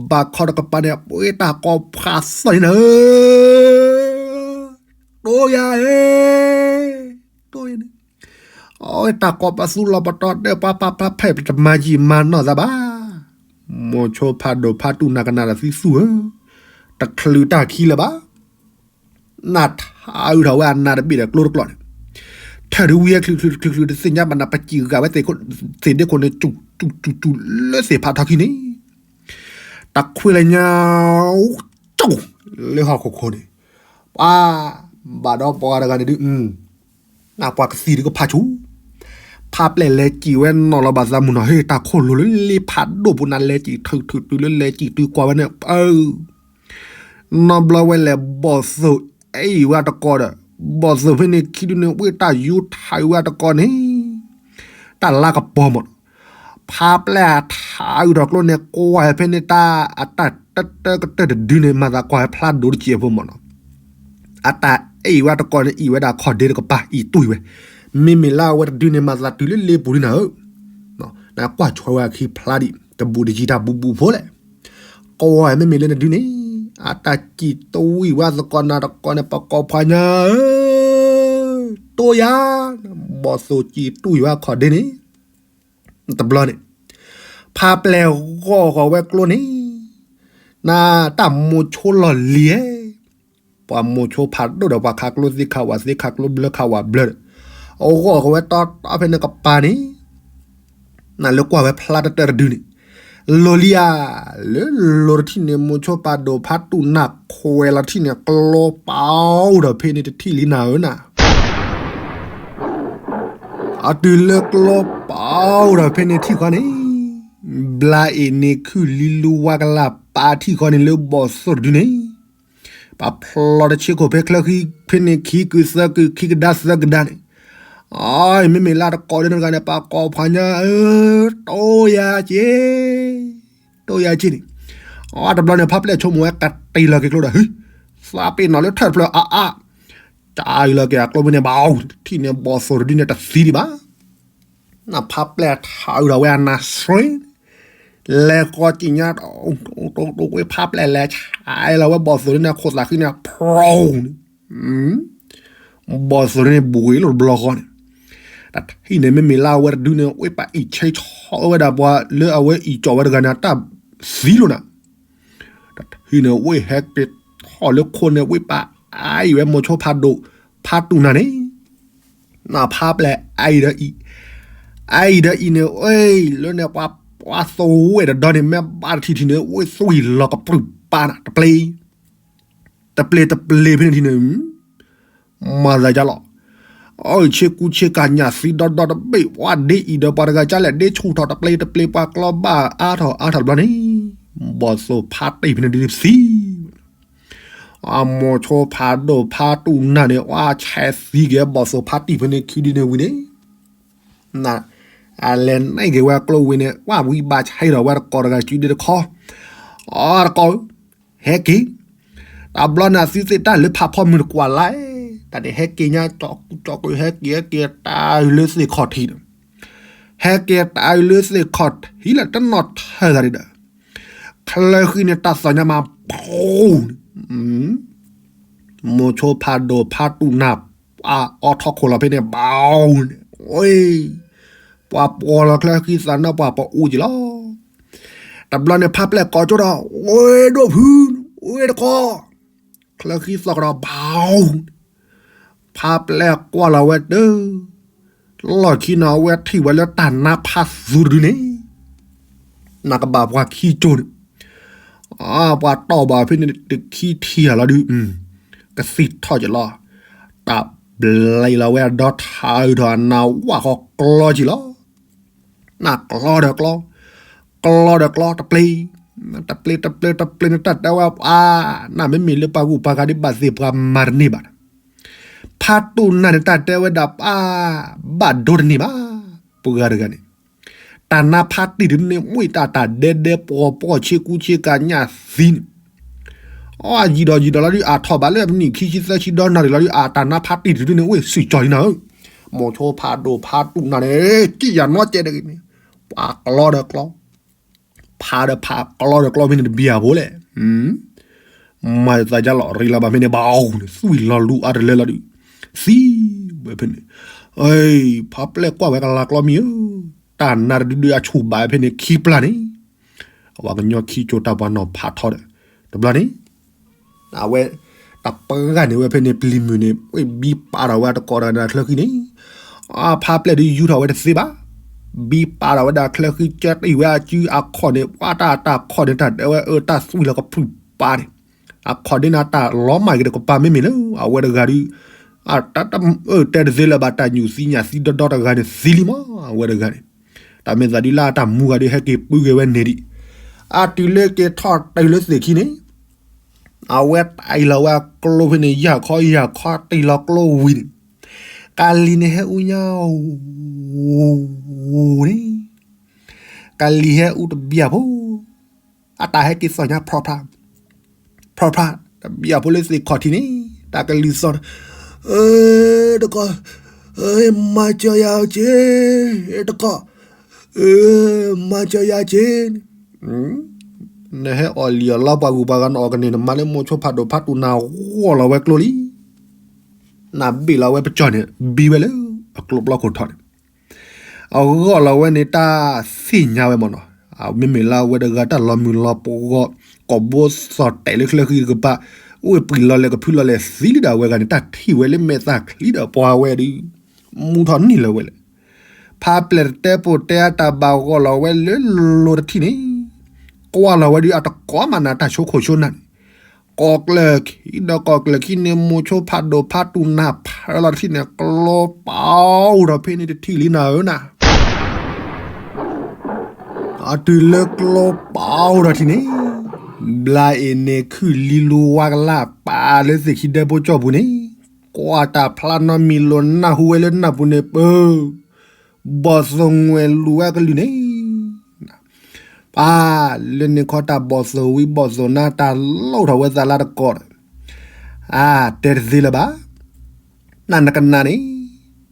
ဘၣ်ခီတကပၤန့ၣ် အပှ့ၤတၢ်ကိးဖးသီၣ်န့ၣ်နၤဧၢ, တိယၤဧၢ, တိယၤန့ၣ်, အဝဲတၢ်ကိးပသူလီၤပတီၢ်ဒၢပှၤပာ်ဖးဖဲး ပတမၤယံာ်မၤနီၢ်သးဘၣ်, မိၤဆိဖးဒိၣ်ဖးတူၢ်နၤကနၣ်ဒီးသံသူဧၢ, တချုးတၢ်ခံလၢၤဘၣ် နထးအုးထီၣ်ဝဲအနးတဘ့ၣ်ဒီးကျိတကျိးန့ၣ်, ထၢၣ်ဒုးဝံၤဟဲချုးချုးချုးချုးတသ့ၣ်ညါဘၣ်နၤ ပစံၣ်ဂာ်ဝဲသ့ၣ်ဒ့ခိၣ်န့ၣ် စူၣ်စူၣ်စူၣ်စူၣ်လၢသ့ၣ်ဖးထီခံန့ၣ်, တခွ့လၢညါ ကၠိၣ် လၢဟီၣ်ခိၣ်ခိၣ်န့ၣ်, ပှၤ ဘၣ်ဒီးပှၤတဂၤန့ၣ်ဒုး နပှၤကသံၣ်ဒုးကဖးဆူၣ်, ဖးပျဲၢ်လဲၤစံၣ်ဝဲနီၢ်လီၤဘၣ်သးမုၢ်နီၤ ဟ့ၣ်တၢ်ခိၣ်လိၤလၢလ့ဖးဒိၣ်ပူၤနၤ လဲၤစံၣ်ထုးထုးတုၤလၢလဲၤစံၣ်တုၤကွၢ်ဝဲန့ၣ် ပၢ နီတဘျီဝဲလဲၤဘီၣ်သိၣ်အ့ၣ်ဝဲတကိးဒီး ဘီၣ်သိၣ်ဖဲန့ၣ်ခံဒုန့ၣ် ဝ့ၢ်တၢ်ယူထးဝဲတကိးန့ၣ် တၢ်လါကပီၤမးနီၤ, ဖးပျဲၢ်အထးအုးထီၣ်ကျိန့ၣ် ကွၢ်ဖဲန့ၣ်တၢ်အတၢ်တၢတၢကတၢၢ်တဒုန့ၣ် မၤသးကွၢ်ဖျါဒိၣ်တစဲးဖိမးနီၤ, အတၢ်အ့ၣ်ဝဲတကိးန့ၣ် အ့ၣ်ဝဲဒၣ်ခီၣ်ဒ့တကပၤ အ့ၣ်တွံၢ်ဝဲ, မ့မ့ၢ်လၢအဝဲတဒုန့ၣ် မၤသးတုၤလၢလ့ပူၤဒုနၤဧၢ, နကွၢ်ဆိဝဲအခံဖျါဒံး တဘူးတယံၤတၢ်ဘူးဘူးဖိလဲၣ်, ကွၢ်မ့မ့ၢ်လၢနဒုန့ၣ် အတၢ်စံၣ်တွံၢ်ဝဲသကိးနၤတကိးန့ၣ် ပကိးဖးညါဧၢ, တိၢ်ယၤ, ဘီၣ်သိၣ်စံၣ်တွံၢ်ဝဲအခီၣ်ဒ့န့ၣ်, တဘျီန့ၣ်, ဖးပျဲၢ်ဂီၢ်ဃီၤဝဲကျိန့ၣ်, နတၢ်မိၤဆိလီၢ်လံၤဧၢ, ပှၤမိၤဆိဖးဒိၣ်ဒီးပှၤခးကျိသ့ခးဝး သ့ခးကျိဘျၢခးဝးဘျၢဒီး, အဂီၢ်ဃီၤဝဲတီတီဖဲန့ၣ်ကပၤန့ၣ် နလၢကွၢ်ဝဲဖျါတတၢၢ်တဒုန့ၣ်, လိၤလံဧါ, လၢလိၤတထံၣ်န့ၣ် မိၤဆိဖးဒိၣ်ဖးတူၢ်နၢ်ခွဲးလီၤထံၣ်န့ၣ် ကျိပာ်အိၣ်ဒီးဖဲန့ၣ်တထံၣ်လံနၤဧၢနၤ, အတုၤလၢကျိပာ်အိၣ်ဒီးဖဲန့ၣ်ထံၣ်ဃီန့ၣ်, ဘျါအ့ၣ်န့ၣ်ခုၣ်လံလူဝါကလၢ်ပာ်ထံၣ်ဃီန့ၣ်လၢဘီၣ်သိၣ်တဒုန့ၣ် ပာ်ဖျီတဆ့ခိၣ်ဖဲချၢဃံဖဲန့ၣ် ခံကုသၢကုခံကဒါသၢကဒါန့ၣ်, အမ့မ့ၢ်လၢတကိးဒၣ်တဂၤန့ၣ် ပှၤကိးဖးညါဧၢ, တိၢ်ယၤက့, တိၢ်ယၤက့န့ၣ်, အတဘျီန့ၣ် ဖးပျဲၢ်ဆိကမိၣ်ဝဲကတ့ၢ်လီၤက့ၤကျိဒီး ဟ့, သးပ့ၤနီၣ်လၢထၢၣ်တဖျၢၣ်အါအါ, တၢ်အုၣ်လီၤက့ၤအကျိဖဲန့ၣ် ဘၣ်အိၣ်ထံၣ်န့ၣ် ဘီၣ်သိၣ်တဒုန့ၣ်တသံဒံးဘၣ် နဖးပျဲၢ်ထးအုးဒီးဝဲအနါဆှ့, လဲၤဃီက့ၤညါ, တဝဲဖးပျဲၢ်လဲၤဆဲးလီၤဝဲဘီၣ်သိၣ်န့ၣ် ခိၣ်သးဃံန့ၣ် ဖျိန့ၣ်, ဘီၣ်သိၣ်န့ၣ်ဘူးဂ့ၤလိာ်တဘျီဃီန့ၣ်, တထံၣ်န့ၣ် မ့မ့ၢ်လၢအဝဲတဒုန့ၣ် ဝဲပာ်အံၣ်ဆဲးဆီဝဲဒၣ်ပှၤလၢအဝဲအံၣ်ကၠီၣ်ဝဲတဂၤန့ၣ် တၢ်သံလိာ်နၤ တထံၣ်န့ၣ် ဝဲဟဲက့ၤထီၣ်လၢခိန့ၣ် ဝဲပာ်အါအံၤဝဲမိၤဆိဖးဒိၣ်ဖးတူၢ်နၢ်န့ၣ်, နဖးပျဲၢ်အါအံၤဒီးအံၤ, အါအံၤဒီးအံၤန့ၣ် အ့ၣ် လၢန့ၣ် ပှၤသဝဲတဒီန့ၣ် မ့ၢ်ဘၣ်တထံၣ်ထံၣ်န့ၣ် ဝဲသွံၣ်လီၤကပြုၢ်ပာ်နၤ တပျ့ၤ တပျ့ၤတပျ့ၤဖဲန့ၣ်ထံၣ်န့ၣ် မၤသးဒ်လီၤ. အဆ့ကူဆ့ကၤညၣ်သံဒီဒီတဘ့ၣ် ပှၤဒ့အံၤဒီးပှၤတဂၤကလဲၣ် ဒ့ဆူၣ်ထီၣ်တပျ့ၤတပျ့ၤ ပှၤကျီဘၣ်အါထီၣ်အါထီၣ်တဘျီန့ၣ်, ဘီၣ်သိၣ်ဖးတံၢ်ဖဲန့ၣ်ဒုးသံ, အမိၤဆိဖးဒိၣ်ဖးတူၢ်နၢ်န့ၣ် အဆဲးသံက့ၤဘီၣ်သိၣ်ဖးတံၢ်ဖဲန့ၣ်ခံဒုန့ၣ်ဝံၤန့ၣ် အလဲၤနဲၣ်က့ၤဝဲကျိဝံၤန့ၣ် ဝဲဝံၤဘၣ်ဆဲးဒီးဝဲတကိးတဂၤစုဒ့တခီ, အတကိး, ဟဲက့ၤ, တဘျီန့ၣ်သုသ့ၣ်တၢ်လၢဖးဖီမုၢ်တကွၢ်လၢ်, တၢ်န့ၣ်ဟဲက့ၤညါ ကၠီကူကၠီကူ ဟဲက့ၤဟဲက့ၤတၢ်အုးလၢသ့ၣ်ခီၣ်ထံးဒီး, ဟဲက့ၤတၢ်အုးလၢသ့ၣ်ခီၣ်ထံးလၢတနီၣ်ထၢၣ်သးဒံးဒီး, ချၢဃံန့ၣ်တၢ်သီၣ်ညါမးပူၤန့ၣ် မိၤဆိဖးဒိၣ်ဖးတူၢ်နၢ် အအိးထီၣ်ခိၣ်လီၤဖဲန့ၣ် ဘၣ်န့ၣ်, ပှၤပိာ်လီၤချၢဃံသးနၢၣ်ပှၤပအူက့ၤလီၤ. တဘျီန့ၣ်ဖးပျဲၢ်ကိးကၠိဒီး ဝဲဒိၣ်ဖု, ဝဲတကိး, ချၢဃံသီၣ်ကဒီးဘၣ်န့ၣ်, ဖးပျဲၢ်ကွၢ်လီၤဝဲတၢ် လီၢ်ခံန့ၣ် အဝဲထံၣ်ဝဲလၢတၢ်နါဖးသူတဒုန့ၣ်, နကဘၣ်ပှၤခံကၠိန့ၣ်, ပှၤတီၢ်ဘၣ်ဖဲန့ၣ်တခံထံၣ်ဧါလီၤဒုး, ကသံၣ်ထီၣ်က့ၤလီၤ, တၢ်ဘျဲးလီၤဝဲအဒီထါအုးထီၣ်အနၢ်ဝၣ်ဃီကျီက့ၤလီၤ, နကျီဒီးကျီ, ကျီဒီးကျီတပျ့ၤ, တပျ့ၤတပျ့ၤတပျ့ၤန့ၣ် တၢ်တဲဝဲပှၤ, နမ့မ့ၢ်လၢပှၤဂုၤပှၤဂၤဒ်ဘၣ်သ့ၣ်ပှၤမၤတန့ၢ်ဘၣ် ဖးတူၢ်နၢ်န့ၣ် တၢ်တဲဝဲဒၣ်ပှၤ, ဘၣ်ဒိတန့ၢ်ဘၣ်, ပှၤဂၤတဂၤန့ၣ်, တၢ်နါဖးတံၢ်တဒုန့ၣ် မ့ၢ်တၢ်တၢ်ဒဲဒဲပှီၤပှီၤဆ့ကူဆ့ကၤညၣ်သံန့ၣ်, အယံၤဒီးယံၤဒီးလီၤဒုး အထီၣ်ဘၣ်လၢပနံၣ်ခံဆံသၢဆံဒီနၣ်ရံၣ်လီၤဒုး အတၢ်နါဖးတံၢ်တဒုန့ၣ် အိၣ်စံၣ်ကၠီၤလံနၤဧၢ, မိၤဆိဖးဒိၣ်ဖးတူၢ်နၢ်န့ၣ် ကံၣ်ယၤနီတစဲးတဂ့ၤန့ၣ်, ပှၤကျီဒီးကျီ ဖးဒီးဖးကျီဒီးကျီဖဲန့ၣ်တဘျီဖိလဲၣ်, မၤသးဒ်လီၤ ရ့လီၤဘၣ်ဖဲန့ၣ် ဘၣ်န့ၣ် သွံၣ်လီၤလူၤအါတလၢလီၤဒုး, သံဝဲဖဲန့ၣ်, ဖးပျဲၢ်ကွၢ်ဝဲကလၤကျီမံၤဧၢ, တၢ်နါတဒုဒုးအဆူၣ်ဘၣ်ဖဲန့ၣ်ခံပျၢ်န့ၣ်, အဝဲကညီခံကၠိတၢ်ပှၤနီၢ်ဖးထီဒီး, တဘျီန့ၣ် အဝဲ တပှၢ်ဂၤန့ၣ်ဝဲဖဲန့ၣ် ပျံၤမုၢ်န့ၣ် ဝဲဘံပာ်ထီၣ်ဝဲတကိးဒီးချၢဃံန့ၣ်, အဖးပျဲၢ်ဒုးယူၤထီၣ်ဝဲတသ့ဘၣ်, ဘံပာ်ထီၣ်ဝဲဒၣ်ချၢဃံကဲတံၢ်ဝဲအစုအခီၣ်န့ၣ် ပှၤတၢ်တၢ်ခီၣ်န့ၣ် တၢ်တဲဝဲအၢတၢ်သွံၣ်လီၤကပြုၢ်ပာ်န့ၣ်, အခီၣ်ဒ့န့ၣ်တၢ်လီၤမၢ်က့ၤတကပၤမ့မ့ၢ်လၢ အဝဲတဂၤဒုး, အတၢ်တမၢတဲတသ့လၢၤဘၣ် တၢ်ညူၣ်သံညၣ်သံဒီဒီတဂၤန့ၣ်သံလံမး အဝဲတဂၤန့ၣ်, တၢ်မ့ၢ်သးဒုးလၢအတၢ်မူဂၤဒုးဟဲက့ၤပုၢ်က့ၤဝဲန့ၣ်ဒံး, အတုၤလၢက့ၤထီၣ်တုၤလၢသ့ၣ်ခံန့ၣ် အဝဲတၢ်အံၤလီၤဝဲအကျိဖဲန့ၣ် ယၢ်ခီယၢ်ခီတံၢ်လီၤကျိဝံၤန့ၣ်, ကလံၤန့ၣ်ဟဲအူညါ, အူန့ၣ်, ကလံၤဟဲအူတဘျီဖိ, အတၢ်ဟဲက့ၤသီၣ်ညါ ဖျီဖျါ, ဖျီဖျါ, တဘျီဖိလၢသ့ၣ်ခီၣ်ထံးန့ၣ်, တၢ်ကလံၤသီၣ်, တကီၢ်, မၤစၢၤယၤက့, တကီၢ်, မၤစၢၤယၤက့, နဟဲအီၣ်လံာ်အီၣ်လီပှၤဂုၤပှၤဂၤ နအီၣ်ကန့ၢ်နမါလၢမိၤဆိဖးဒိၣ်ဖးတူၢ်နၤ ဂီၢ်လီၤဝဲကျိလံ. နဘ့ၣ်လီၤဝဲပကၠီၣ်န့ၣ် ဘံဝဲလၢအကျိပျီခိၣ်ထီၣ်န့ၣ် အဂီၢ်လီၤဝဲန့ၣ် တၢ်သ့ၣ်ညါဝဲမ့ၢ်နီၤ, မ့မ့ၢ်လၢအဝဲတဂၤတၢ်လီၤမုၢ်လီၤပှီၢ်, ကိာ်ဘိစီၤတဲာ်လၢချၢဃံတကပၤ, အိၣ်ပှံၤလီၤလဲၤကဖုလီၤလဲၤသံလံဒီး အဝဲဂၤန့ၣ် တၢ်ထံၣ်ဝဲလၢမဲာ်သၣ်ချံဒီးပှၤဝဲဒီး မူထီၣ်နံၣ်လၢၤဝဲလဲၣ်. ဖါပျဲၢ်တတဲပိာ်တဲအတၢ်ဘၣ်ဂီၢ်လီၤဝဲလၢလိၤတထံၣ်န့ၣ်, ကွၢ်လီၤဝဲဒီးအတကိးမးနၤ တၢ်ဆိခိၣ်ဆိနၢ်န့ၣ်, ကိးကျၢၢ်ခံဒီးကိးကျၢၢ်ခံန့ၣ် မိၤဆိဖးဒိၣ်ဖးတူၢ်နၤဖးလီၤတထံၣ်န့ၣ် ကျိပာ်အိၣ်ဒီးဖဲန့ၣ်တထံၣ်လံနၤဧၢနၤ. အတုၤလၢကျိပာ်အိၣ်ဒီးထံၣ်န့ၣ်, ဘျါအ့ၣ်န့ၣ် ခုၣ်လံလူဝါကလၢပာ်လၢသ့ၣ်ခံဒဲဖိကၠီၣ်ပူၤန့ၣ်, ကွၢ်တၢ်ဖျါနီတမံၤလိာ်နၢ်ဟူဝဲလၢနၢ်ပူၤန့ၣ်ပၢ, ဘီၣ်သိၣ်ငွဲၣ်လူၤဝဲကလုၢ်န့ၣ် ပၢ်လၢန့ၣ်ခီ တၢ်ဘီၣ်သိၣ်ဝံၤဘီၣ်သိၣ်နၤ တၢ်လိၣ်ထီၣ်ဝဲသးလၢတကိးဒီး, အါ တဲတသ့လၢၤဘၣ်, နနကနၣ်န့ၣ်,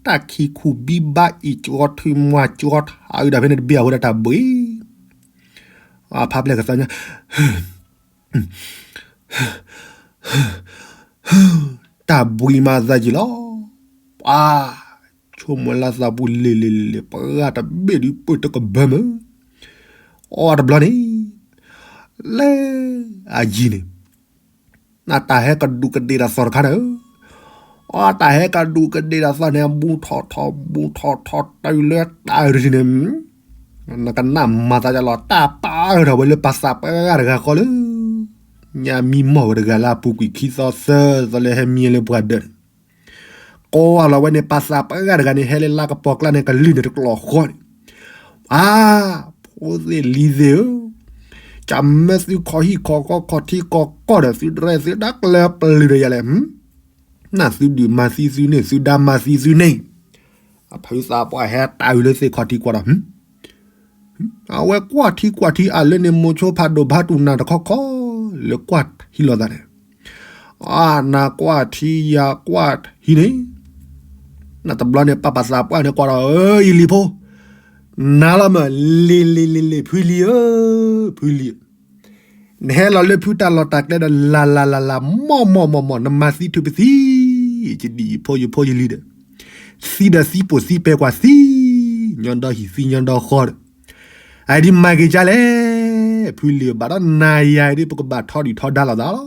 တၢ်ခံခူၣ်ဘံဘၣ်အံၤကၠီထူမၤကၠီထးအုးဒီးဖဲန့ၣ်တဘ့ၣ်အဃိဒီးတၢ်ဘှံး, အဖါပျဲၢ်ကသါညါ တၢ်ဘှံးမၤသးက့ၤလီၤ. ပှၤ, ဆိကမိၣ်လၢသးပူၤလ့ၤလ့ၤလ့ၤလ့ၤ ပှၤတဘ့ၣ်ဒုးပၢၢ်တကဘၢမုၢ်, အီတဘျီန့ၣ်, လၢ, အယံၤန့ၣ်, နတၢ်ဟဲကဒူးကဒ့ၣ်တၢ်သီၣ်တခါန့ၣ်, အီတၢ်ဟဲကဒူးကဒ့ၣ်တၢ်သီၣ်န့ၣ် ဘူးထီၣ်ထီၣ်ဘူးထီၣ်ထီၣ်တုၤလၢတၢ်အုးန့ၣ် နကနၣ်မၤသးဒ်လီၤ တၢ်ပာ်ထီၣ်ဝဲလၢပှၤသးပှၢ်တဂၤဃီလၢ ညါမံမီၢ်ဝဲတဂၤလၢအပူၤကွံာ်ခံသီသၢသီလၢဟဲမံလၢပှၤဒၢးန့ၣ်, ကိးလီၤဝဲန့ၣ် ပှၤသးပှၢ်တဂၤန့ၣ် ဟဲလၢလါကပီၤကျါန့ၣ် ကလုၢ်န့ၣ်တကျိၤဃီန့ၣ်, အါ, ဖိသ့ၣ်လံၤသ့ၣ်ဧၢ, ကမၢသုခီဟံၣ်ခီဃီခီထံခီကီၢ်ဒီးသုတရဲၣ်သုတၢ်ကျၢၤပျုၤဒီးယၤလဲၣ် နသုဒုးမၤသံသုန့ၣ် သုဒါမၤသံသုန့ၣ်, အဖုသးပှၢ်ဟဲတၢ်အုးလၢသ့ၣ်ခီၣ်ထံးကွၢ်ဒီး, အဝဲကွၢ်ထံကွၢ်ထံအလၢန့ၣ် မိၤဆိဖးဒိၣ်ဖးတူၢ်နၤတခီခီ, လၢကွၢ်ထံလိာ်သးန့ၣ်, အနၤကွၢ်ထံယၤကွၢ်ထံန့ၣ်, နတဘျီန့ၣ် ပၢ်ပှၤသးပှၢ်န့ၣ်ကွၢ်ဒီး အၢ ယလံၤဖိ, နၤလီၤမး လံၤလံၤလံၤလံၤ ဖုလံၤဧၢ, ဖုလံၤ နဟဲလီၤလၢဖုတၢ်လီၢ်တၢ်ကျဲဒီး လၢ်လၢ်လၢ်လၢ် မီၢ်မီၢ်မီၢ်မီၢ် နမၤသံထုးပသံ, ယဒ်ယဖိယဖိယလံၤဒီး, သံဒီးသံပိာ်သံပဲကွၢ်သံ, ညီဒီဟံၣ်သံညီဒီဃီဒီး, အဒ်မၤက့ၤကၢ်လဲၣ်, ဖုလံၤဘၣ်ဒီးနၤယၤဒ် ပကဘၣ်ထီဒုၣ်ထီဒါလိာ်သးလီၤ.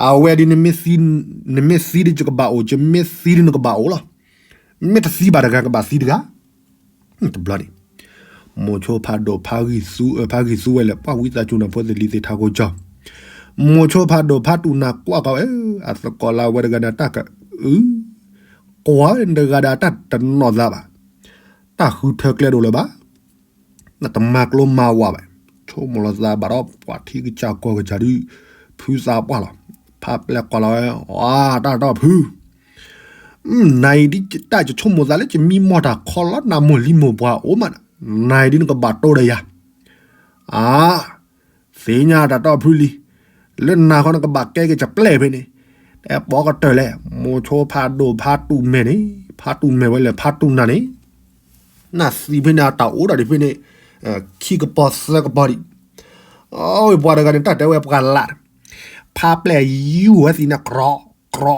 အဝဲဒ် နမ့ၢ်သံဒ်ယကဘၣ်အိၣ်, ယမ့ၢ်သံဒ်နကဘၣ်အိၣ်လီၤ. မ့ၢ်တသံဘၣ်တဂၤကဘၣ်သံတဂၤ တဘျီန့ၣ်, မိၤဆိဖးဒိၣ်ဖးဂံၢ်သူ, ဖးဂံၢ်သူဝဲလဲၣ် ပှၤဝံသးစူၤနၤဖိသ့ၣ်လံၤသ့ၣ်ထးခိၣ်ကၠီ, မိၤဆိဖးဒိၣ်ဖးတူၢ်နၤကွၢ်ကီးဝဲ, အသကိးလၢအဝဲတဂၤန့ၣ် တၢ်ကအု, ကွၢ်ဝဲတဂၤဒီးတၢ်တနီၣ်သးဘၣ်, တၢ်ဃုထၢကျဲဒိၣ်လၢၤဘၣ် နတမၤကျိမၤဝးဘၣ်, ဆိကမိၣ်လီၤသးဘၣ်ဒီးပှၤထံကစၢ်ကီၢ်ကစၢ်ဒုး, ဖုသးပှၢ်လီၤ, ဖါပျဲၢ်ကွၢ်လီၤဝဲ, အတၢ်တီၢ်ဖု, နၤအံၤဒ်တၢ်ယဆိကမိၣ်သးလၢယမံမီၢ်တၢ်ခီလီၤ နမိၢ်လံမိၢ်ပှၢ်အိၣ်မး, နၤအံၤဒ်နကဘၣ်တိၢ်ဒီးယၤ, အါ, သ့ၣ်ညါတၢ်တီၢ်ဖုလံ, လၢနၤခီနကဘၣ်ကဲက့ၤယပျဲၢ်ဖဲန့ၣ်, တဲပိာ်ကတၢၢ်လဲၣ်, မိၤဆိဖးဒိၣ်ဖးတူၢ်မဲာ်န့ၣ်, ဖးတူၢ်မဲာ်ဝဲလဲၣ် ဖးတူၢ်နၤန့ၣ် နသံဖဲန့ၣ် အတၢ်အိၣ်ဒီးဒ်ဖဲန့ၣ်, ခံကပီၤသၢကပီၤဒံး, အဝဲပှၤတဂၤန့ၣ် တၢ်တဲဝဲပှၤလး, ဖါပျဲၢ်ယူၢ်ဝဲသံန့ၣ် ကြီ, ကြီ, ကြီ, ကြီ,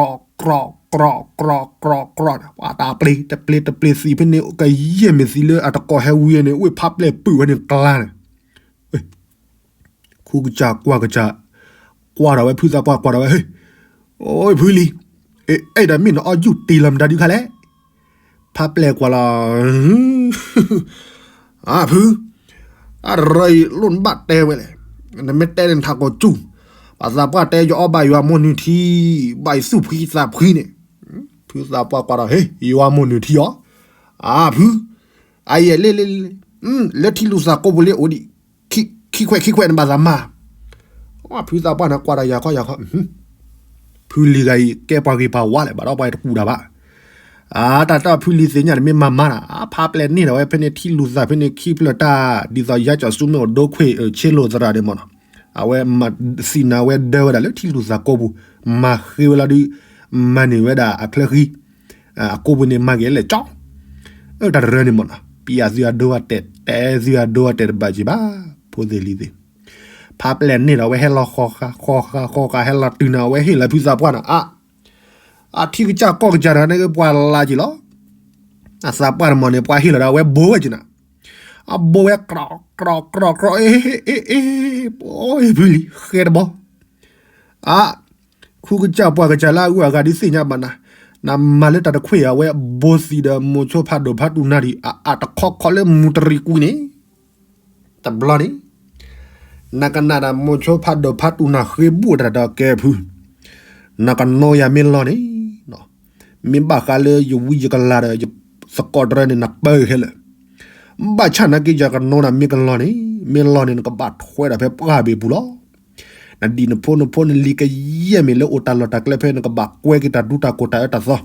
ကြီ, ကြီ, ကြီ, ကြီ, ပှၤတၢ်ပျ့ၤ တပျ့ၤ တပျ့ၤသံဖဲန့ၣ် ကယဲၢ်မ့ၢ်သံလၢအတကိးဟဲဝံၤန့ၣ် အိၣ်ဖါပျဲၢ်ပုၢ်ဝဲန့ၣ်ကျါန့ၣ် ခူကစၢ်ကွၢ်ကစၢ်, ကွၢ်ဒီးဝဲဖုသးပှၢ်ကွၢ်ဒီးဝဲ, အိၣ်ဖုလံၤ, အဲၣ်ဒိးမ့ၢ်နအီၣ်ယူၢ်တ့ၢ်လီၤမတၤဒုးခါလဲၣ်, ဖါပျဲၢ်ကွၢ်လီၤ, အဖု, အရၢအံၤလိၣ်နဘၣ်တဲဝဲလဲၣ်, နမ့ၢ်တဲန့ၣ်ထးကိးစူၢ်, ပှၤသးပှၢ်တဲယအီၣ်ဘၣ်ယွၤမိၢ်နုာ်ထံ, ဘၣ်ယသူၣ်ဖှံသးဖှံန့ၣ်, ဖုသးပှၢ်ကွၢ်ဒီး ဟ့ၣ် ယွၤမိၢ်နုာ်ထံအီၤ, အဖု, အယဲၢ်လ့လ့လ့, လၢထံလူၤသးကိးပူၤလ့အိၣ်ဒံး, ခံခွဲးခံခွဲးနဘၣ်သးမၤ, ဖုသးပှၢ်န့ၣ်ကွၢ်ဒီးယၤခီယၤခီ, ဖုလံၤဂၤအံၤ ကဲပှၤဂ့ၤပှၤဝါလဲၣ် ဘၣ်ဒီးပှၤတကူၣ်တၢ်ဘၣ်, အတၢ်တၢ်ဖုလံၤသ့ၣ်ညါန့ၣ်မ့ၢ်မၤမၤတၢ် အဖါပျဲၢ်န့ၢ်ဒီးဝဲဖဲန့ၣ်ထံလူၤသးဖဲန့ၣ်ခံဖျၢၣ်တၢ် ဒ်သိးယါကၠီၤဆူမ့ၢ်အိၣ်ဒိခွ့ၣ်ဆ့လိာ်သရၣ်န့ၣ်မ့ၢ်နီၤ, အဝဲသံၣ်နၤဝဲဒၢဝဲဒၣ်လၢထံလူၤသးကိးပူၤ, မၤဃ့ဝဲလီၤဒုး, မၤန့ၢ်ဝဲဒၣ်အချၢဃံ အကိးပူၤန့ၣ်မၤက့ၤလဲၣ်ကၠီ, အတၢ်တရၢန့ၣ်မ့ၢ်နီၤ ပျဲသုအဒိအတဲာ် တဲသုအဒိအတဲာ်တဘၣ်က့ၤဘၣ်, ဖိသ့ၣ်လံၤသ့ၣ်, ဖးပျဲၢ်န့ၣ်ဒီး အဝဲဟဲလီၤဃီၤဃာ် ဃီၤဃာ် ဃီၤဃာ် ဟဲလီၤတုၤန့ၣ် အဝဲဟ့ၣ်လီၤဖုသးပှၢ်န့ၣ် အ အထံကစၢ်ကီၢ်ကစၢ်တဂၤန့ၣ် ပှၤလၢက့ၤလီၤ. အသးပှၢ်တမီၤန့ၣ် ပှၤဟ့ၣ်လီၤဒီး အဝဲဘိဝဲက့ၤနၤ, အဘိဝဲ ကြီ ကြီ ကြီ ကြီ အ့ အ့ အ့ အ့ ဖုလံၤ ဃဲတဘီ အ ခူကစၢ်ပှၢ်ကစၢ်လၢအဂုၤအဂၤဒုးသ့ၣ်ညါဘၣ်နၤ, နမၤလၢတၢ်တခွဲးအံၤ အဝဲဘိသံဒီးမိၤဆိဖးဒိၣ်ဖးတူၢ်နၢ်ဒံး အအတခီခီလၢမူတရံးကွံာ်န့ၣ်, တဘျီန့ၣ် နကနၣ်ဒီးမိၤဆိဖးဒိၣ်ဖးတူၢ်နၢ်ဃ့ဘူၣ်တၢ်ဒီးကဲဖု, နကနိယၤမ့ၢ်လီၤန့ၣ် မ့ၢ်ဘၣ်ဃးလၢယဝံယကလၤဒီး ယသကိးတရၢန့ၣ် နပၢခဲလၢာ်, ဘၣ်ဆၣ်နာ်က့ ယကနိနၤမ့ၢ်ကလီၤန့ၣ်, မ့ၢ်လီၤန့ၣ် နကဘၣ်ထွဲဒီးဖဲပှၢ်ဘ့ၣ်ပူၤလီၤ. နဒံၣ်နဖိနဖိနလံၤကယဲၢ်မ့ၢ်လၢအိၣ်တၢ်လီၢ်တၢ်ကျဲဖဲ နကဘၣ်ကွဲက့ၤတၢ်ဒူတၢ်ကိၢ်တၢ်အၢတၢ်သီ,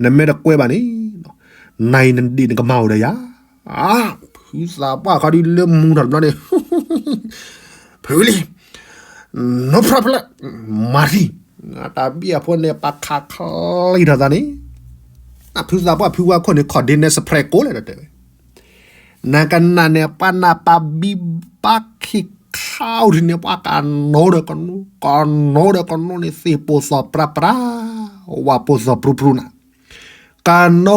နမ့ၢ်တကွဲဘၣ်န့ၣ် နၤအံၤနဒံၣ်နကမၤအိၣ်ဒီးယၤ, ဖုသးပှၢ်ခီဒုးလၢမူထီၣ်တဘျီန့ၣ် ဖုလံၤ no problem မၤထံၣ်, တၢ်ဘံၣ်အဖိန့ၣ် ပှၤခးချံထီၣ်သးန့ၣ်, ဖုသးပှၢ်ဖုဝါခိၣ်န့ၣ် ခီၣ်ဒ့နဲစဖရဲးကိးလဲၣ်ဒီးတဲဝဲ, နကနၣ်န့ၣ် ပှၤနၢ်ပၢၢ်ဘံဘၣ်ခံခါအိၣ်ထံးန့ၣ် ပှၤကနိဒီးကနိ ကနိဒီးကနိန့ၣ် သ့ၣ်ပိၢ်သီၣ်ပြးပြး, ဝၣ်ပိၢ်သီၣ်ပြူပြူနၤ, ကနိ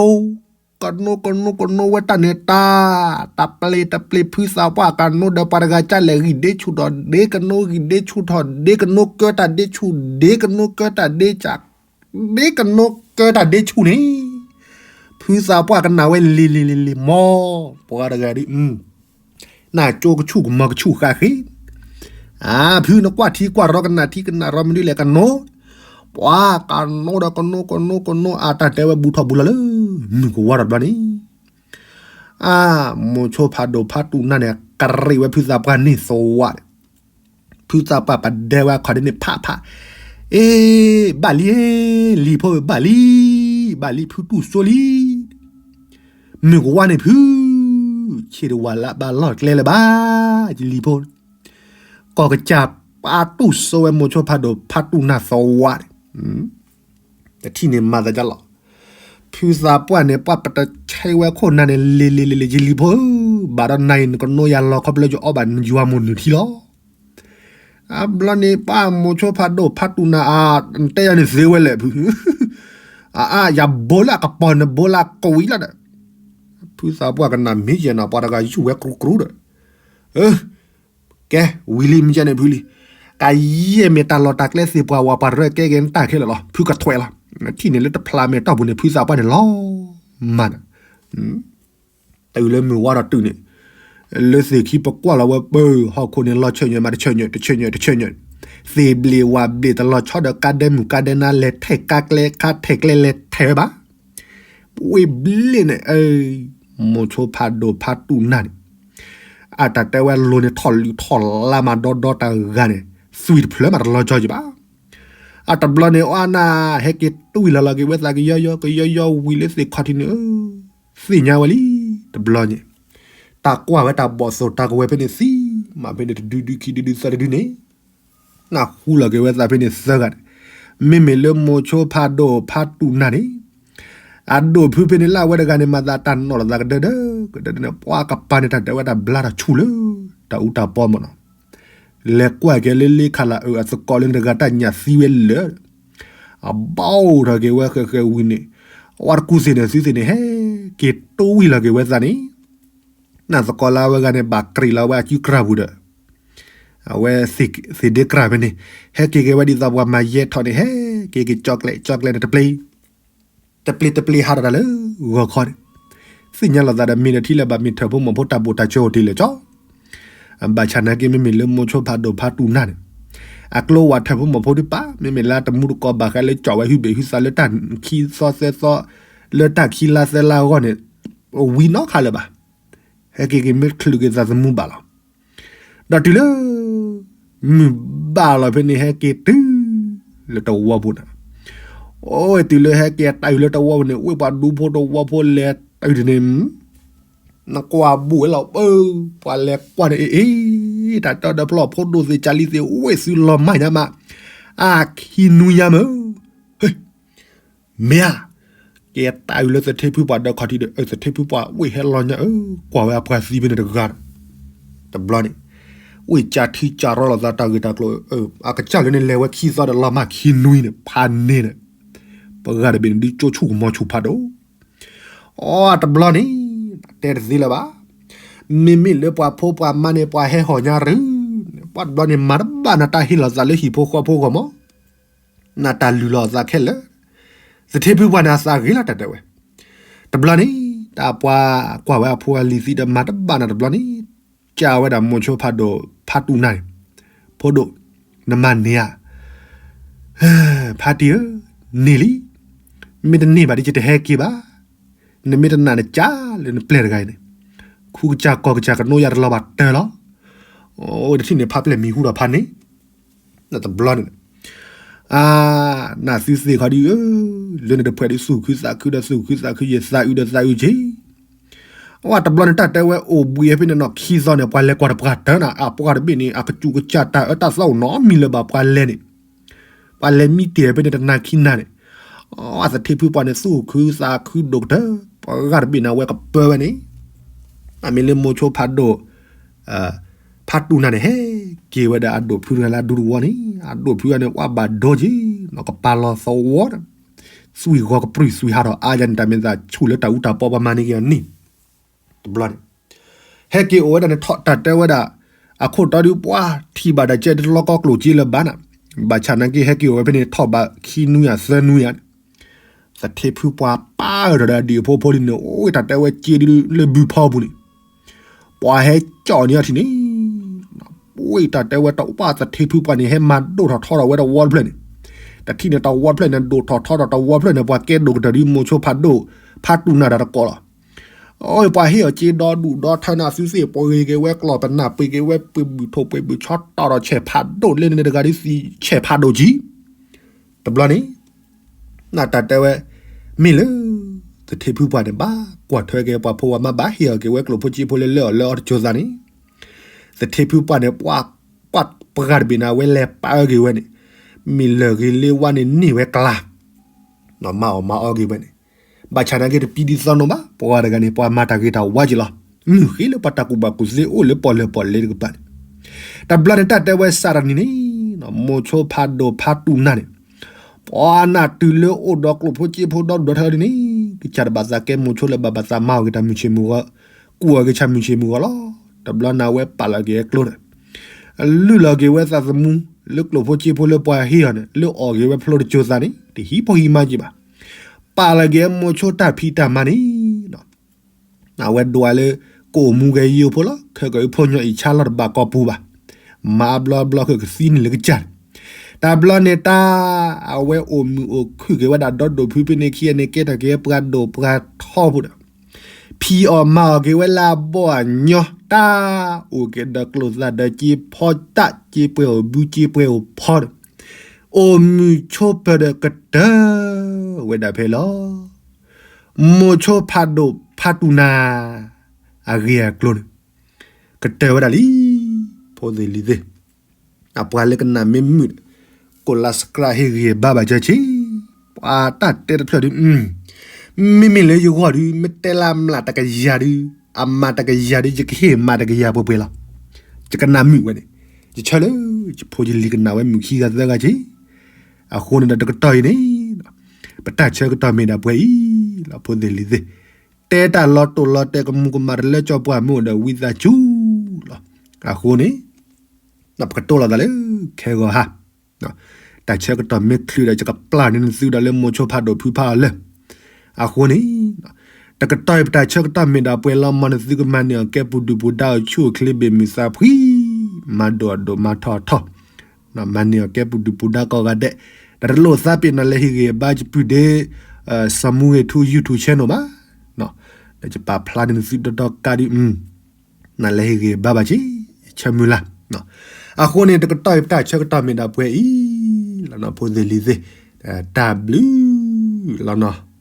ကနိကနိကနိဝဲတၢ်န့ၣ်တၢ်, တပျ့ၤတပျ့ၤဖုသးပှၢ်ကနိဒီးပှၤတဂၤကၢ်လဲၣ် ဂံၢ်ဒ့ဆူၣ်ထီၣ်ဒ့ကနိ ဂံၢ်ဒ့ဆူၣ်ထီၣ်ဒ့ကနိ ကၢတၢ်ဒ့ဆူၣ် ဒ့ကနိ ကၢတၢ်ဒ့ကၢ် ဒ့ကနိ ကၢတၢ်ဒ့ဆူၣ်န့ၣ်, ဖုသးပှၢ်ကနၣ်ဝဲလံၤလံၤလံၤလံၤ မ်ပှၤတဂၤဒ် နၢ်ကၠိကဆူၣ်ကမီၤကဆူၣ်ဃာ်ဃ့, အါ ဖုနကွၢ်ထံကွၢ်ရီကနၣ်ထံကနၣ်ရီမနုၤလဲၣ်ကနိ, ပှၤကနိဒီးကနိကနိကနိ အတၢ်တဲဝဲဘူးထီၣ်ဘူးလီၤလၢ မုၢ်ကဝါဒီးဘျီန့ၣ်, အါ မိၤဆိဖးဒိၣ်ဖးတူၢ်နၢ်န့ၣ် ကရံးဝဲဖုသးပှၢ်န့ၢ်သဝးန့ၣ်, ဖုသးပှၢ်ပဒဲဝဲအခီၣ်ဒ့န့ၣ်ဖးဖး, အ့ ဘၣ်လံ, လံၤဖိဘၣ်လံ, ဘၣ်လံဖုတူၢ်စိလံ မုၢ်ကဝါန့ၣ်ဖု, ဆ့တဝၤလၢဘၣ်လီၢ်ကျဲလၢၤဘၣ်, ယလံၤဖိ, ကီၢ်ကစၢ်ပာ်တူၢ်စိဝဲမိၤဆိဖးဒိၣ်ဖးတူၢ်နၢ်သဝးန့ၣ်, တထံၣ်န့ၣ်မၤသးဒ်လီၤ, ဖုသးပှၢ်န့ၣ် ပှၤပတဆဲဝဲခိၣ်နၢ်န့ၣ် လံၤလံၤလံၤလံၤ ယလံၤဖိဧၢ, ဘၣ်ဒီးနၤအံၤနကနိယၤလီၤခီဖျိယအီၣ်ဘၣ်ယွၤမိၢ်နုာ်ထံလီၤ အဘျီန့ၣ် ပှၤမိၤဆိဖးဒိၣ်ဖးတူၢ်နၢ်အါ, နတဲယၤန့ၣ်သ့ဝဲလဲၣ်ဖု, အါ ယဘိလၢအကပီၤနဘိလၢအကဝံၤလီၤဒီး, ဖုသးပှၢ်ကနၣ်မ့ၢ်ယဲၢ်နၤ ပှၤတဂၤယူၢ်ဝဲကြူးကြူးဒီး, ကဲ ဝံၤလံမ့ၢ်ယဲၢ်န့ၣ်ဖုလံ, ကယဲၢ်မ့ၢ်တၢ်လီၢ်တၢ်ကျဲသ့ၣ်ပှၤဝၤပှၤရၢကဲက့ၤနတၢ်ခဲလၢာ်လီၤ ဖုကထွဲလီၤ, နထံၣ်န့ၣ်လၢတဖျါမဲာ်တီၢ်ပူၤန့ၣ် ဖုသးပှၢ်န့ၣ်လီၤမၢ်ဒီး တုၤလၢမုၢ်ဝါဒီးတုၤန့ၣ်, လၢသ့ၣ်ခံပကွၢ်လီၤဝဲပၢဟီၣ်ခိၣ်န့ၣ် လီၤဆၢၣ်ညွဲၣ်မးတဆၢၣ်ညွဲၣ် တဆၢၣ်ညွဲၣ် တဆၢၣ်ညွဲၣ်, သ့ၣ်ဘျ့ၣ်ဝၣ်ဘျ့ၣ်တလီၤဆီဒီးကါဒဲမုၢ်ကါဒဲနါ လဲၤထဲးကါကျဲခါထဲးကျဲလဲၤထဲးဝဲဘၣ်, ဝ့ၢ်ဘျ့ၣ်န့ၣ် မိၤဆိဖးဒိၣ်ဖးတူၢ်နၢ်န့ၣ်, အတၢ်တဲဝဲလိၤန့ၣ်ထီၣ်လုၢ်ထီၣ်လါမးဒီဒီတဂၤန့ၣ်, သွံၣ်တဖျၢၣ်မးတလီၤဆီယံၤဘၣ်, အတဘျီန့ၣ် အနၢ် ဟဲက့ၤတွံၢ်လီၤလီၤက့ၤဝဲသးကယီယီ ကယီယီဝံၤလၢသ့ၣ်ခီၣ်ထံးန့ၣ်, သ့ၣ်ညါဝဲလံ, တဘျီန့ၣ်, တၢ်ကွၢ်ဝဲတၢ်ဘီၣ်သိၣ်တၢ်ကဝဲၤဖဲန့ၣ်သံ, မ့ၢ်ဖဲန့ၣ်တဒုဒုခံဒုဒုသၢဒုဒုန့ၣ်, နၢ်ဟူလီၤက့ၤဝဲသးဖဲန့ၣ်သၢဂၤန့ၣ်, မ့မ့ၢ်လၢမိၤဆိဖးဒိၣ်ဖးတူၢ်နၢ်န့ၣ်, အဒိၣ်ဖုဖဲန့ၣ်လၢအဝဲတဂၤန့ၣ် မၤသးတၢ်နီၣ်လိာ်သးကဒၢဒၢကဒၢဒၢန့ၣ် ပှၤကပၤန့ၣ် တၢ်ဒဲးဝဲတၢ်ဘျါတၢ်ဆူၣ်လၢ တၢ်အူတၢ်ပီမ့ၢ်နီၤ, လဲၤကွၢ်က့ၤလၢလ့ခလးအၢအသကိးလၢနတဂၤတၢ်ညၣ်သံဝဲလၢာ်, အဘီအိၣ်ထီၣ်က့ၤဝဲဃဲးဃဲးဝံၤန့ၣ်, အဝဲတကူသ့ၣ်န့ၣ် သုသ့ၣ်န့ၣ် ဟဲက့ၤတွံၢ်လီၤက့ၤဝဲသးန့ၣ်, နၢ်သကိးလၢအဝဲဂၤန့ၣ် ဘၣ်ကြံးလီၤဝဲအစုကြၢ်ပူၤဒီး, အဝဲသ့ၣ်ဒ့ကြၢ်ဖဲန့ၣ်, ဟဲက့ၤက့ၤဝဲဒ်သိးပှၤမၤယဲထီၣ်န့ၣ် ဟဲက့ၤက့ၤကၠီကျဲးကၠီကျဲးန့ၣ် တပျ့ၤ တပျ့ၤတပျ့ၤဟးထီၣ်တၢ်လၢဂီၤခီန့ၣ်, သ့ၣ်ညါလိာ်သးဒီးမ့ၢ်ဒီးထံၣ်လၢၤဘၣ် မ့ၢ်ထၢၣ်ဖိမီၤဖိတၢ်ဘိၣ်တၢ်စၢၤအိၣ်တ့ၢ်လၢာ်ကၠီ, ဘၣ်ဆၣ်နာ်က့မ့မ့ၢ်လၢမိၤဆိဖးဒိၣ်ဖးတူၢ်နၢ်န့ၣ်, အကျိဝဲထၢၣ်ဖိမီၤဖိဒုးပာ် မ့မ့ၢ်လၢတမူတကိးဘၣ်ဃးလၢကၠီဝဲဟုဘ့ၣ်ဟုသးလၢတၢ်ခံသီသၢသီ, လၢတၢ်ခံလါသၢလါအဂီၢ်န့ၣ်, ဝံၤနီတခါလၢၤဘၣ် ဟဲက့ၤက့ၤမ့ၢ်ချုးက့ၤသးသမူဘၣ်လီၤ. ဒီးတုၤလၢ မုၢ်ဘၣ်လီၤဖဲန့ၣ် ဟဲက့ၤတုၤလၢတဝီပူၤန့ၣ်, အိၣ်တုၤလၢဟဲက့ၤတၢ်အုၣ်လၢတဝီပူၤန့ၣ် ဝ့ၢ်ပှၤဒူဖိတဝီဖိလဲၤတၢ်အုၣ်တန့ၣ်, နကွၢ်ဘူးဝဲလီၤပၢ, ပှၤလဲၤကွၢ်န့ၣ် အ့ၣ်အ့ၣ်, တၢ်တီဒီးဖျီၣ်ဖိဒိၣ်သ့ၣ်ကၢလံသ့ၣ် ဝ့ၢ်သုလီၤမၢ်ညါမး, အခံနွံညါမး မ့ၢ်ဧါ, ကဲတၢ်အုၣ်လၢသထ့ဖုပှၢ်ဒီးခီၣ်ထံးဒီး အၢ သထ့ဖုပှၢ်ဝ့ၢ်ဟဲလီၤညါဧၢ, ကွၢ်ဝဲအပှၤသံဖဲန့ၣ်တဂၤဒီး, တဘျီန့ၣ်, ပှ့ၢ်ကၢထံကၢရီလိာ်သးတၢ်ဂ့ၢ်တၢ်ကျိၤ, အကစၢ်လၢန့ၣ်လဲၤဝဲခံသီဒီးလီၤမၢ်ခံနွံန့ၣ် ဖးန့ၣ်န့ၣ်, ပှၤဂၤတဘ့ၣ်န့ၣ် ဒုးကၠိဆူၣ်ကမီၤဆူၣ်ဖးဒိၣ်, အိ တဘျီန့ၣ် တဲတသ့လၢၤဘၣ်, မ့မ့ၢ်လၢပှၤဖိပှၤမါန့ၣ် ပှၤဟဲဟီၣ်ညါရု, ပှၤတဘျီန့ၣ် မၤတဘၣ်နတၢ်ဟ့ၣ်လီၤသးလၢဟံၣ်ဖိဃီဖိဂီၢ်မး, နတၢ်လုၢ်လီၤသးခဲလၢာ်, သထ့ဖုပှၢ်န့ၣ်အသးဂ့ၤလီၤတၢ်တဲဝဲ, တဘျီန့ၣ် တၢ်ပှၤကွၢ်ဝဲအဖိအလံၤသံဒီးမၤတဘၣ်နတဘျီန့ၣ်, ကးဝဲဒၣ်မိၤဆိဖးဒိၣ်ဖးတူၢ်နၤန့ၣ်, ဖိဒိၣ်, နမၤန့ၢ်ဧါ, ဖါတံၢ်ဧၢ, န့ၢ်လံ, မ့ၢ်တန့ၢ်ဘၣ်ဒီးယတဟဲက့ၤဘၣ်, နမ့ၢ်တနာ်န့ၣ်ကးလၢနပျဲၢ်တဂၤအံၤန့ၣ်, ခူကစၢ်ကီၢ်ကစၢ်ကနိးယၤတလီၤဘၣ်တၢၢ်လီၤ, အိ တထံၣ်န့ၣ်ဖးပျဲၢ်မံၤဟူဒီးဖးန့ၣ်, တဘျီန့ၣ် အါ, နသုသ့ၣ်ခီဒုးဧၢ, လၢန့ၣ်တဖှဲးဒုးသူၣ်ခုသးခုဒီးသူၣ်ခုသးခုယဲၢ်သးအုးဒီးသးအုးက့ၤ, အဝဲတဘျီန့ၣ်တၢ်တဲဝဲအိၣ်ဘှံးဖဲန့ၣ်နီၢ်ခံသီန့ၣ် ပှၤလဲၤကွၢ်တပှၢ်တၢၢ်နၤ အပှၤတဘ့ၣ်န့ၣ် အကစူးကစၢ်တၢ်အၢတၢ်သီအိၣ်နီတမံၤလၢၤဘၣ်ပှၤလဲၤန့ၣ်, ပှၤလဲၤမံတ့ၢ်ဖဲန့ၣ်တနၤခံနၤန့ၣ်, အသထ့ဖုပှၢ်န့ၣ်သူၣ်ခုသးခုဒိၣ်ကတၢၢ်, ပှၤဂၤတဘ့ၣ်န့ၣ် အဝဲကပၢဝဲန့ၣ်, အမ့ၢ်လၢမိၤဆိဖးဒိၣ် ဖးတူၢ်နၤန့ၣ် ဟဲက့ၤဝဲဒၣ်အဒိၣ်ဖုတဂၤလၢအဒူတဝီန့ၣ်, အဒိၣ်ဖုဂၤန့ၣ် ဝဲဘၣ်ဒိက့ၤ, နီၢ်ကပာ်လီၤသဝီဒီး, သွံၣ်ဂီၤကပြုၢ်သွံၣ်ဟးထီၣ်အါယၤန့ၣ် တၢ်မ့ၢ်သးဆူၣ်လၢတၢ်အူတၢ်ပီပှၤမၤန့ၢ်က့ၤအီၤန့ၣ်, တဘျီန့ၣ်, ဟဲက့ၤအိၣ်ဝဲဒၣ်န့ၣ် ထီၣ်တၢ်တဲဝဲဒၣ်, အခိၣ်တီဒုးပှၤထံၣ်ဘၣ်ဒီးကဲတလီကီကျိၣ်က့လၢၤဘၣ်နၤ, ဘၣ်ဆၣ်နာ်က့ဟဲက့ၤအိၣ်ဝဲဖဲန့ၣ် ထီၣ်ဘၣ်ခံနွံယၤသၢနွံယၤန့ၣ် သထ့ဖုပှၢ်ပာ်အၢၣ်ထီၣ်ဒီးအဒံၣ်အဖိဖိဒ်န့ၣ် အိၣ်တၢ်တဲဝဲက့ဒုးလၢဘုဖီပူၤန့ၣ်, ပှၤဟဲကၠီၣ်န့ၢ်အီၤထံၣ်န့ၣ်, အိၣ်တၢ်တဲဝဲတဝၢ်သထ့ဖုပှၢ်န့ၣ် ဟဲမၤဒိၣ်ထီၣ်ထီထီၣ်ဝဲတဝီတဖျၢၣ်န့ၣ်, တထံၣ်န့ၣ်တဝီတဖျၢၣ်န့ၣ် ဒိၣ်ထီၣ်ထီထီၣ်တဝီတဖျၢၣ်န့ၣ် ပှၤကဲဒိၣ်ကတၢၢ်ဒ်မိၤဆိဖးဒိၣ်, ဖးတူၢ်နၤတၢ်တကိးလီၤ. အိၣ်ပှၤဟ့ၣ်အီၤက့ဒီဒူၣ်ဒီထၢနၤသုသ့ၣ် ပှ့ၤက့ၤဝဲကျီၢ်ပနၢ် ပှ့ၤက့ၤဝဲပှ့ၤဘုၣ်ထိၣ်ပှ့ၤဘုၣ်ဆီတီၢ်ဒီးဆဲးဖးဒိၣ်လၢန့ၣ်တဂၤဒ်သံဆဲးဖးဒိၣ်ကံ တဘျီန့ၣ်, နတၢ်တဲဝဲ, မ့ၢ်လၢ သထ့ဖုပှၢ်န့ၣ် ဘၣ်ကွၢ်ထွဲက့ၤပှၤဖိဝဲမး ဘၣ်ဟ့ၣ်အီၤက့ၤဝဲကျိၣ်ဖိစ့ဖိလၢလၢအီၣ်လၢအီတစိၤသးန့ၣ်, သထ့ဖုပှၢ်န့ၣ် ပှၤပှၤပှၤတဘ့ၣ်န့ၣ် အဝဲလဲၤပာ်အၢက့ၤဝဲန့ၣ်, မ့ၢ်လၢာ်ဂ့ၤလၢဝါန့ၣ်န့ၢ်ဝဲကျါ မၤအီၣ်မၤအီက့ၤဝဲန့ၣ်, ဘၣ်ဆၣ်နာ်က့တပံဒ်သိးနီၤဘၣ် ပှၤတဂၤန့ၣ် ပှၤမၤတၢ်ဂ့ၤတၢ်ဝါက့ၤလီၤ. မုၢ်ဃ့လၢပှၤတၢ်ကူၣ်ဘၣ်ကူၣ်သ့အိၣ်လၢပီၣ်လဲၣ်ပီၣ်လဲၣ်တကပၤန့ၣ်, တဘျီန့ၣ်တၢ်တဲဝဲစးတနံၤန့ၣ်, မိၤဆိဖးဒိၣ်ဖးတူၢ်နၤန့ၣ်, ပှၤနၢ်တုၤလၢအိၣ်ဒီးကျိၣ်ဖိစ့ဖိဒီဒူၣ်ဒီထၢဒ်န့ၣ်, ကစၢ်တဘၣ်သးကဲမိၤဆိလၢဘၣ်ဘၣ်သးမၤအီၣ်က့ၤတၢ်မုၢ်ဆ့ၣ်မုၢ်ဂီၤ, ကူၣ်အီၣ်က့ၤဆၣ်မုၢ်ဆ့ၣ်မုၢ်ဂီၤလီၤ. တဘျီန့ၣ်အဝဲပာ်လီၤက့ၤအကျိန့ၣ် လုၢ်လီၤက့ၤဝဲသးသမူ လၢကျိၣ်ဖိစ့ဖိလၢပှၤဟ့ၣ်အီၤန့ၣ် လၢအီၣ်က့ၤဝဲဖျိတစိၤသးန့ၣ် တဟံးဖိဟံးမါက့ၤဘၣ်. ပာ်လီၤက့ၤမိၤဆိတၢ်ဖံးတၢ်မၤန့ၣ်, အဝဲဒွးလၢ ကအိၣ်မူက့ၤယိဖိလီၤ. ခဲကီၢ်အဖိညီအံၤ ဆါလီၤတဘၣ်ကီၢ်ပူၤဘၣ်. မၤအဘျီအဘျီဃုာ်ကသံန့ၣ်လၢကစၢ်န့ၣ်, တဘျီန့ၣ်တၢ် အဝဲအိၣ်မုာ်အိၣ်ခုၣ်က့ၤဝဲဒၣ်ဒီဒိၣ်ဖုဖဲန့ၣ်ခံဂၤန့ၣ် ကဲထီၣ်က့ၤပှၤဒိၣ်ပှၤထီဖိဒီး ဖံးအီၣ်မၤအီၣ်က့ၤဝဲလၢအဘီအညီ တၢ်အိၣ်က့ၤဒီးကျိၣ်သၣ်ဒီးစ့ဖီတၢ် စ့ပှဲၤအိၣ်ဘုစ့ပှဲၤအိၣ်ဖီဒီး အိၣ်မုာ်ဆိးပၢၤဒီးကတၢၢ်ဝဲဒၣ်ဖဲလီၤ. မိၤဆိဖးဒိၣ်ဖးတူၢ်နၤ အဂ့ၢ်အကျိၤန့ၣ် ကတၢၢ်ဝဲဒၣ်လံ. ဖိသ့ၣ်လံၤသ့ၣ် အပှၤလၢကနၣ်မ့ၢ်မုာ် ကိးလါ subscribe ဟ့ၣ်ဂံၢ်ဘါဘၣ်ကၢဆ့, ပှၤတၢ်တဲတဖျၢၣ်ဒုး မ့မ့ၢ်လၢယဂီၢ်ဒုး မ့ၢ်တဲလၢအမျးတကယၤဒုး အမၤတကယၤဒုး ယကဟ့ၣ်မၤတကယၤပှဲၤပှဲၤလီၤ. ယကနၣ်မုာ်ဝဲန့ၣ် ယဆၢလၢ ယဖိယလံၤကနၣ်ဝဲမုာ်ခံဂၤသၢဂၤက့, အဃိန့ၣ်ဒီးတကတီၢ်အံၤန့ၣ် ပတၢ်ဆၢကတီၢ်မ့ၢ်ဒၣ်ပှဲၤအံၤလီၤ. ဖိသ့ၣ်လံၤသ့ၣ် တဲတၢ်လီၤတိာ်လီၤတဲာ်ကမူၤကမၣ်တလၢကၠီပှၢ်မ့ၢ်အိၣ်ဒီးဝံသးစူၤလီၤ. အဃိန့ၣ် ပကတိၤလိာ်သးလၢ ခဲဂီၤဟါ, တၢ်ဆၢကတီၢ်မ့ၢ်ချုးဒီး ယကပျၢ်န့ၢ်နသုဒီးလၢမိၤဆိဖးဒိၣ်ဖုဖးအီၤလၢ အဃိန့ၣ် တကတီၢ်အံၤပတၢ်ဆၢကတီၢ်မ့ၢ်ဒၣ်ပှဲၤလီၤ. မ်နသုကမၤန့ၢ်အီၤကဲပူၤဒုၣ်ပူၤဒါ အိၣ်ဆူၣ်အိၣ်ချ့ဘၣ်မုာ်သးဖှံ, မၤဒိၣ်အဒိၣ်မၤထီၣ်အထီ, မၤန့ၢ်အီၤကဲပူၤဒုၣ်ပူၤဒါကိးဂၤဒဲး, ဒီးတလိၣ်သးပ့ၤနီၣ်လဲၤဟ့ၣ်ဂံၢ်ဘါယပုၢ်ဒ့ စီၤမူဂ့ၤထူ YouTube channel ဘၣ်, ဒီးယပာ်ဖျါန့ၢ်နသုဒီဒီကါဒုး နလဲၤဟ့ၣ်ဂံၢ်ဘါဘၣ်က့, ယဆၢမုၢ်လၢ်. အဃိန့ၣ် တကတီၢ်အံၤပတၢ်ဆၢကတီၢ်မ့ၢ်ဒၣ်ပှဲၤအံၤလီၤနီၤ ဖိသ့ၣ်လံၤသ့ၣ်, တၢ်ဘျုးလီၤနီၤ.